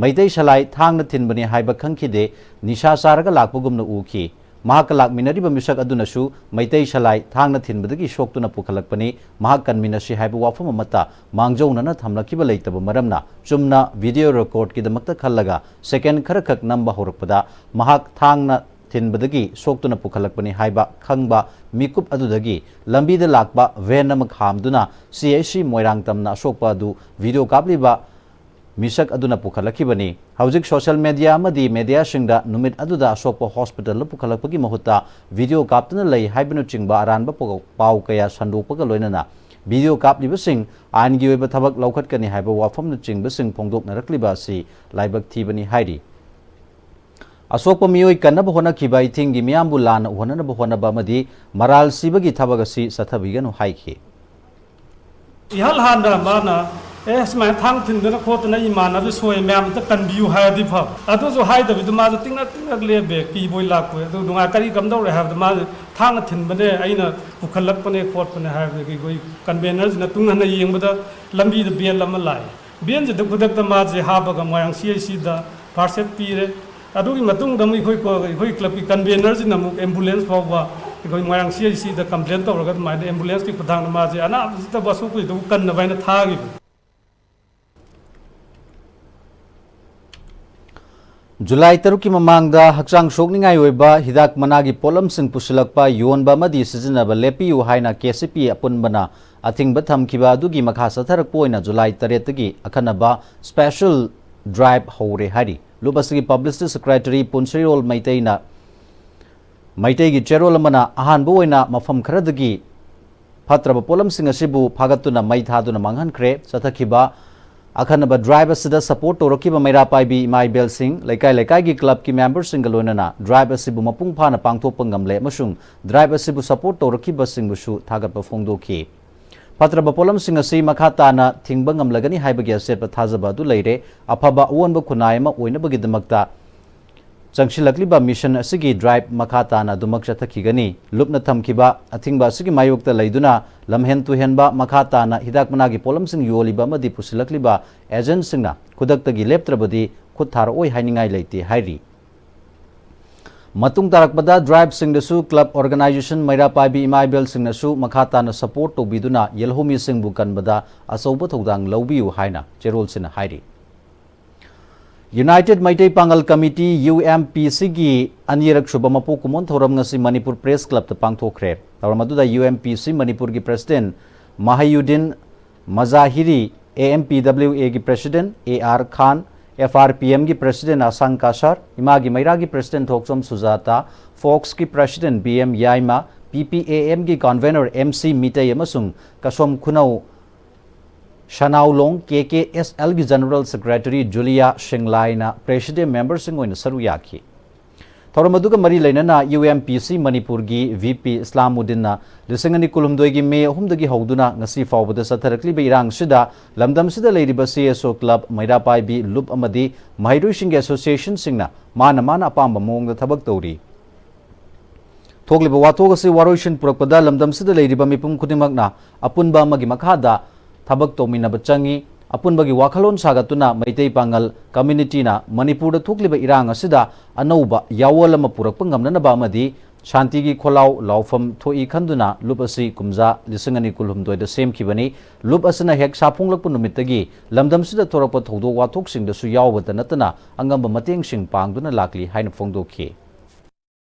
ꯃꯩꯇꯩ ꯁꯂꯥꯏ ꯊꯥꯡꯅ ꯊꯤꯟꯕꯅꯤ ꯍꯥꯏꯕ ꯈꯪꯈꯤꯗꯦ, ꯅꯤꯁꯥ ꯆꯥꯔꯒ ꯂꯥꯛꯄꯒꯨꯝꯅ ꯎꯈꯤ꯫ ꯃꯍꯥꯛꯀ ꯂꯥꯛꯃꯤꯟꯅꯔꯤꯕ ꯃꯤꯁꯛ ꯑꯗꯨꯅꯁꯨ ꯃꯩꯇꯩ ꯁꯂꯥꯏ ꯊꯥꯡꯅ ꯊꯤꯟꯕꯗꯒꯤ ꯁꯣꯛꯇꯨꯅ ꯄꯨꯈꯠꯂꯛꯄꯅꯤ, ꯃꯍꯥꯛ ꯀꯟꯃꯤꯟꯅꯁꯤ ꯍꯥꯏꯕ ꯋꯥꯐꯝ ꯑꯃꯠꯇ ꯃꯥꯡꯖꯧꯅꯅ ꯊꯝꯂꯛꯈꯤꯕ ꯂꯩꯇꯕ ꯃꯔꯝꯅ ꯆꯨꯝꯅ ꯚꯤꯗꯤꯑꯣ ꯔꯦꯀꯣꯔꯗꯀꯤꯗꯃꯛꯇ ꯈꯜꯂꯒ ꯁꯦꯀꯦꯟ ꯈꯔꯈꯛ ꯅꯝꯕ ꯍꯧꯔꯛꯄꯗ ꯃꯍꯥꯛ ꯊꯥꯡꯅ ꯊꯤꯟꯕꯗꯒꯤ ꯁꯣꯛꯇꯨꯅ ꯄꯨꯈꯠꯂꯛꯄꯅꯤ ꯍꯥꯏꯕ ꯈꯪꯕ ꯃꯤꯀꯨꯞ ꯑꯗꯨꯗꯒꯤ ꯂꯝꯕꯤꯗ ꯂꯥꯛꯄ ꯚꯦꯟ ꯑꯃ ꯈꯥꯝꯗꯨꯅ ꯁꯤ ꯑꯩꯆ ꯁꯤ ꯃꯣꯏꯔꯥꯡ ꯇꯝꯅ ꯑꯁꯣꯛꯄ ꯑꯗꯨ ꯚꯤꯗꯤꯑꯣ ꯀꯥꯞꯂꯤꯕ ꯃꯤꯁꯛ ꯑꯗꯨꯅ ꯄꯨꯈꯠꯂꯛꯈꯤꯕꯅꯤ꯫ ꯍꯧꯖꯤꯛ ꯁꯣꯁꯤꯌꯦꯜ ꯃꯦꯗꯤꯌꯥ ꯑꯃꯗꯤ ꯃꯦꯗꯤꯌꯥꯁꯤꯡꯗ ꯅꯨꯃꯤꯠ ꯑꯗꯨꯗ ꯑꯁꯣꯛꯄ ꯍꯣꯁꯄꯤꯇꯥꯜꯗ ꯄꯨꯈꯠꯂꯛꯄꯒꯤ ꯃꯍꯨꯠꯇ ꯚꯤꯗꯤꯑꯣ ꯀꯥꯞꯇꯨꯅ ꯂꯩ ꯍꯥꯏꯕꯅꯆꯤꯡꯕ ꯑꯔꯥꯟꯕ ꯄꯥꯎ-, ꯄꯥꯎ ꯀꯌꯥ ꯁꯟꯗꯣꯛꯄꯒ ꯂꯣꯏꯅꯅ ꯚꯤꯗꯤꯑꯣ ꯀꯥꯞꯂꯤꯕꯁꯤꯡ ꯑꯥꯏꯟꯒꯤ ꯑꯣꯏꯕ ꯊꯕꯛ ꯂꯧꯈꯠꯀꯅꯤ ꯍꯥꯏꯕ ꯋꯥꯐꯝꯅꯆꯤꯡꯕꯁꯤꯡ ꯐꯣꯡꯗꯣꯛꯅꯔꯛꯂꯤꯕ ꯑꯁꯤ ꯂꯥꯏꯕꯛ ꯊꯤꯕꯅꯤ ꯍꯥꯏꯔꯤ꯫ ꯑꯁꯣꯛꯄ ꯃꯤꯑꯣꯏ ꯀꯟꯅꯕ ꯍꯣꯠꯅꯈꯤꯕ ꯏꯊꯤꯡꯒꯤ ꯃꯤꯌꯥꯝꯕꯨ ꯂꯥꯟꯅ ꯎꯍꯟꯅꯅꯕ ꯍꯣꯠꯅꯕ ꯑꯃꯗꯤ ꯃꯔꯥꯜ ꯁꯤꯕꯒꯤ ꯊꯕꯛ ꯑꯁꯤ ꯆꯠꯊꯕꯤꯒꯅꯨ ꯍꯥꯏꯈꯤ꯫ ꯏꯍꯥꯟ ꯍꯥꯟꯅ ꯃꯥꯅ, "ꯑꯦ, ꯁꯨꯃꯥꯏꯅ ꯊꯥꯡ ꯊꯤꯟꯗꯅ ꯈꯣꯠꯇꯅ ꯑꯩ ꯏꯃꯥꯟꯅꯕ ꯁꯣꯏ, ꯃꯌꯥꯝ ꯑꯝꯇ ꯀꯟꯕꯤꯌꯨ" ꯍꯥꯏꯔꯗꯤ ꯐꯕ꯫ ꯑꯗꯨꯁꯨ ꯍꯥꯏꯗꯕꯤꯗ ꯃꯥꯁꯨ ꯇꯤꯡꯅꯛ ꯇꯤꯡꯅꯛ ꯂꯦꯞꯄꯦ, ꯀꯤꯕꯣꯏ ꯂꯥꯛꯄꯣꯏ꯫ ꯑꯗꯨ ꯅꯨꯡꯉꯥꯏ-, ꯀꯔꯤ ꯀꯝꯗꯧꯔꯦ ꯍꯥꯏꯕꯗ ꯃꯥꯁꯦ, "ꯊꯥꯡꯅ ꯊꯤꯟꯕꯅꯦ, ꯑꯩꯅ ꯄꯨꯈꯠꯂꯛꯄꯅꯦ ꯈꯣꯠꯄꯅꯦ" ꯍꯥꯏꯕꯗꯒꯤ ꯑꯩꯈꯣꯏ ꯀꯟꯚꯦꯅꯔꯁꯤꯅ ꯇꯨꯡ ꯍꯟꯅ ꯌꯦꯡꯕꯗ ꯂꯝꯕꯤꯗ ꯚꯦꯟ ꯑꯃ ꯂꯥꯛꯑꯦ꯫ ꯚꯦꯟꯁꯤꯗ ꯈꯨꯗꯛꯇ ꯃꯥꯁꯦ ꯍꯥꯞꯄꯒ ꯃꯣꯏꯔꯥꯡ ꯁꯤ ꯑꯩꯆ ꯁꯤꯗ ꯐꯥꯔꯁ ꯑꯦꯗ ꯄꯤꯔꯦ꯫ ꯑꯗꯨꯒꯤ ꯃꯇꯨꯡꯗ ꯑꯃꯨꯛ ꯑꯩꯈꯣꯏ ꯀꯣ-, ꯑꯩꯈꯣꯏ ꯀ꯭ꯂꯕꯀꯤ ꯀꯟꯚꯦꯅꯔꯁꯤꯅ ꯑꯃꯨꯛ ꯑꯦꯝꯕꯨꯂꯦꯟꯁ ꯐꯥꯎꯕ ꯑꯩꯈꯣꯏ ꯃꯣꯏꯔꯥꯡ ꯁꯤ ꯑꯩꯆ ꯁꯤꯗ ꯀꯝꯄ꯭ꯂꯦꯟ ꯇꯧꯔꯒ ꯑꯗꯨꯃꯥꯏꯅ ꯑꯦꯝꯕꯨꯂꯦꯟꯁꯀꯤ ꯈꯨꯠꯊꯥꯡꯗ ꯃꯥꯁꯦ ꯑꯅꯥꯕꯁꯤꯗꯕꯨ ꯑꯁꯣꯛꯄꯁꯤꯗꯕꯨ ꯀꯟꯅꯕ ꯍꯥꯏꯅ ꯊꯥꯈꯤꯕꯅꯤ꯫ ꯖꯨꯂꯥꯏ ꯇꯔꯨꯛꯀꯤ ꯃꯃꯥꯡꯗ ꯍꯛꯆꯥꯡ ꯁꯣꯛꯅꯤꯡꯉꯥꯏ ꯑꯣꯏꯕ ꯍꯤꯗꯥꯛ ꯃꯅꯥꯒꯤ ꯄꯣꯠꯂꯝꯁꯤꯡ ꯄꯨꯁꯤꯜꯂꯛꯄ, ꯌꯣꯟꯕ ꯑꯃꯗꯤ ꯁꯤꯖꯤꯟꯅꯕ ꯂꯦꯞꯄꯤꯌꯨ ꯍꯥꯏꯅ ꯀꯦ ꯁꯤ ꯄꯤ ꯑꯄꯨꯟꯕꯅ ꯑꯊꯤꯡꯕ ꯊꯝꯈꯤꯕ ꯑꯗꯨꯒꯤ ꯃꯈꯥ ꯆꯠꯊꯔꯛꯄ ꯑꯣꯏꯅ ꯖꯨꯂꯥꯏ ꯇꯔꯦꯠꯇꯒꯤ ꯑꯈꯟꯅꯕ special drive ꯍꯧꯔꯦ ꯍꯥꯏꯔꯤ꯫ ꯂꯨꯞ ꯑꯁꯤꯒꯤ publicity secretary ꯄꯨꯟꯁꯤꯔꯣꯜ ꯃꯩꯇꯩꯅ, ꯃꯩꯇꯩꯒꯤ ꯆꯦꯔꯣꯜ ꯑꯃꯅ ꯑꯍꯥꯟꯕ ꯑꯣꯏꯅ ꯃꯐꯝ ꯈꯔꯗꯒꯤ ꯐꯠꯇ꯭ꯔꯕ ꯄꯣꯠꯂꯝꯁꯤꯡ ꯑꯁꯤꯕꯨ ꯐꯥꯒꯠꯇꯨꯅ ꯃꯩ ꯊꯥꯗꯨꯅ ꯃꯥꯡꯍꯟꯈ꯭ꯔꯦ꯫ ꯆꯠꯊꯈꯤꯕ ꯑꯈꯟꯅꯕ drive ꯑꯁꯤꯗ support ꯇꯧꯔꯛꯈꯤꯕ ꯃꯩꯔꯥ ꯄꯥꯏꯕꯤ ꯏꯃꯥ ꯏꯕꯦꯜꯁꯤꯡ, ꯂꯩꯀꯥꯏ ꯂꯩꯀꯥꯏꯒꯤ clubꯀꯤ memberꯁꯤꯡꯒ ꯂꯣꯏꯅꯅ drive ꯑꯁꯤꯕꯨ ꯃꯄꯨꯡ ꯐꯥꯅ ꯄꯥꯡꯊꯣꯛꯄ ꯉꯝꯂꯦ ꯑꯃꯁꯨꯡ drive ꯑꯁꯤꯕꯨ support ꯇꯧꯔꯛꯈꯤꯕꯁꯤꯡꯕꯨꯁꯨ ꯊꯥꯒꯠꯄ ꯐꯣꯡꯗꯣꯛꯈꯤ꯫ ꯐꯠꯇ꯭ꯔꯕ ꯄꯣꯠꯂꯝꯁꯤꯡ ꯑꯁꯤ ꯃꯈꯥ ꯇꯥꯅ ꯊꯤꯡꯕ ꯉꯝꯂꯒꯅꯤ ꯍꯥꯏꯕꯒꯤ ꯑꯆꯦꯠꯄ ꯊꯥꯖꯕ ꯑꯗꯨ ꯂꯩꯔꯦ꯫ ꯑꯐꯕ ꯑꯑꯣꯟꯕ ꯈꯨꯟꯅꯥꯏ ꯑꯃ ꯑꯣꯏꯅꯕꯒꯤꯗꯃꯛꯇ ꯆꯪꯁꯤꯜꯂꯛꯂꯤꯕ mission ꯑꯁꯤꯒꯤ drive ꯃꯈꯥ ꯇꯥꯅ ꯑꯗꯨꯃꯛ ꯆꯠꯊꯈꯤꯒꯅꯤ꯫ ꯂꯨꯞꯅ ꯊꯝꯈꯤꯕ ꯑꯊꯤꯡꯕ ꯑꯁꯤꯒꯤ ꯃꯥꯌꯣꯛꯇ ꯂꯩꯗꯨꯅ ꯂꯝꯍꯦꯟ ꯇꯨꯍꯦꯟꯕ, ꯃꯈꯥ ꯇꯥꯅ ꯍꯤꯗꯥꯛ ꯃꯅꯥꯒꯤ ꯄꯣꯠꯂꯝꯁꯤꯡ ꯌꯣꯜꯂꯤꯕ ꯑꯃꯗꯤ ꯄꯨꯁꯤꯜꯂꯛꯂꯤꯕ agentꯁꯤꯡꯅ ꯈꯨꯗꯛꯇꯒꯤ ꯂꯦꯞꯇ꯭ꯔꯕꯗꯤ ꯈꯨꯠ ꯊꯥꯔꯛꯑꯣꯏ ꯍꯥꯏꯅꯤꯡꯉꯥꯏ ꯂꯩꯇꯦ ꯍꯥꯏꯔꯤ꯫ ꯃꯇꯨꯡ ꯇꯥꯔꯛꯄꯗ driveꯁꯤꯡꯗꯁꯨ club organization, ꯃꯩꯔꯥ ꯄꯥꯏꯕꯤ ꯏꯃꯥ ꯏꯕꯦꯜꯁꯤꯡꯅꯁꯨ ꯃꯈꯥ ꯇꯥꯅ support ꯇꯧꯕꯤꯗꯨꯅ ꯌꯦꯜꯍꯧꯃꯤꯁꯤꯡꯕꯨ ꯀꯟꯕꯗ ꯑꯆꯧꯕ ꯊꯧꯗꯥꯡ ꯂꯧꯕꯤꯌꯨ ꯍꯥꯏꯅ ꯆꯦꯔꯣꯜꯁꯤꯅ ꯍꯥꯏꯔꯤ꯫ United ꯃꯩꯇꯩ ꯄꯥꯉꯜ Committee, UMPCꯒꯤ ꯑꯅꯤꯔꯛ ꯁꯨꯕ ꯃꯄꯣꯛ ꯀꯨꯝꯑꯣꯟ ꯊꯧꯔꯝ ꯉꯁꯤ ꯃꯅꯤꯄꯨꯔ Press Clubꯇ ꯄꯥꯡꯊꯣꯛꯈ꯭ꯔꯦ꯫ ꯊꯧꯔꯝ ꯑꯗꯨꯗ UMPC ꯃꯅꯤꯄꯨꯔꯒꯤ President ꯃꯍꯌꯨꯗꯤꯟ ꯃꯖꯥꯍꯤꯔꯤ, AMPWAꯒꯤ President AR ꯈꯥꯟ, FRPMꯒꯤ President ꯑꯁꯥꯡ ꯀꯥꯁꯥꯔ, ꯏꯃꯥꯒꯤ ꯃꯩꯔꯥꯒꯤ President ꯊꯣꯛꯆꯣꯝ ꯁꯨꯖꯥꯇꯥ, ꯐꯣꯛꯁꯀꯤ President BM ꯌꯥꯏꯃ, PPAMꯒꯤ Convenor MC ꯃꯤꯇꯩ ꯑꯃꯁꯨꯡ ꯀꯁꯣꯝ ꯈꯨꯅꯧ ꯁꯅꯥꯎꯂꯣꯡ KKSLꯒꯤ General Secretary ꯖꯨꯂꯤꯌꯥ ꯁꯤꯡꯂꯥꯏꯅ President memberꯁꯤꯡ ꯑꯣꯏꯅ ꯁꯔꯨꯛ ꯌꯥꯈꯤ꯫ ꯊꯧꯔꯝ ꯑꯗꯨꯒ ꯃꯔꯤ ꯂꯩꯅꯅ UMPC ꯃꯅꯤꯄꯨꯔꯒꯤ VP ꯏꯁꯂꯥꯃꯨꯗꯤꯟꯅ ꯂꯤꯁꯤꯡ ꯑꯅꯤ ꯀꯨꯟꯍꯨꯝꯗꯣꯏꯒꯤ ꯃꯦ ꯑꯍꯨꯝꯗꯒꯤ ꯍꯧꯗꯨꯅ ꯉꯁꯤ ꯐꯥꯎꯕꯗ ꯆꯠꯊꯔꯛꯂꯤꯕ ꯏꯔꯥꯡꯁꯤꯗ ꯂꯝꯗꯝꯁꯤꯗ ꯂꯩꯔꯤꯕ CSO club, ꯃꯩꯔꯥ ꯄꯥꯏꯕꯤ ꯂꯨꯞ ꯑꯃꯗꯤ ꯃꯍꯩꯔꯣꯏꯁꯤꯡꯒꯤ associationꯁꯤꯡꯅ ꯃꯥꯅ ꯃꯥꯅ ꯑꯄꯥꯝꯕ ꯃꯑꯣꯡꯗ ꯊꯕꯛ ꯇꯧꯔꯤ꯫ ꯊꯣꯛꯂꯤꯕ ꯋꯥꯊꯣꯛ ꯑꯁꯤ ꯋꯥꯔꯣꯏꯁꯤꯟ ꯄꯨꯔꯛꯄꯗ ꯂꯝꯗꯝꯁꯤꯗ ꯂꯩꯔꯤꯕ ꯃꯤꯄꯨꯝ ꯈꯨꯗꯤꯡꯃꯛꯅ ꯑꯄꯨꯟꯕ ꯑꯃꯒꯤ ꯃꯈꯥꯗ ꯊꯕꯛ ꯇꯧꯃꯤꯟꯅꯕ ꯆꯪꯏ꯫ ꯑꯄꯨꯟꯕꯒꯤ ꯋꯥꯈꯜꯂꯣꯟ ꯁꯥꯒꯠꯇꯨꯅ ꯃꯩꯇꯩ ꯄꯥꯉꯜ communityꯅ ꯃꯅꯤꯄꯨꯔꯗ ꯊꯣꯛꯂꯤꯕ ꯏꯔꯥꯡ ꯑꯁꯤꯗ ꯑꯅꯧꯕ ꯌꯥꯑꯣꯜ ꯑꯃ ꯄꯨꯔꯛꯄ ꯉꯝꯅꯅꯕ ꯑꯃꯗꯤ ꯁꯥꯟꯇꯤꯒꯤ ꯈꯣꯜꯂꯥꯎ ꯂꯥꯎꯐꯝ ꯊꯣꯛꯏ ꯈꯟꯗꯨꯅ ꯂꯨꯞ ꯑꯁꯤ ꯀꯨꯝꯖꯥ ꯂꯤꯁꯤꯡ ꯑꯅꯤ ꯀꯨꯟꯍꯨꯝꯗꯣꯏꯗ ꯁꯦꯝꯈꯤꯕꯅꯤ꯫ ꯂꯨꯞ ꯑꯁꯤꯅ ꯍꯦꯛ ꯁꯥꯐꯣꯡꯂꯛꯄ ꯅꯨꯃꯤꯠꯇꯒꯤ ꯂꯝꯗꯝꯁꯤꯗ ꯊꯣꯔꯛꯄ ꯊꯧꯗꯣꯛ ꯋꯥꯊꯣꯛꯁꯤꯡꯗꯁꯨ ꯌꯥꯎꯕꯇ ꯅꯠꯇꯅ ꯑꯉꯝꯕ ꯃꯇꯦꯡꯁꯤꯡ ꯄꯥꯡꯗꯨꯅ ꯂꯥꯛꯂꯤ ꯍꯥꯏꯅ ꯐꯣꯡꯗꯣꯛꯈꯤ꯫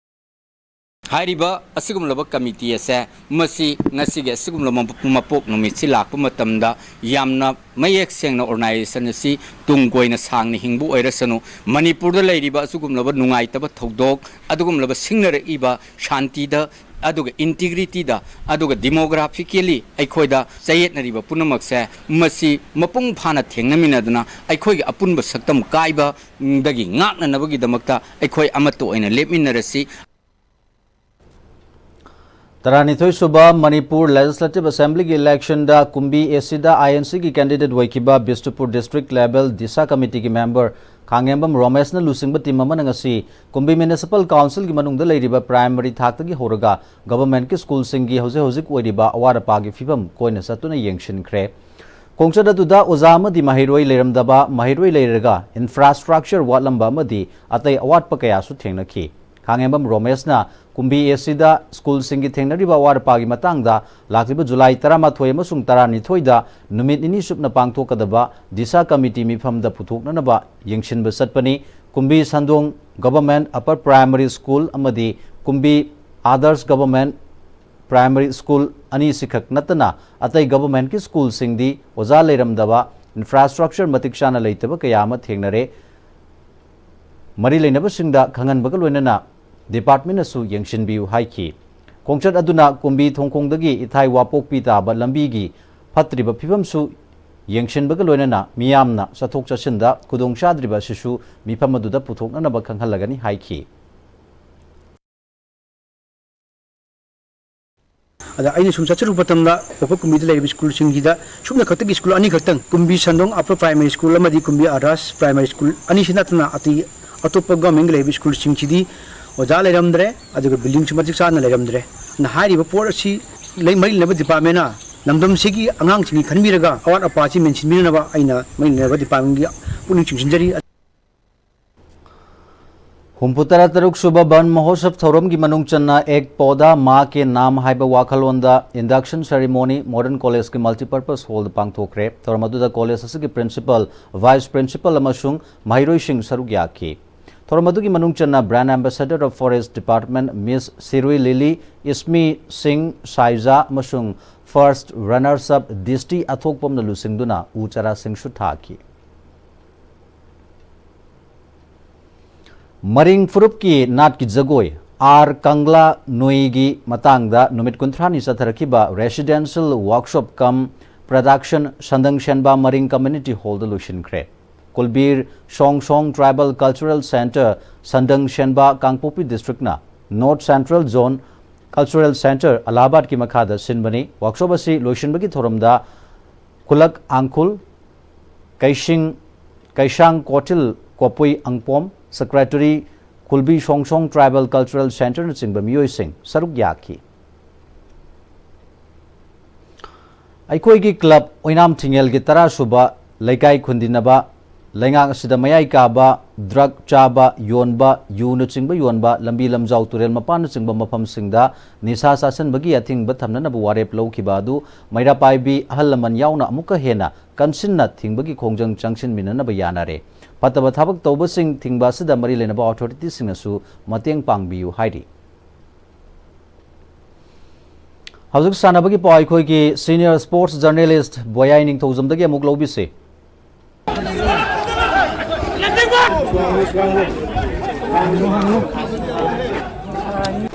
ꯍꯥꯏꯔꯤꯕ ꯑꯁꯤꯒꯨꯝꯂꯕ ꯀꯃꯤꯇꯤ ꯑꯁꯦ ꯃꯁꯤ ꯉꯁꯤꯒꯤ ꯑꯁꯤꯒꯨꯝꯂꯕ ꯃꯄꯣꯛ ꯅꯨꯃꯤꯠꯁꯤ ꯂꯥꯛꯄ ꯃꯇꯝꯗ ꯌꯥꯝꯅ ꯃꯌꯦꯛ ꯁꯦꯡꯅ ꯑꯣꯔꯒꯅꯥꯏꯖꯦꯁꯟ ꯑꯁꯤ ꯇꯨꯡ ꯀꯣꯏꯅ ꯁꯥꯡꯅ ꯍꯤꯡꯕ ꯑꯣꯏꯔꯁꯅꯨ, ꯃꯅꯤꯄꯨꯔꯗ ꯂꯩꯔꯤꯕ ꯑꯁꯤꯒꯨꯝꯂꯕ ꯅꯨꯡꯉꯥꯏꯇꯕ ꯊꯧꯗꯣꯛ, ꯑꯗꯨꯒꯨꯝꯂꯕ ꯁꯤꯡꯅꯔꯛꯏꯕ ꯁꯥꯟꯇꯤꯗ, ꯑꯗꯨꯒ ꯏꯟꯇꯤꯒ꯭ꯔꯤꯇꯤꯗ, ꯑꯗꯨꯒ ꯗꯤꯃꯣꯒ꯭ꯔꯥꯐꯤꯀꯦꯂꯤ ꯑꯩꯈꯣꯏꯗ ꯆꯌꯦꯠꯅꯔꯤꯕ ꯄꯨꯝꯅꯃꯛꯁꯦ ꯃꯁꯤ ꯃꯄꯨꯡ ꯐꯥꯅ ꯊꯦꯡꯅꯃꯤꯟꯅꯗꯨꯅ ꯑꯩꯈꯣꯏꯒꯤ ꯑꯄꯨꯟꯕ ꯁꯛꯇꯝ ꯀꯥꯏꯕꯗꯒꯤ ꯉꯥꯛꯅꯅꯕꯒꯤꯗꯃꯛꯇ ꯑꯩꯈꯣꯏ ꯑꯃꯠꯇ ꯑꯣꯏꯅ ꯂꯦꯞꯃꯤꯟꯅꯔꯁꯤ꯫ ꯇꯔꯥꯅꯤꯊꯣꯏ ꯁꯨꯕ ꯃꯅꯤꯄꯨꯔ ꯂꯦꯖꯤꯁꯂꯦꯇꯤꯚ ꯑꯦꯁꯦꯝꯕ꯭ꯂꯤꯒꯤ ꯏꯂꯦꯛꯁꯟꯗ ꯀꯨꯝꯕꯤ ꯑꯦꯁꯤꯗ ꯑꯥꯏ ꯑꯦꯟ ꯁꯤꯒꯤ ꯀꯦꯟꯗꯤꯗꯦꯠ ꯑꯣꯏꯈꯤꯕ ꯕꯤꯁꯅꯨꯄꯨꯔ ꯗꯤꯁꯇ꯭ꯔꯤꯛ ꯂꯦꯚꯦꯜ ꯗꯤꯁꯥ ꯀꯃꯤꯇꯤꯒꯤ ꯃꯦꯝꯕꯔ ꯈꯥꯡꯉꯦꯝꯕꯝ ꯔꯣꯃꯦꯁꯅ ꯂꯨꯆꯤꯡꯕ ꯇꯤꯝ ꯑꯃꯅ ꯉꯁꯤ ꯀꯨꯝꯕꯤ ꯃ꯭ꯌꯨꯅꯤꯁꯤꯄꯥꯜ ꯀꯥꯎꯟꯁꯤꯜꯒꯤ ꯃꯅꯨꯡꯗ ꯂꯩꯔꯤꯕ ꯄ꯭ꯔꯥꯏꯃꯔꯤ ꯊꯥꯛꯇꯒꯤ ꯍꯧꯔꯒ ꯒꯚꯔꯟꯃꯦꯟꯠꯀꯤ ꯁ꯭ꯀꯨꯜꯁꯤꯡꯒꯤ ꯍꯧꯖꯤꯛ ꯍꯧꯖꯤꯛ ꯑꯣꯏꯔꯤꯕ ꯑꯋꯥꯠ ꯑꯄꯥꯒꯤ ꯐꯤꯕꯝ ꯀꯣꯏꯅ ꯆꯠꯇꯨꯅ ꯌꯦꯡꯁꯤꯟꯈ꯭ꯔꯦ꯫ ꯈꯣꯡꯆꯠ ꯑꯗꯨꯗ ꯑꯣꯖꯥ ꯑꯃꯗꯤ ꯃꯍꯩꯔꯣꯏ ꯂꯩꯔꯝꯗꯕ, ꯃꯍꯩꯔꯣꯏ ꯂꯩꯔꯒ ꯏꯟꯐ꯭ꯔꯥꯁ꯭ꯇ꯭ꯔꯛꯆꯔ ꯋꯥꯠꯂꯝꯕ ꯑꯃꯗꯤ ꯑꯇꯩ ꯑꯋꯥꯠꯄ ꯀꯌꯥꯁꯨ ꯊꯦꯡꯅꯈꯤ꯫ ꯈꯥꯡꯉꯦꯝꯕꯝ ꯔꯣꯃꯦꯁꯅ ꯀꯨꯝꯕꯤ ꯑꯦꯁꯤꯗ ꯁ꯭ꯀꯨꯜꯁꯤꯡꯒꯤ ꯊꯦꯡꯅꯔꯤꯕ ꯑꯋꯥꯠ ꯑꯄꯥꯒꯤ ꯃꯇꯥꯡꯗ ꯂꯥꯛꯂꯤꯕ ꯖꯨꯂꯥꯏ ꯇꯔꯥꯃꯥꯊꯣꯏ ꯑꯃꯁꯨꯡ ꯇꯔꯥꯅꯤꯊꯣꯏꯗ ꯅꯨꯃꯤꯠ ꯅꯤꯅꯤ ꯆꯨꯞꯅ ꯄꯥꯡꯊꯣꯛꯀꯗꯕ ꯗꯤꯁꯥ ꯀꯃꯤꯇꯤ ꯃꯤꯐꯝꯗ ꯄꯨꯊꯣꯛꯅꯅꯕ ꯌꯦꯡꯁꯤꯟꯕ ꯆꯠꯄꯅꯤ꯫ ꯀꯨꯝꯕꯤ ꯁꯟꯗꯣꯡ ꯒꯚꯔꯟꯃꯦꯟꯠ ꯑꯞꯄꯔ ꯄ꯭ꯔꯥꯏꯃꯔꯤ ꯁ꯭ꯀꯨꯜ ꯑꯃꯗꯤ ꯀꯨꯝꯕꯤ ꯑꯥꯗꯔꯁ ꯒꯚꯔꯟꯃꯦꯟꯠ ꯄ꯭ꯔꯥꯏꯃꯔꯤ ꯁ꯭ꯀꯨꯜ ꯑꯅꯤꯁꯤꯈꯛ ꯅꯠꯇꯅ ꯑꯇꯩ ꯒꯚꯔꯟꯃꯦꯟꯠꯀꯤ ꯁ꯭ꯀꯨꯜꯁꯤꯡꯗꯤ ꯑꯣꯖꯥ ꯂꯩꯔꯝꯗꯕ, ꯏꯟꯐ꯭ꯔꯥꯁ꯭ꯇ꯭ꯔꯛꯆꯔ ꯃꯇꯤꯛ ꯆꯥꯅ ꯂꯩꯇꯕ ꯀꯌꯥ ꯑꯃ ꯊꯦꯡꯅꯔꯦ꯫ ꯃꯔꯤ ꯂꯩꯅꯕꯁꯤꯡꯗ ꯈꯪꯍꯟꯕꯒ ꯂꯣꯏꯅꯅ ꯗꯤꯄꯥꯔꯠꯃꯦꯟꯠꯅꯁꯨ ꯌꯦꯡꯁꯤꯟꯕꯤꯌꯨ ꯍꯥꯏꯈꯤ꯫ ꯈꯣꯡꯆꯠ ꯑꯗꯨꯅ ꯀꯨꯝꯕꯤ ꯊꯣꯡꯈꯣꯡꯗꯒꯤ ꯏꯊꯥꯏ ꯋꯥꯄꯣꯛꯄꯤ ꯇꯥꯕ ꯂꯝꯕꯤꯒꯤ ꯐꯠꯇ꯭ꯔꯤꯕ ꯐꯤꯕꯝꯁꯨ ꯌꯦꯡꯁꯤꯟꯕꯒ ꯂꯣꯏꯅꯅ ꯃꯤꯌꯥꯝꯅ ꯆꯠꯊꯣꯛ ꯆꯠꯁꯤꯟꯗ ꯈꯨꯗꯣꯡ ꯆꯥꯗ꯭ꯔꯤꯕ ꯑꯁꯤꯁꯨ ꯃꯤꯐꯝ ꯑꯗꯨꯗ ꯄꯨꯊꯣꯛꯅꯅꯕ ꯈꯪꯍꯜꯂꯒꯅꯤ ꯍꯥꯏꯈꯤ꯫ ꯑꯗ ꯑꯩꯅ ꯁꯨꯝ ꯆꯠꯆꯔꯨꯕ ꯃꯇꯝꯗ ꯄꯣꯛꯄ ꯀꯨꯝꯕꯤꯗ ꯂꯩꯔꯤꯕ ꯁ꯭ꯀꯨꯜꯁꯤꯡꯁꯤꯗ ꯁꯨꯞꯅ ꯈꯛꯇꯒꯤ ꯁ꯭ꯀꯨꯜ ꯑꯅꯤꯈꯛꯇꯪ, ꯀꯨꯝꯕꯤ ꯁꯟꯗꯣꯡ ꯑꯞꯄꯔ ꯄ꯭ꯔꯥꯏꯃꯔꯤ ꯁ꯭ꯀꯨꯜ ꯑꯃꯗꯤ ꯀꯨꯝꯕꯤ ꯑꯥꯗꯔꯁ ꯄ꯭ꯔꯥꯏꯃꯔꯤ ꯁ꯭ꯀꯨꯜ ꯑꯅꯤꯁꯤ ꯅꯠꯇꯅ ꯑꯇꯩ ꯑꯇꯣꯞꯄ ꯒꯚꯔꯟꯃꯦꯟꯠꯀꯤ ꯂꯩꯔꯤꯕ ꯁ꯭ꯀꯨꯜꯁꯤꯡꯁꯤꯗꯤ ꯑꯣꯖꯥ ꯂꯩꯔꯝꯗ꯭ꯔꯦ, ꯑꯗꯨꯒ ꯕꯤꯜꯗꯤꯡꯁꯨ ꯃꯇꯤꯛ ꯆꯥꯅ ꯂꯩꯔꯝꯗ꯭ꯔꯦ꯫ ꯑꯗꯨꯅ ꯍꯥꯏꯔꯤꯕ ꯄꯣꯠ ꯑꯁꯤ ꯂꯩ-, ꯃꯔꯤ ꯂꯩꯅꯕ ꯗꯤꯄꯥꯔꯠꯃꯦꯟꯠꯅ ꯂꯝꯗꯝꯁꯤꯒꯤ ꯑꯉꯥꯡꯁꯤꯡꯒꯤ ꯈꯟꯕꯤꯔꯒ ꯑꯋꯥꯠ ꯑꯄꯥꯁꯤ ꯃꯦꯟꯁꯤꯟꯕꯤꯅꯅꯕ ꯑꯩꯅ ꯃꯔꯤ ꯂꯩꯅꯕ ꯗꯤꯄꯥꯔꯠꯃꯦꯟꯠꯀꯤ ꯄꯨꯛꯅꯤꯡ ꯆꯤꯡꯁꯤꯟꯖꯔꯤ꯫ ꯍꯨꯝꯐꯨꯇꯔꯥ ꯇꯔꯨꯛ ꯁꯨꯕ ꯕꯟ ꯃꯍꯣꯠꯁꯕ ꯊꯧꯔꯝꯒꯤ ꯃꯅꯨꯡ ꯆꯟꯅ ꯑꯦꯛ ꯄꯣꯗꯥ ꯃꯥ ꯀꯦ ꯅꯥꯝ ꯍꯥꯏꯕ ꯋꯥꯈꯜꯂꯣꯟꯗ induction ceremony Modern College ꯀꯤ Multipurpose Hall ꯗ ꯄꯥꯡꯊꯣꯛꯈ꯭ꯔꯦ꯫ ꯊꯧꯔꯝ ꯑꯗꯨꯗ college ꯑꯁꯤꯒꯤ principal, vice principal ꯑꯃꯁꯨꯡ ꯃꯍꯩꯔꯣꯏꯁꯤꯡ ꯁꯔꯨꯛ ꯌꯥꯈꯤ꯫ ꯊꯧꯔꯝ ꯑꯗꯨꯒꯤ ꯃꯅꯨꯡ ꯆꯟꯅ Brand Ambassador of Forest Department Miss Shirui ꯂꯤꯂꯤ ꯏꯁꯃꯤ ꯁꯤꯡ ꯁꯥꯏꯖꯥ ꯑꯃꯁꯨꯡ first runners up ꯗꯤꯁꯇꯤ ꯑꯊꯣꯛꯄꯝꯅ ꯂꯨꯆꯤꯡꯗꯨꯅ ꯎ ꯆꯥꯔꯥꯁꯤꯡꯁꯨ ꯊꯥꯈꯤ꯫ ꯃꯔꯤꯡ ꯐꯨꯔꯨꯞꯀꯤ ꯅꯥꯠꯀꯤ ꯖꯒꯣꯏ ꯑꯥꯔ ꯀꯪꯂꯥ ꯅꯣꯏꯒꯤ ꯃꯇꯥꯡꯗ ꯅꯨꯃꯤꯠ ꯀꯨꯟꯊ꯭ꯔꯥꯅꯤ ꯆꯠꯊꯔꯛꯈꯤꯕ residential workshop cum production ꯁꯟꯗꯪ ꯁꯦꯟꯕꯥ ꯃꯔꯤꯡ community hall ꯗ ꯂꯣꯏꯁꯤꯟꯈ꯭ꯔꯦ꯫ ꯀꯨꯜꯕꯤꯔ ꯁꯣꯡ ꯁꯣꯡ Tribal Cultural Centre, ꯁꯟꯗꯪ ꯁꯦꯟꯕꯥ, ꯀꯥꯡꯄꯣꯛꯄꯤ district ꯅ North Central Zone Cultural Centre, ꯑꯂꯥꯍꯥꯕꯥꯗꯀꯤ ꯃꯈꯥꯗ ꯁꯤꯟꯕꯅꯤ꯫ Workshop ꯑꯁꯤ ꯂꯣꯏꯁꯤꯟꯕꯒꯤ ꯊꯧꯔꯝꯗ ꯈꯨꯂꯛ ꯑꯥꯡꯈꯨꯜ, ꯀꯩꯁꯤꯡ, ꯀꯩꯁꯥꯡ ꯀꯣꯊꯤꯜ ꯀꯣꯄꯨꯏ ꯑꯪꯄꯣꯝ, Secretary ꯀꯨꯜꯕꯤ ꯁꯣꯡ ꯁꯣꯡ Tribal Cultural Centre ꯅꯆꯤꯡꯕ ꯃꯤꯑꯣꯏꯁꯤꯡ ꯁꯔꯨꯛ ꯌꯥꯈꯤ꯫ ꯑꯩꯈꯣꯏꯒꯤ club ꯑꯣꯏꯅꯥꯝ ꯊꯤꯡꯉꯦꯜꯒꯤ ꯇꯔꯥ ꯁꯨꯕ ꯂꯩꯀꯥꯏ ꯈꯨꯟꯗꯤꯟꯅꯕ ꯂꯩꯉꯥꯛ ꯑꯁꯤꯗ ꯃꯌꯥꯏ ꯀꯥꯕ drug ꯆꯥꯕ, ꯌꯣꯟꯕ, ꯌꯨꯅꯆꯤꯡꯕ ꯌꯣꯟꯕ, ꯂꯝꯕꯤ ꯂꯝꯖꯥꯎ, ꯇꯨꯔꯦꯜ ꯃꯄꯥꯟꯅꯆꯤꯡꯕ ꯃꯐꯝꯁꯤꯡꯗ ꯅꯤꯁꯥ ꯆꯥꯁꯤꯟꯕꯒꯤ ꯑꯊꯤꯡꯕ ꯊꯝꯅꯅꯕ ꯋꯥꯔꯦꯞ ꯂꯧꯈꯤꯕ ꯑꯗꯨ ꯃꯩꯔꯥ ꯄꯥꯏꯕꯤ ꯑꯍꯜ ꯂꯃꯟ ꯌꯥꯎꯅ ꯑꯃꯨꯛꯀ ꯍꯦꯟꯅ ꯀꯟꯁꯤꯟꯅ ꯊꯤꯡꯕꯒꯤ ꯈꯣꯡꯖꯪ ꯆꯪꯁꯤꯟꯃꯤꯟꯅꯅꯕ ꯌꯥꯅꯔꯦ꯫ ꯐꯠꯇꯕ ꯊꯕꯛ ꯇꯧꯕꯁꯤꯡ ꯊꯤꯡꯕ ꯑꯁꯤꯗ ꯃꯔꯤ ꯂꯩꯅꯕ authority ꯁꯤꯡꯅꯁꯨ ꯃꯇꯦꯡ ꯄꯥꯡꯕꯤꯌꯨ ꯍꯥꯏꯔꯤ꯫ ꯍꯧꯖꯤꯛ ꯁꯥꯟꯅꯕꯒꯤ ꯄꯥꯎ ꯑꯩꯈꯣꯏꯒꯤ senior sports journalist ꯕꯣꯌꯥꯏ ꯅꯤꯡꯊꯧꯖꯝꯗꯒꯤ ꯑꯃꯨꯛ ꯂꯧꯕꯤꯁꯤ꯫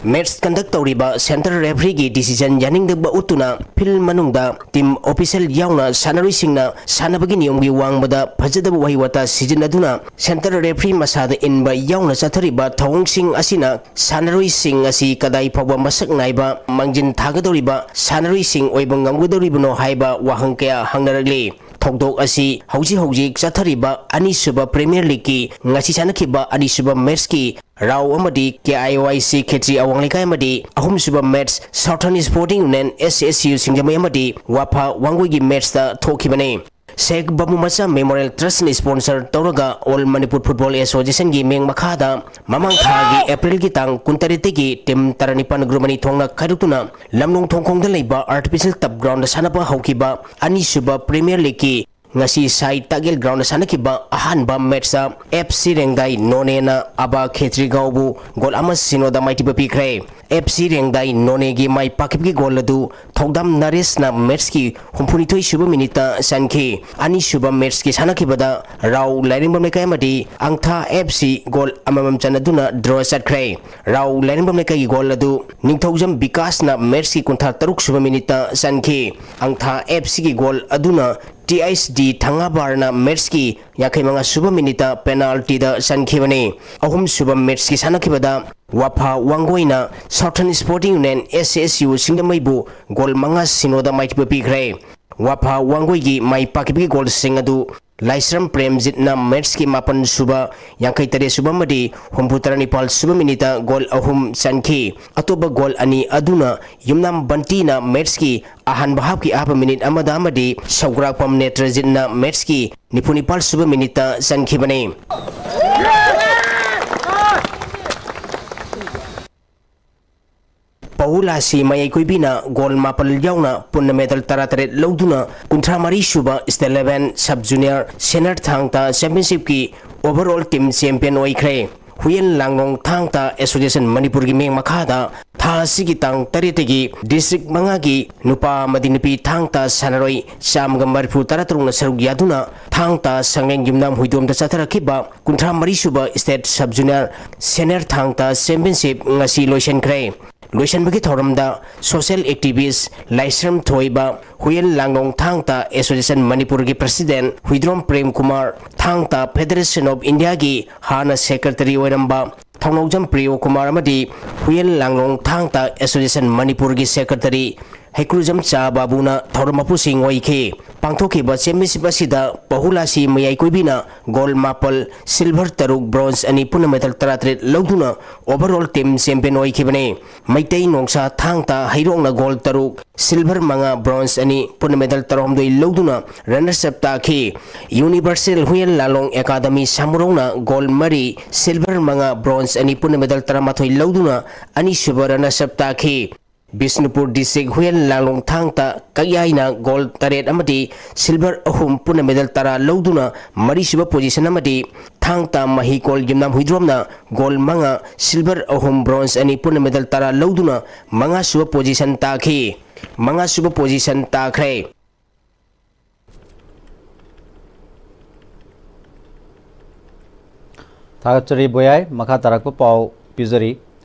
Match conduct ꯇꯧꯔꯤꯕ centre referee ꯒꯤ decision ꯌꯥꯅꯤꯡꯗꯕ ꯎꯠꯇꯨꯅ field ꯃꯅꯨꯡꯗ team official ꯌꯥꯎꯅ ꯁꯥꯟꯅꯔꯣꯏꯁꯤꯡꯅ ꯁꯥꯟꯅꯕꯒꯤ ꯅꯤꯌꯣꯝꯒꯤ ꯋꯥꯡꯃꯗ ꯐꯖꯗꯕ ꯋꯥꯍꯩ ꯋꯥꯇꯥ ꯁꯤꯖꯤꯟꯅꯗꯨꯅ centre referee ꯃꯁꯥꯗ ꯏꯟꯕ ꯌꯥꯎꯅ ꯆꯠꯊꯔꯤꯕ ꯊꯧꯑꯣꯡꯁꯤꯡ ꯑꯁꯤꯅ ꯁꯥꯟꯅꯔꯣꯏꯁꯤꯡ ꯑꯁꯤ ꯀꯗꯥꯏ ꯐꯥꯎꯕ ꯃꯁꯛ ꯅꯥꯏꯕ ꯃꯥꯡꯖꯤꯟ ꯊꯥꯒꯗꯧꯔꯤꯕ ꯁꯥꯟꯅꯔꯣꯏꯁꯤꯡ ꯑꯣꯏꯕ ꯉꯝꯒꯗꯧꯔꯤꯕꯅꯣ ꯍꯥꯏꯕ ꯋꯥꯍꯪ ꯀꯌꯥ ꯍꯪꯅꯔꯛꯂꯤ꯫ ꯊꯧꯗꯣꯛ ꯑꯁꯤ ꯍꯧꯖꯤꯛ ꯍꯧꯖꯤꯛ ꯆꯠꯊꯔꯤꯕ ꯑꯅꯤꯁꯨꯕ Premier League ꯀꯤ ꯉꯁꯤ ꯁꯥꯟꯅꯈꯤꯕ ꯑꯅꯤꯁꯨꯕ match ꯀꯤ ꯔꯥꯎ ꯑꯃꯗꯤ K I O I C ꯈꯦꯇ꯭ꯔꯤ ꯑꯋꯥꯡ ꯂꯩꯀꯥꯏ ꯑꯃꯗꯤ ꯑꯍꯨꯝꯁꯨꯕ match Southern Sporting Union S S U ꯁꯤꯡꯖꯃꯩ ꯑꯃꯗꯤ ꯋꯥꯐꯥ ꯋꯥꯡꯒꯣꯏꯒꯤ match ꯇ ꯊꯣꯛꯈꯤꯕꯅꯤ꯫ ꯁꯦꯈ ꯕꯥꯕꯨ ꯃꯆꯥ ꯃꯦꯃꯣꯔꯤꯌꯦꯜ ꯇ꯭ꯔꯁꯅ ꯁ꯭ꯄꯣꯟꯁꯔ ꯇꯧꯔꯒ ꯑꯣꯜ ꯃꯅꯤꯄꯨꯔ ꯐꯨꯠꯕꯣꯜ ꯑꯦꯁꯣꯁꯤꯌꯦꯁꯟꯒꯤ ꯃꯤꯡ ꯃꯈꯥꯗ ꯃꯃꯥꯡ ꯊꯥꯒꯤ ꯑꯦꯄ꯭ꯔꯤꯜꯒꯤ ꯇꯥꯡ ꯀꯨꯟꯇꯔꯦꯠꯇꯒꯤ ꯇꯤꯝ ꯇꯔꯥꯅꯤꯄꯥꯟ group ꯑꯅꯤ ꯊꯣꯛꯅ ꯈꯥꯏꯗꯣꯛꯇꯨꯅ ꯂꯝꯂꯣꯡ ꯊꯣꯡꯈꯣꯡꯗ ꯂꯩꯕ ꯑꯥꯔꯇꯤꯐꯤꯁꯤꯌꯦꯜ ꯇꯞ ꯒ꯭ꯔꯥꯎꯟꯗ ꯁꯥꯟꯅꯕ ꯍꯧꯈꯤꯕ ꯑꯅꯤꯁꯨꯕ ꯄ꯭ꯔꯤꯃꯤꯌꯔ ꯂꯤꯒꯀꯤ ꯉꯁꯤ ꯁꯥꯏ ꯇꯥꯒꯦꯜ ꯒ꯭ꯔꯥꯎꯟꯗ ꯁꯥꯟꯅꯈꯤꯕ ꯑꯍꯥꯟꯕ ꯃꯦꯠꯁꯇ ꯑꯦꯐ ꯁꯤ ꯔꯦꯡꯗꯥꯏ ꯅꯣꯅꯦꯅ ꯑꯕꯥ ꯈꯦꯇ꯭ꯔꯤꯒꯥꯎꯕꯨ ꯒꯣꯜ ꯑꯃ ꯁꯤꯅꯣꯗ ꯃꯥꯏꯊꯤꯕ ꯄꯤꯈ꯭ꯔꯦ꯫ ꯑꯦꯐ ꯁꯤ ꯔꯦꯡꯗꯥꯏ ꯅꯣꯅꯦꯒꯤ ꯃꯥꯏ ꯄꯥꯛꯈꯤꯕꯒꯤ ꯒꯣꯜ ꯑꯗꯨ ꯊꯧꯗꯥꯝ ꯅꯔꯦꯁꯅ ꯃꯦꯠꯁꯀꯤ ꯍꯨꯝꯐꯨꯅꯤꯊꯣꯏ ꯁꯨꯕ ꯃꯤꯅꯤꯠꯇ ꯆꯟꯈꯤ꯫ ꯑꯅꯤꯁꯨꯕ ꯃꯦꯠꯁꯀꯤ ꯁꯥꯟꯅꯈꯤꯕꯗ ꯔꯥꯎ ꯂꯥꯏꯔꯦꯝꯕꯝ ꯂꯩꯀꯥꯏ ꯑꯃꯗꯤ ꯑꯪꯊꯥ ꯑꯦꯐ ꯁꯤ ꯒꯣꯜ ꯑꯃꯃꯝ ꯆꯟꯅꯗꯨꯅ ꯗ꯭ꯔꯣ ꯆꯠꯈ꯭ꯔꯦ꯫ ꯔꯥꯎ ꯂꯥꯏꯔꯦꯝꯕꯝ ꯂꯩꯀꯥꯏꯒꯤ ꯒꯣꯜ ꯑꯗꯨ ꯅꯤꯡꯊꯧꯖꯝ ꯕꯤꯀꯥꯁꯅ ꯃꯦꯠꯁꯀꯤ ꯀꯨꯟꯊ꯭ꯔꯥ ꯇꯔꯨꯛ ꯁꯨꯕ ꯃꯤꯅꯤꯠꯇ ꯆꯟꯈꯤ꯫ ꯑꯪꯊꯥ ꯑꯦꯐ ꯁꯤꯒꯤ ꯒꯣꯜ ꯑꯗꯨꯅ ꯇꯤ ꯑꯩꯆ ꯗꯤ ꯊꯉꯥꯕꯥꯔꯅ ꯃꯦꯠꯁꯀꯤ ꯌꯥꯡꯈꯩ ꯃꯉꯥ ꯁꯨꯕ ꯃꯤꯅꯤꯠꯇ ꯄꯦꯅꯥꯜꯇꯤꯗ ꯆꯟꯈꯤꯕꯅꯤ꯫ ꯑꯍꯨꯝꯁꯨꯕ ꯃꯦꯠꯁꯀꯤ ꯁꯥꯟꯅꯈꯤꯕꯗ ꯋꯥꯐꯥ ꯋꯥꯡꯒꯣꯏꯅ ꯁꯥꯎꯊꯔꯟ ꯁ꯭ꯄꯣꯔꯇꯤꯡ ꯌꯨꯅꯤꯌꯟ, ꯑꯦꯁ ꯑꯦꯁ ꯌꯨ, ꯁꯤꯡꯖꯃꯩꯕꯨ ꯒꯣꯜ ꯃꯉꯥ ꯁꯤꯅꯣꯗ ꯃꯥꯏꯊꯤꯕ ꯄꯤꯈ꯭ꯔꯦ꯫ ꯋꯥꯐꯥ ꯋꯥꯡꯒꯣꯏꯒꯤ ꯃꯥꯏ ꯄꯥꯛꯈꯤꯕꯒꯤ ꯒꯣꯜꯁꯤꯡ ꯑꯗꯨ ꯂꯥꯏꯁ꯭ꯔꯝ ꯄ꯭ꯔꯦꯝꯖꯤꯠꯅ ꯃꯦꯠꯁꯀꯤ ꯃꯥꯄꯟ ꯁꯨꯕ, ꯌꯥꯡꯈꯩ ꯇꯔꯦꯠ ꯁꯨꯕ ꯑꯃꯗꯤ ꯍꯨꯝꯐꯨ ꯇꯔꯥ ꯅꯤꯄꯥꯜ ꯁꯨꯕ ꯃꯤꯅꯤꯠꯇ ꯒꯣꯜ ꯑꯍꯨꯝ ꯆꯟꯈꯤ꯫ ꯑꯇꯣꯞꯄ ꯒꯣꯜ ꯑꯅꯤ ꯑꯗꯨꯅ ꯌꯨꯝꯅꯥꯝ ꯕꯟꯇꯤꯅ ꯃꯦꯠꯁꯀꯤ ꯑꯍꯥꯟꯕ ꯍꯥꯞꯀꯤ ꯑꯍꯥꯞꯄ ꯃꯤꯅꯤꯠ ꯑꯃꯗ ꯑꯃꯗꯤ ꯁꯧꯒ꯭ꯔꯥꯛꯄꯝ ꯅꯦꯇ꯭ꯔꯖꯤꯠꯅ ꯃꯦꯠꯁꯀꯤ ꯅꯤꯐꯨ ꯅꯤꯄꯥꯜ ꯁꯨꯕ ꯃꯤꯅꯤꯠꯇ ꯆꯟꯈꯤꯕꯅꯤ꯫ ꯄꯥꯎꯂꯥꯁꯤ ꯃꯌꯥꯏ ꯀꯣꯏꯕꯤꯅ ꯒꯣꯜ ꯃꯥꯄꯜ ꯌꯥꯎꯅ ꯄꯨꯟꯅ ꯃꯦꯗꯜ ꯇꯔꯥꯇꯔꯦꯠ ꯂꯧꯗꯨꯅ ꯀꯨꯟꯊ꯭ꯔꯥ ꯃꯔꯤ ꯁꯨꯕ State Level Sub Junior Senior ꯊꯥꯡ ꯇꯥ ꯆꯦꯝꯄꯤꯌꯟꯁꯤꯞꯀꯤ overall team champion ꯑꯣꯏꯈ꯭ꯔꯦ꯫ ꯍꯨꯌꯦꯟ ꯂꯥꯡꯂꯣꯡ ꯊꯥꯡ ꯇꯥ ꯑꯦꯁꯣꯁꯤꯌꯦꯁꯟ ꯃꯅꯤꯄꯨꯔꯒꯤ ꯃꯤꯡ ꯃꯈꯥꯗ ꯊꯥ ꯑꯁꯤꯒꯤ ꯇꯥꯡ ꯇꯔꯦꯠꯇꯒꯤ ꯗꯤꯁꯇ꯭ꯔꯤꯛ ꯃꯉꯥꯒꯤ ꯅꯨꯄꯥ ꯑꯃꯗꯤ ꯅꯨꯄꯤ ꯊꯥꯡ ꯇꯥ ꯁꯥꯟꯅꯔꯣꯏ ꯆꯥꯝꯃꯒ ꯃꯔꯤꯐꯨ ꯇꯔꯥ ꯇꯔꯨꯛꯅ ꯁꯔꯨꯛ ꯌꯥꯗꯨꯅ ꯊꯥꯡ ꯇꯥ ꯁꯪꯂꯦꯟ ꯌꯨꯝꯅꯥꯝ ꯍꯨꯏꯗꯣꯝꯗ ꯆꯠꯊꯔꯛꯈꯤꯕ ꯀꯨꯟꯊ꯭ꯔꯥ ꯃꯔꯤ ꯁꯨꯕ State Sub Junior Senior ꯊꯥꯡ ꯇꯥ ꯆꯦꯝꯄꯤꯌꯟꯁꯤꯞ ꯉꯁꯤ ꯂꯣꯏꯁꯤꯟꯈ꯭ꯔꯦ꯫ ꯂꯣꯏꯁꯤꯟꯕꯒꯤ ꯊꯧꯔꯝꯗ social activist ꯂꯥꯏꯁ꯭ꯔꯝ ꯊꯣꯏꯕ, ꯍꯨꯌꯦꯟ ꯂꯥꯡꯂꯣꯡ ꯊꯥꯡ ꯇꯥ ꯑꯦꯁꯣꯁꯤꯌꯦꯁꯟ ꯃꯅꯤꯄꯨꯔꯒꯤ president ꯍꯨꯏꯗ꯭ꯔꯣꯝ ꯄ꯭ꯔꯦꯝ ꯀꯨꯃꯥꯔ, ꯊꯥꯡ ꯇꯥ Federation of Indiaꯒꯤ ꯍꯥꯟꯅ secretary ꯑꯣꯏꯔꯝꯕ ꯊꯧꯅꯧꯖꯝ ꯄ꯭ꯔꯤꯌꯣ ꯀꯨꯃꯥꯔ ꯑꯃꯗꯤ ꯍꯨꯌꯦꯟ ꯂꯥꯡꯂꯣꯡ ꯊꯥꯡ ꯇꯥ ꯑꯦꯁꯣꯁꯤꯌꯦꯁꯟ ꯃꯅꯤꯄꯨꯔꯒꯤ secretary ꯍꯩꯀ꯭ꯔꯨꯖꯝ ꯆꯥ ꯕꯥꯕꯨꯅ ꯊꯧꯔꯝ ꯃꯄꯨꯁꯤꯡ ꯑꯣꯏꯈꯤ꯫ ꯄꯥꯡꯊꯣꯛꯈꯤꯕ ꯆꯦꯝꯄꯤꯌꯟꯁꯤꯞ ꯑꯁꯤꯗ ꯄꯍꯨꯂꯥꯁꯤ ꯃꯌꯥꯏ ꯀꯣꯏꯕꯤꯅ ꯒꯣꯜ ꯃꯥꯄꯜ, ꯁꯤꯜꯚꯔ ꯇꯔꯨꯛ, ꯕ꯭ꯔꯣꯟꯖ ꯑꯅꯤ, ꯄꯨꯟꯅ ꯃꯦꯗꯜ ꯇꯔꯥꯇꯔꯦꯠ ꯂꯧꯗꯨꯅ ꯑꯣꯚꯔꯑꯣꯜ ꯇꯤꯝ ꯆꯦꯝꯄꯤꯌꯟ ꯑꯣꯏꯈꯤꯕꯅꯤ꯫ ꯃꯩꯇꯩ ꯅꯣꯡꯁꯥ ꯊꯥꯡ ꯇꯥ ꯍꯩꯔꯣꯛꯅ ꯒꯣꯜ ꯇꯔꯨꯛ, ꯁꯤꯜꯚꯔ ꯃꯉꯥ, ꯕ꯭ꯔꯣꯟꯖ ꯑꯅꯤ, ꯄꯨꯟꯅ ꯃꯦꯗꯜ ꯇꯔꯥꯍꯨꯝꯗꯣꯏ ꯂꯧꯗꯨꯅ ꯔꯅꯔꯁ ꯑꯞ ꯇꯥꯈꯤ꯫ ꯌꯨꯅꯤꯚꯔꯁꯦꯜ ꯍꯨꯌꯦꯟ ꯂꯥꯂꯣꯡ ꯑꯦꯀꯥꯗꯃꯤ ꯁꯥꯃꯨꯔꯧꯅ ꯒꯣꯜ ꯃꯔꯤ, ꯁꯤꯜꯚꯔ ꯃꯉꯥ, ꯕ꯭ꯔꯣꯟꯖ ꯑꯅꯤ, ꯄꯨꯟꯅ ꯃꯦꯗꯜ ꯇꯔꯥꯃꯥꯊꯣꯏ ꯂꯧꯗꯨꯅ ꯑꯅꯤꯁꯨꯕ ꯔꯅꯔꯁ ꯑꯞ ꯇꯥꯈꯤ꯫ ꯕꯤꯁꯅꯨꯄꯨꯔ ꯗꯤꯁꯇ꯭ꯔꯤꯛ ꯍꯨꯌꯦꯟ ꯂꯥꯡꯂꯣꯡ ꯊꯥꯡ ꯇꯥ ꯀꯛꯌꯥꯏꯅ ꯒꯣꯜ ꯇꯔꯦꯠ ꯑꯃꯗꯤ ꯁꯤꯜꯚꯔ ꯑꯍꯨꯝ, ꯄꯨꯟꯅ ꯃꯦꯗꯜ ꯇꯔꯥ ꯂꯧꯗꯨꯅ ꯃꯔꯤꯁꯨꯕ ꯄꯣꯖꯤꯁꯟ ꯑꯃꯗꯤ ꯊꯥꯡ ꯇꯥ ꯃꯍꯤꯀꯣꯜ ꯌꯨꯝꯅꯥꯝ ꯍꯨꯏꯗ꯭ꯔꯣꯝꯅ ꯒꯣꯜ ꯃꯉꯥ, ꯁꯤꯜꯚꯔ ꯑꯍꯨꯝ, ꯕ꯭ꯔꯣꯟꯖ ꯑꯅꯤ, ꯄꯨꯟꯅ ꯃꯦꯗꯜ ꯇꯔꯥ ꯂꯧꯗꯨꯅ ꯃꯉꯥꯁꯨꯕ ꯄꯣꯖꯤꯁꯟ ꯇꯥꯈꯤ꯫ ꯃꯉꯥꯁꯨꯕ ꯄꯣꯖꯤꯁꯟ ꯇꯥꯈ꯭ꯔꯦ꯫ ꯊꯥꯒꯠꯆꯔꯤ ꯕꯣꯌꯥꯏ꯫ ꯃꯈꯥ ꯇꯥꯔꯛꯄ ꯄꯥꯎ ꯄꯤꯖꯔꯤ꯫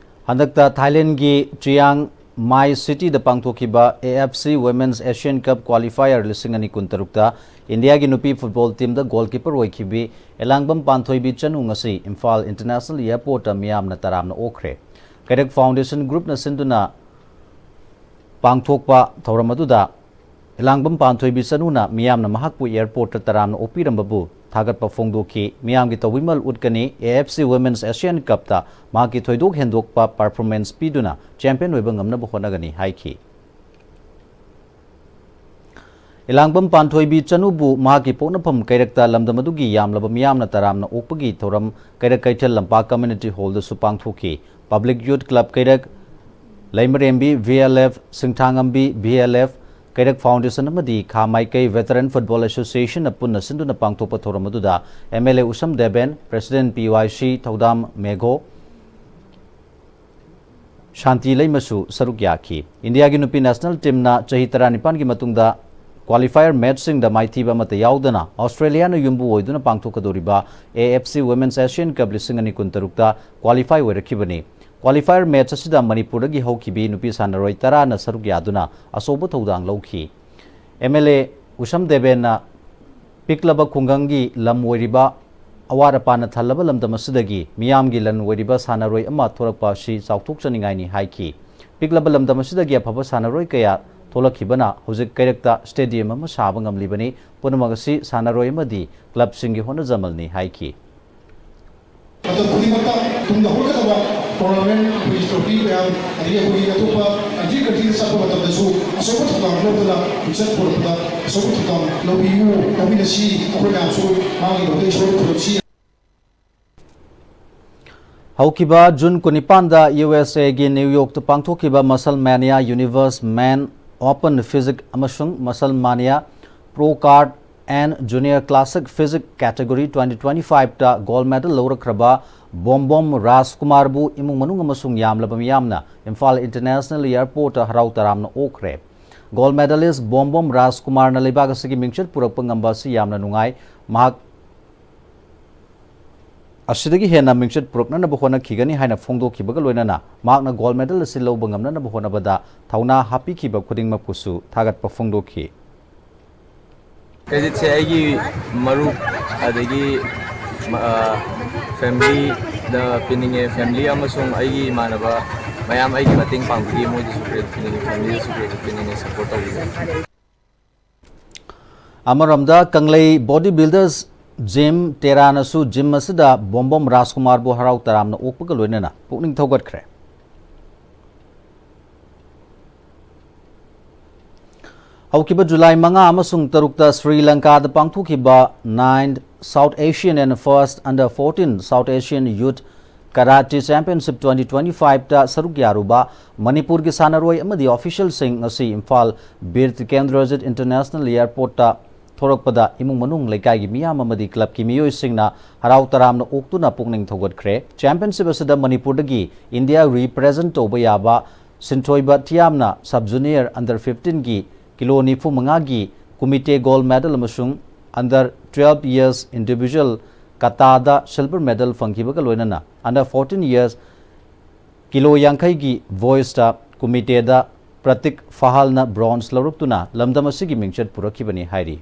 ꯍꯟꯗꯛꯇ ꯊꯥꯏꯂꯦꯟꯒꯤ ꯆꯤꯌꯥꯡ ꯃꯥꯏ ꯁꯤꯇꯤꯗ ꯄꯥꯡꯊꯣꯛꯈꯤꯕ A F C Women's Asian Cup Qualifier ꯂꯤꯁꯤꯡ ꯑꯅꯤ ꯀꯨꯟꯇꯔꯨꯛꯇ ꯏꯟꯗꯤꯌꯥꯒꯤ ꯅꯨꯄꯤ ꯐꯨꯠꯕꯣꯜ ꯇꯤꯝꯗ ꯒꯣꯜꯀꯤꯄꯔ ꯑꯣꯏꯈꯤꯕꯤ ꯑꯦꯂꯥꯡꯕꯝ ꯄꯥꯟꯊꯣꯏꯕꯤ ꯆꯅꯨ ꯉꯁꯤ ꯏꯝꯐꯥꯜ ꯏꯟꯇꯔꯅꯦꯁꯅꯦꯜ ꯑꯦꯌꯔꯄꯣꯔꯠꯇ ꯃꯤꯌꯥꯝꯅ ꯇꯔꯥꯝꯅ ꯑꯣꯛꯈ꯭ꯔꯦ꯫ ꯀꯩꯔꯛ ꯐꯥꯎꯟꯗꯦꯁꯟ ꯒ꯭ꯔꯨꯞꯅ ꯁꯤꯟꯗꯨꯅ ꯄꯥꯡꯊꯣꯛꯄ ꯊꯧꯔꯝ ꯑꯗꯨꯗ ꯏꯂꯥꯡꯕꯝ ꯄꯥꯟꯊꯣꯏꯕꯤ ꯆꯅꯨꯅ ꯃꯤꯌꯥꯝꯅ ꯃꯍꯥꯛꯄꯨ ꯑꯦꯌꯔꯄꯣꯔꯠꯇ ꯇꯔꯥꯝꯅ ꯑꯣꯛꯄꯤꯔꯝꯕꯕꯨ ꯊꯥꯒꯠꯄ ꯐꯣꯡꯗꯣꯛꯈꯤ꯫ ꯃꯤꯌꯥꯝꯒꯤ ꯇꯧꯕꯤꯃꯜ ꯎꯠꯀꯅꯤ, A F C Women's Asian Cupꯇ ꯃꯍꯥꯛꯀꯤ ꯊꯣꯏꯗꯣꯛ ꯍꯦꯟꯗꯣꯛꯄ ꯄꯔꯐꯣꯔꯃꯦꯟꯁ ꯄꯤꯗꯨꯅ ꯆꯦꯝꯄꯤꯌꯟ ꯑꯣꯏꯕ ꯉꯝꯅꯕ ꯍꯣꯠꯅꯒꯅꯤ ꯍꯥꯏꯈꯤ꯫ ꯏꯂꯥꯡꯕꯝ ꯄꯥꯟꯊꯣꯏꯕꯤ ꯆꯅꯨꯕꯨ ꯃꯍꯥꯛꯀꯤ ꯄꯣꯛꯅꯐꯝ ꯀꯩꯔꯛꯇ ꯂꯝꯗꯝ ꯑꯗꯨꯒꯤ ꯌꯥꯝꯂꯕ ꯃꯤꯌꯥꯝꯅ ꯇꯔꯥꯝꯅ ꯑꯣꯛꯄꯒꯤ ꯊꯧꯔꯝ ꯀꯩꯔꯛ ꯀꯩꯊꯦꯜ ꯂꯝꯄꯥꯛ ꯀꯝꯃ꯭ꯌꯨꯅꯤꯇꯤ ꯍꯣꯜꯗꯁꯨ ꯄꯥꯡꯊꯣꯛꯈꯤ꯫ ꯄꯕ꯭ꯂꯤꯛ ꯌꯨꯠ ꯀ꯭ꯂꯕ ꯀꯩꯔꯛ, ꯂꯩꯃꯔꯦꯝꯕꯤ V L F, ꯁꯤꯡꯊꯥꯉꯝꯕꯤ V L F, ꯀꯩꯔꯛ ꯐꯥꯎꯟꯗꯦꯁꯟ ꯑꯃꯗꯤ ꯈꯥ ꯃꯥꯏꯀꯩ ꯚꯦꯇꯔꯟ ꯐꯨꯠꯕꯣꯜ ꯑꯦꯁꯣꯁꯤꯌꯦꯁꯟꯅ ꯄꯨꯟꯅ ꯁꯤꯟꯗꯨꯅ ꯄꯥꯡꯊꯣꯛꯄ ꯊꯧꯔꯝ ꯑꯗꯨꯗ M L A Usham Deben, president P Y C ꯊꯧꯗꯥꯝ ꯃꯦꯘꯣ, ꯁꯥꯟꯇꯤ ꯂꯩꯃꯁꯨ ꯁꯔꯨꯛ ꯌꯥꯈꯤ꯫ ꯏꯟꯗꯤꯌꯥꯒꯤ ꯅꯨꯄꯤ ꯅꯦꯁꯅꯦꯜ ꯇꯤꯝꯅ ꯆꯍꯤ ꯇꯔꯥꯅꯤꯄꯥꯟꯒꯤ ꯃꯇꯨꯡꯗ ꯀ꯭ꯋꯥꯂꯤꯐꯥꯌꯔ ꯃꯦꯠꯆꯁꯤꯡꯗ ꯃꯥꯏꯊꯤꯕ ꯑꯃꯠꯇ ꯌꯥꯎꯗꯅ ꯑꯣꯁꯇ꯭ꯔꯦꯂꯤꯌꯥꯅ ꯌꯨꯝꯕꯨ ꯑꯣꯏꯗꯨꯅ ꯄꯥꯡꯊꯣꯛꯀꯗꯧꯔꯤꯕ A F C Women's Asian Cup ꯂꯤꯁꯤꯡ ꯑꯅꯤ ꯀꯨꯟꯇꯔꯨꯛꯇ ꯀ꯭ꯋꯥꯂꯤꯐꯥꯏ ꯑꯣꯏꯔꯛꯈꯤꯕꯅꯤ꯫ ꯀ꯭ꯋꯥꯂꯤꯐꯥꯌꯔ ꯃꯦꯠꯆ ꯑꯁꯤꯗ ꯃꯅꯤꯄꯨꯔꯗꯒꯤ ꯍꯧꯈꯤꯕꯤ ꯅꯨꯄꯤ ꯁꯥꯟꯅꯔꯣꯏ ꯇꯔꯥꯅ ꯁꯔꯨꯛ ꯌꯥꯗꯨꯅ ꯑꯆꯧꯕ ꯊꯧꯗꯥꯡ ꯂꯧꯈꯤ꯫ M L A ꯎꯁꯝ ꯗꯦꯕꯦꯟꯅ ꯄꯤꯛꯂꯕ ꯈꯨꯡꯒꯪꯒꯤ ꯂꯝ ꯑꯣꯏꯔꯤꯕ, ꯑꯋꯥꯠ ꯑꯄꯥꯅ ꯊꯜꯂꯕ ꯂꯝꯗꯝ ꯑꯁꯤꯗꯒꯤ ꯃꯤꯌꯥꯝꯒꯤ ꯂꯟ ꯑꯣꯏꯔꯤꯕ ꯁꯥꯟꯅꯔꯣꯏ ꯑꯃ ꯊꯣꯔꯛꯄ ꯑꯁꯤ ꯆꯥꯎꯊꯣꯛꯆꯅꯤꯡꯉꯥꯏꯅꯤ ꯍꯥꯏꯈꯤ꯫ ꯄꯤꯛꯂꯕ ꯂꯝꯗꯝ ꯑꯁꯤꯗꯒꯤ ꯑꯐꯕ ꯁꯥꯟꯅꯔꯣꯏ ꯀꯌꯥ ꯊꯣꯛꯂꯛꯈꯤꯕꯅ ꯍꯧꯖꯤꯛ ꯀꯩꯔꯛꯇ stadium ꯑꯃ ꯁꯥꯕ ꯉꯝꯂꯤꯕꯅꯤ꯫ ꯄꯨꯝꯅꯃꯛ ꯑꯁꯤ ꯁꯥꯟꯅꯔꯣꯏ ꯑꯃꯗꯤ clubꯁꯤꯡꯒꯤ ꯍꯣꯠꯅꯖꯃꯜꯅꯤ ꯍꯥꯏꯈꯤ꯫ ꯃꯇꯝ ꯈꯨꯗꯤꯡꯃꯛꯇ ꯇꯨꯡꯗ ꯍꯧꯒꯠꯀꯗꯕ tournament, ꯑꯩꯈꯣꯏꯒꯤ trophy ꯃꯌꯥꯝ, ꯑꯗꯒꯤ ꯑꯩꯈꯣꯏꯒꯤ ꯑꯇꯣꯞꯄ country countryꯗ ꯆꯠꯄ ꯃꯇꯝꯗꯁꯨ ꯑꯆꯧꯕ ꯊꯧꯗꯥꯡ ꯂꯧꯗꯨꯅ ꯃꯤꯡꯆꯠ ꯄꯨꯔꯛꯄꯗ ꯑꯆꯧꯕ ꯊꯧꯗꯥꯡ ꯂꯧꯕꯤꯌꯨ, ꯂꯧꯃꯤꯟꯅꯁꯤ꯫ ꯑꯩꯈꯣꯏ ꯃꯌꯥꯝꯁꯨ ꯃꯥꯒꯤꯗꯃꯛꯇ ꯏꯁꯣꯔ ꯈꯨꯔꯨꯝꯁꯤ꯫ ꯍꯧꯈꯤꯕ June ꯀꯨꯟꯅꯤꯄꯥꯟꯗ USAꯒꯤ New Yorkꯇ ꯄꯥꯡꯊꯣꯛꯈꯤꯕ Muscle Mania Universe Men Open Physique ꯑꯃꯁꯨꯡ Muscle Mania Pro Card and Junior Classic Physique category twenty twenty-fiveꯇ gold medal ꯂꯧꯔꯛꯈ꯭ꯔꯕ ꯕꯣꯝꯕꯣꯝ ꯔꯥꯖꯀꯨꯃꯥꯔꯕꯨ ꯏꯃꯨꯡ ꯃꯅꯨꯡ ꯑꯃꯁꯨꯡ ꯌꯥꯝꯂꯕ ꯃꯤꯌꯥꯝꯅ ꯏꯝꯐꯥꯜ International Airportꯇ ꯍꯔꯥꯎ ꯇꯔꯥꯝꯅ ꯑꯣꯛꯈ꯭ꯔꯦ꯫ Gold medalist ꯕꯣꯝꯕꯣꯝ ꯔꯥꯖꯀꯨꯃꯥꯔꯅ ꯂꯩꯕꯥꯛ ꯑꯁꯤꯒꯤ ꯃꯤꯡꯆꯠ ꯄꯨꯔꯛꯄ ꯉꯝꯕ ꯑꯁꯤ ꯌꯥꯝꯅ ꯅꯨꯡꯉꯥꯏ꯫ ꯃꯍꯥꯛ ꯑꯁꯤꯗꯒꯤ ꯍꯦꯟꯅ ꯃꯤꯡꯆꯠ ꯄꯨꯔꯛꯅꯅꯕ ꯍꯣꯠꯅꯈꯤꯒꯅꯤ ꯍꯥꯏꯅ ꯐꯣꯡꯗꯣꯛꯈꯤꯕꯒ ꯂꯣꯏꯅꯅ ꯃꯍꯥꯛꯅ gold medal ꯑꯁꯤ ꯂꯧꯕ ꯉꯝꯅꯅꯕ ꯍꯣꯠꯅꯕꯗ ꯊꯧꯅꯥ ꯍꯥꯞꯄꯤꯈꯤꯕ ꯈꯨꯗꯤꯡꯃꯛꯄꯨꯁꯨ ꯊꯥꯒꯠꯄ ꯐꯣꯡꯗꯣꯛꯈꯤ꯫ Creditꯁꯦ ꯑꯩꯒꯤ ꯃꯔꯨꯞ, ꯑꯗꯒꯤ, ꯑ, familyꯗ ꯄꯤꯅꯤꯡꯉꯦ꯫ Family ꯑꯃꯁꯨꯡ ꯑꯩꯒꯤ ꯏꯃꯥꯟꯅꯕ ꯃꯌꯥꯝ ꯑꯩꯒꯤ ꯃꯇꯦꯡ ꯄꯥꯡꯕꯤꯈꯤ, ꯃꯣꯏꯗꯁꯨ credit ꯄꯤꯅꯤꯡꯉꯦ, familyꯗꯁꯨ credit ꯄꯤꯅꯤꯡꯉꯦ, support ꯇꯧꯕꯤꯌꯨ꯫ ꯑꯃꯔꯣꯝꯗ ꯀꯪꯂꯩ Body Builders Gym ꯇꯦꯔꯥꯅꯁꯨ gym ꯑꯁꯤꯗ ꯕꯣꯝꯕꯣꯝ ꯔꯥꯖꯀꯨꯃꯥꯔꯕꯨ ꯍꯔꯥꯎ ꯇꯔꯥꯝꯅ ꯑꯣꯛꯄꯒ ꯂꯣꯏꯅꯅ ꯄꯨꯛꯅꯤꯡ ꯊꯧꯒꯠꯈ꯭ꯔꯦ꯫ ꯍꯧꯈꯤꯕ July ꯃꯉꯥ ꯑꯃꯁꯨꯡ ꯇꯔꯨꯛꯇ ꯁ꯭ꯔꯤ ꯂꯪꯀꯥꯗ ꯄꯥꯡꯊꯣꯛꯈꯤꯕ ninth South Asian and first Under fourteen South Asian Youth Karate Championship twenty twenty-fiveꯇ ꯁꯔꯨꯛ ꯌꯥꯔꯨꯕ ꯃꯅꯤꯄꯨꯔꯒꯤ ꯁꯥꯟꯅꯔꯣꯏ ꯑꯃꯗꯤ officialꯁꯤꯡ ꯉꯁꯤ ꯏꯝꯐꯥꯜ ꯕꯤꯔ ꯇꯤꯀꯦꯟꯗ꯭ꯔꯖꯤꯠ International Airportꯇ ꯊꯣꯔꯛꯄꯗ ꯏꯃꯨꯡ ꯃꯅꯨꯡ ꯂꯩꯀꯥꯏꯒꯤ ꯃꯤꯌꯥꯝ ꯑꯃꯗꯤ clubꯀꯤ ꯃꯤꯑꯣꯏꯁꯤꯡꯅ ꯍꯔꯥꯎ ꯇꯔꯥꯝꯅ ꯑꯣꯛꯇꯨꯅ ꯄꯨꯛꯅꯤꯡ ꯊꯧꯒꯠꯈ꯭ꯔꯦ꯫ Championship ꯑꯁꯤꯗ ꯃꯅꯤꯄꯨꯔꯗꯒꯤ India represent ꯇꯧꯕ ꯌꯥꯕ ꯁꯤꯟꯊꯣꯏꯕ ꯊꯤꯌꯥꯝꯅ sub junior Under fifteenꯒꯤ ꯀꯤꯂꯣ ꯅꯤꯐꯨ ꯃꯉꯥꯒꯤ ꯀꯨꯃꯤꯇꯦ gold medal ꯑꯃꯁꯨꯡ Under twelve years individual kataꯗ silver medal ꯐꯪꯈꯤꯕꯒ ꯂꯣꯏꯅꯅ Under fourteen years ꯀꯤꯂꯣ ꯌꯥꯡꯈꯩꯒꯤ boysꯇ ꯀꯨꯃꯤꯇꯦꯗ ꯄ꯭ꯔꯇꯤꯛ ꯐꯍꯥꯜꯅ bronze ꯂꯧꯔꯛꯇꯨꯅ ꯂꯝꯗꯝ ꯑꯁꯤꯒꯤ ꯃꯤꯡꯆꯠ ꯄꯨꯔꯛꯈꯤꯕꯅꯤ ꯍꯥꯏꯔꯤ꯫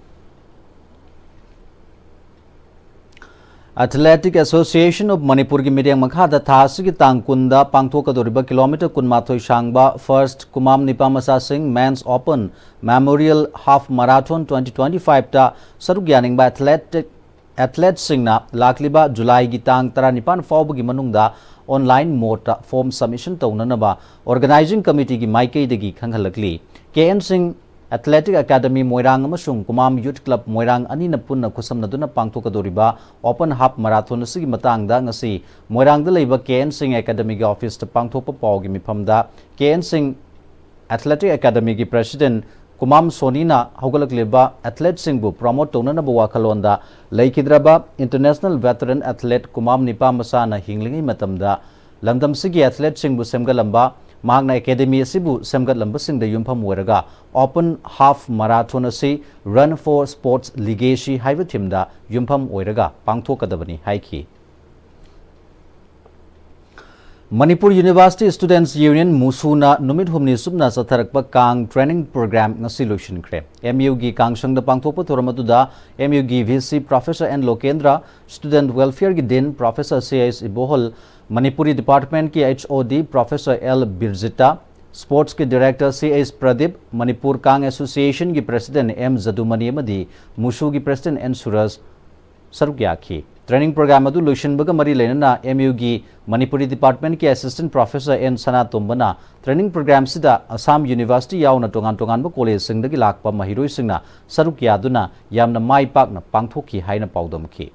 Athletic Association of Manipurꯒꯤ ꯃꯤꯠꯌꯦꯡ ꯃꯈꯥꯗ ꯊꯥ ꯑꯁꯤꯒꯤ ꯇꯥꯡ ꯀꯨꯟꯗ ꯄꯥꯡꯊꯣꯛꯀꯗꯧꯔꯤꯕ ꯀꯤꯂꯣꯃꯤꯇꯔ ꯀꯨꯟꯃꯥꯊꯣꯏ ꯁꯥꯡꯕ First ꯀꯨꯃꯥꯝ ꯅꯤꯄꯥ ꯃꯆꯥꯁꯤꯡ Men's Open Memorial Half Marathon twenty twenty-five ꯇ ꯁꯔꯨꯛ ꯌꯥꯅꯤꯡꯕ athletic athleteꯁꯤꯡꯅ ꯂꯥꯛꯂꯤꯕ ꯖꯨꯂꯥꯏꯒꯤ ꯇꯥꯡ ꯇꯔꯥꯅꯤꯄꯥꯟ ꯐꯥꯎꯕꯒꯤ ꯃꯅꯨꯡꯗ online modeꯇ form submission ꯇꯧꯅꯅꯕ organizing committeeꯒꯤ ꯃꯥꯏꯀꯩꯗꯒꯤ ꯈꯪꯍꯜꯂꯛꯂꯤ꯫ ꯀꯦ ꯑꯦꯟ ꯁꯤꯡ Athletic Academy ꯃꯣꯏꯔꯥꯡ ꯑꯃꯁꯨꯡ ꯀꯨꯃꯥꯝ Youth Club ꯃꯣꯏꯔꯥꯡ ꯑꯅꯤꯅ ꯄꯨꯟꯅ ꯈꯨꯠꯁꯝꯅꯗꯨꯅ ꯄꯥꯡꯊꯣꯛꯀꯗꯧꯔꯤꯕ Open Half Marathon ꯑꯁꯤꯒꯤ ꯃꯇꯥꯡꯗ ꯉꯁꯤ ꯃꯣꯏꯔꯥꯡꯗ ꯂꯩꯕ ꯀꯦ ꯑꯦꯟ ꯁꯤꯡ Academyꯒꯤ officeꯇ ꯄꯥꯡꯊꯣꯛꯄ ꯄꯥꯎꯒꯤ ꯃꯤꯐꯝꯗ ꯀꯦ ꯑꯦꯟ ꯁꯤꯡ Athletic Academyꯒꯤ president ꯀꯨꯃꯥꯝ ꯁꯣꯅꯤꯅ ꯍꯧꯒꯠꯂꯛꯂꯤꯕ athleteꯁꯤꯡꯕꯨ promote ꯇꯧꯅꯅꯕ ꯋꯥꯈꯜꯂꯣꯟꯗ ꯂꯩꯈꯤꯗ꯭ꯔꯕ international veteran athlete ꯀꯨꯃꯥꯝ ꯅꯤꯄꯥ ꯃꯆꯥꯅ ꯍꯤꯡꯂꯤꯉꯩ ꯃꯇꯝꯗ ꯂꯝꯗꯝꯁꯤꯒꯤ athleteꯁꯤꯡꯕꯨ ꯁꯦꯝꯒꯠꯂꯝꯕ, ꯃꯍꯥꯛꯅ academy ꯑꯁꯤꯕꯨ ꯁꯦꯝꯒꯠꯂꯝꯕꯁꯤꯡꯗ ꯌꯨꯝꯐꯝ ꯑꯣꯏꯔꯒ Open Half Marathon ꯑꯁꯤ Run for Sports Legacy ꯍꯥꯏꯕ themeꯗ ꯌꯨꯝꯐꯝ ꯑꯣꯏꯔꯒ ꯄꯥꯡꯊꯣꯛꯀꯗꯕꯅꯤ ꯍꯥꯏꯈꯤ꯫ ꯃꯅꯤꯄꯨꯔ University Students Union, ꯃꯨꯁꯨꯅ ꯅꯨꯃꯤꯠ ꯍꯨꯝꯅꯤ ꯆꯨꯞꯅ ꯆꯠꯊꯔꯛꯄ ꯀꯥꯡ training program ꯉꯁꯤ ꯂꯣꯏꯁꯤꯟꯈ꯭ꯔꯦ꯫ ꯑꯦꯝ ꯌꯨꯒꯤ ꯀꯥꯡꯁꯪꯗ ꯄꯥꯡꯊꯣꯛꯄ ꯊꯧꯔꯝ ꯑꯗꯨꯗ ꯑꯦꯝ ꯌꯨꯒꯤ V C Professor N Lokendra, Student Welfareꯒꯤ Dean Professor C H Ibohal, Manipuri Departmentꯀꯤ H O D Professor L Birjita, Sportsꯀꯤ Director C H Pradip, Manipur Kang Associationꯒꯤ President ꯑꯦꯝ ꯖꯗꯨꯃꯅꯤ ꯑꯃꯗꯤ ꯃꯨꯁꯨꯒꯤ President ꯑꯦꯟ ꯁꯨꯔꯖ ꯁꯔꯨꯛ ꯌꯥꯈꯤ꯫ Training program ꯑꯗꯨ ꯂꯣꯏꯁꯤꯟꯕꯒ ꯃꯔꯤ ꯂꯩꯅꯅ ꯑꯦꯝ ꯌꯨꯒꯤ ꯃꯅꯤꯄꯨꯔꯤ Departmentꯀꯤ Assistant Professor ꯑꯦꯟ ꯁꯅꯥꯇꯣꯝꯕꯅ training programꯁꯤꯗ ꯑꯁꯥꯝ University ꯌꯥꯎꯅ ꯇꯣꯉꯥꯟ ꯇꯣꯉꯥꯟꯕ collegeꯁꯤꯡꯗꯒꯤ ꯂꯥꯛꯄ ꯃꯍꯩꯔꯣꯏꯁꯤꯡꯅ ꯁꯔꯨꯛ ꯌꯥꯗꯨꯅ ꯌꯥꯝꯅ ꯃꯥꯏ ꯄꯥꯛꯅ ꯄꯥꯡꯊꯣꯛꯈꯤ ꯍꯥꯏꯅ ꯄꯥꯎꯗꯝꯈꯤ꯫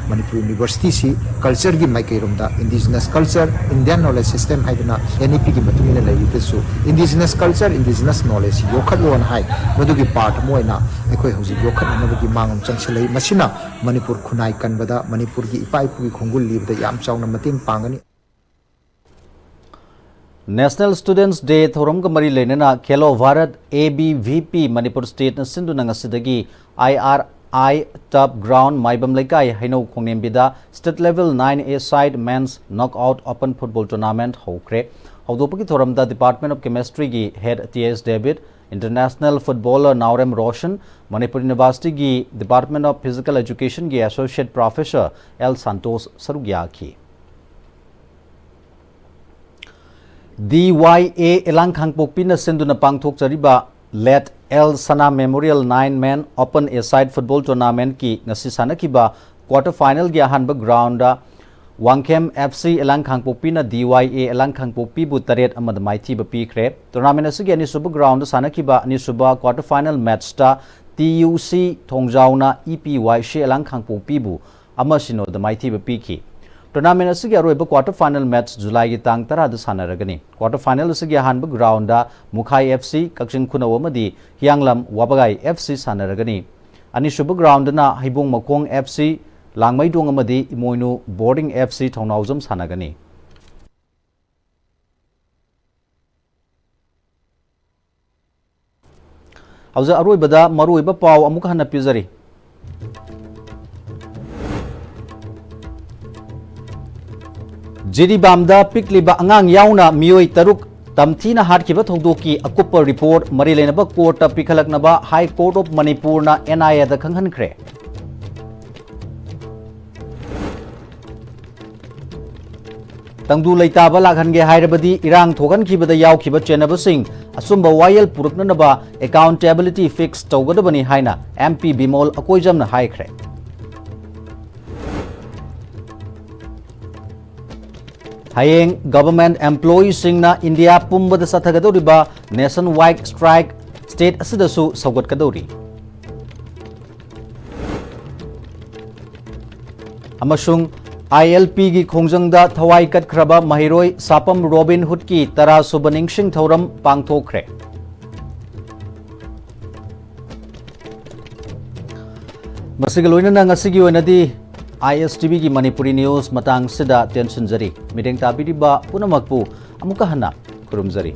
ꯃꯅꯤꯄꯨꯔ Universityꯁꯤ cultureꯒꯤ ꯃꯥꯏꯀꯩꯔꯣꯝꯗ indigenous culture, Indian knowledge system ꯍꯥꯏꯗꯅ ꯑꯦꯟ ꯏ ꯄꯤꯒꯤ ꯃꯇꯨꯡ ꯏꯟꯅ ꯂꯩꯔꯤꯕꯁꯨ indigenous culture, indigenous knowledge ꯌꯣꯛꯈꯠꯂꯣꯅ ꯍꯥꯏ꯫ ꯃꯗꯨꯒꯤ part ꯑꯃ ꯑꯣꯏꯅ ꯑꯩꯈꯣꯏ ꯍꯧꯖꯤꯛ ꯌꯣꯛꯈꯠꯅꯅꯕꯒꯤ ꯃꯥꯡ ꯑꯃ ꯆꯪꯁꯤꯜꯂꯛꯏ꯫ ꯃꯁꯤꯅ ꯃꯅꯤꯄꯨꯔ ꯈꯨꯟꯅꯥꯏ ꯀꯟꯕꯗ, ꯃꯅꯤꯄꯨꯔꯒꯤ ꯏꯄꯥ ꯏꯄꯨꯒꯤ ꯈꯣꯡꯒꯨꯜ ꯂꯤꯕꯗ ꯌꯥꯝ ꯆꯥꯎꯅ ꯃꯇꯦꯡ ꯄꯥꯡꯒꯅꯤ꯫ National Students Day ꯊꯧꯔꯝꯒ ꯃꯔꯤ ꯂꯩꯅꯅ Khelo Bharat A B V P Manipur stateꯅ ꯁꯤꯟꯗꯨꯅ ꯉꯁꯤꯗꯒꯤ I R I Turf Ground ꯃꯥꯏꯕꯝ ꯂꯩꯀꯥꯏ ꯍꯩꯅꯧ ꯈꯣꯡꯅꯦꯝꯕꯤꯗ State Level nine A side Men's Knockout Open Football Tournament ꯍꯧꯈ꯭ꯔꯦ꯫ ꯍꯧꯗꯣꯛꯄꯒꯤ ꯊꯧꯔꯝꯗ Department of Chemistryꯒꯤ Head ꯇꯤ ꯑꯦꯁ ꯗꯦꯕꯤꯠ, International footballer ꯅꯥꯎꯔꯦꯝ ꯔꯣꯁꯟ, ꯃꯅꯤꯄꯨꯔ ꯌꯨꯅꯤꯚꯔꯁꯤꯇꯤꯒꯤ Department of Physical Educationꯒꯤ Associate Professor ꯑꯦꯜ ꯁꯟꯇꯣꯁ ꯁꯔꯨꯛ ꯌꯥꯈꯤ꯫ ꯗꯤ ꯋꯥꯏ ꯑꯦ ꯑꯦꯂꯥꯡ ꯈꯥꯡꯄꯣꯛꯄꯤꯅ ꯁꯤꯟꯗꯨꯅ ꯄꯥꯡꯊꯣꯛꯆꯔꯤꯕ Late L Sana Memorial Nine Man Open A Side Football Tournamentꯀꯤ ꯉꯁꯤ ꯁꯥꯟꯅꯈꯤꯕ quarter finalꯒꯤ ꯑꯍꯥꯟꯕ groundꯗ Wangkhem F C ꯑꯦꯂꯥꯡ ꯈꯥꯡꯄꯣꯛꯄꯤꯅ D Y A ꯑꯦꯂꯥꯡ ꯈꯥꯡꯄꯣꯛꯄꯤꯕꯨ ꯇꯔꯦꯠ ꯑꯃꯗ ꯃꯥꯏꯊꯤꯕ ꯄꯤꯈ꯭ꯔꯦ꯫ Tournament ꯑꯁꯤꯒꯤ ꯑꯅꯤꯁꯨꯕ groundꯗ ꯁꯥꯟꯅꯈꯤꯕ ꯑꯅꯤꯁꯨꯕ quarter final matchꯇ ꯇꯤ ꯌꯨ ꯁꯤ ꯊꯣꯡꯖꯥꯎꯅ ꯏ ꯄꯤ ꯋꯥꯏ ꯁꯤ ꯑꯦꯂꯥꯡ ꯈꯥꯡꯄꯣꯛꯄꯤꯕꯨ ꯑꯃ ꯁꯤꯅꯣꯗ ꯃꯥꯏꯊꯤꯕ ꯄꯤꯈꯤ꯫ Tournament ꯑꯁꯤꯒꯤ ꯑꯔꯣꯏꯕ quarter final match ꯖꯨꯂꯥꯏꯒꯤ ꯇꯥꯡ ꯇꯔꯥꯗ ꯁꯥꯟꯅꯔꯒꯅꯤ꯫ Quarter final ꯑꯁꯤꯒꯤ ꯑꯍꯥꯟꯕ groundꯗ ꯃꯨꯈꯥꯏ F C, ꯀꯛꯆꯤꯡ ꯈꯨꯅꯧ ꯑꯃꯗꯤ ꯍꯤꯌꯥꯡꯂꯝ ꯋꯥꯕꯒꯥꯏ F C ꯁꯥꯟꯅꯔꯒꯅꯤ꯫ ꯑꯅꯤꯁꯨꯕ groundꯗꯅ ꯍꯩꯕꯣꯡ ꯃꯈꯣꯡ F C, ꯂꯥꯡꯃꯩꯗꯣꯡ ꯑꯃꯗꯤ ꯏꯃꯣꯏꯅꯨ Boarding F C ꯊꯧꯅꯥꯎꯖꯝ ꯁꯥꯟꯅꯒꯅꯤ꯫ ꯍꯧꯖꯤꯛ ꯑꯔꯣꯏꯕꯗ ꯃꯔꯨꯑꯣꯏꯕ ꯄꯥꯎ ꯑꯃꯨꯛ ꯍꯟꯅ ꯄꯤꯖꯔꯤ꯫ ꯖꯤꯔꯤꯕꯥꯝꯗ ꯄꯤꯛꯂꯤꯕ ꯑꯉꯥꯡ ꯌꯥꯎꯅ ꯃꯤꯑꯣꯏ ꯇꯔꯨꯛ ꯇꯝꯊꯤꯅ ꯍꯥꯠꯈꯤꯕ ꯊꯧꯗꯣꯛꯀꯤ ꯑꯀꯨꯞꯄ report ꯃꯔꯤ ꯂꯩꯅꯕ courtꯇ ꯄꯤꯈꯠꯂꯛꯅꯕ High Court of ꯃꯅꯤꯄꯨꯔꯅ N I Aꯗ ꯈꯪꯍꯟꯈ꯭ꯔꯦ꯫ ꯇꯪꯗꯨ ꯂꯩꯇꯥꯕ ꯂꯥꯛꯍꯟꯒꯦ ꯍꯥꯏꯔꯕꯗꯤ ꯏꯔꯥꯡ ꯊꯣꯛꯍꯟꯈꯤꯕꯗ ꯌꯥꯎꯈꯤꯕ ꯆꯦꯟꯅꯕꯁꯤꯡ ꯑꯆꯨꯝꯕ ꯋꯥꯌꯦꯜ ꯄꯨꯔꯛꯅꯅꯕ accountability fix ꯇꯧꯒꯗꯕꯅꯤ ꯍꯥꯏꯅ M P ꯕꯤꯃꯣꯜ ꯑꯀꯣꯏꯖꯝꯅ ꯍꯥꯏꯈ꯭ꯔꯦ꯫ ꯍꯌꯦꯡ government employeeꯁꯤꯡꯅ ꯏꯟꯗꯤꯌꯥ ꯄꯨꯝꯕꯗ ꯆꯠꯊꯒꯗꯧꯔꯤꯕ nationwide strike state ꯑꯁꯤꯗꯁꯨ ꯁꯧꯒꯠꯀꯗꯧꯔꯤ꯫ ꯑꯃꯁꯨꯡ I L Pꯒꯤ ꯈꯣꯡꯖꯪꯗ ꯊꯋꯥꯏ ꯀꯠꯈ꯭ꯔꯕ ꯃꯍꯩꯔꯣꯏ ꯁꯥꯄꯝ ꯔꯣꯕꯤꯟ ꯍꯨꯗꯀꯤ ꯇꯔꯥ ꯁꯨꯕ ꯅꯤꯡꯁꯤꯡ ꯊꯧꯔꯝ ꯄꯥꯡꯊꯣꯛꯈ꯭ꯔꯦ꯫ ꯃꯁꯤꯒ ꯂꯣꯏꯅꯅ ꯉꯁꯤꯒꯤ ꯑꯣꯏꯅꯗꯤ I S T Vꯒꯤ Manipuri news ꯃꯇꯥꯡꯁꯤꯗ ꯇꯦꯟꯁꯤꯟꯖꯔꯤ꯫ ꯃꯤꯠꯌꯦꯡ ꯇꯥꯕꯤꯔꯤꯕ ꯄꯨꯝꯅꯃꯛꯄꯨ ꯑꯃꯨꯛꯀ ꯍꯟꯅ ꯈꯨꯔꯨꯝꯖꯔꯤ꯫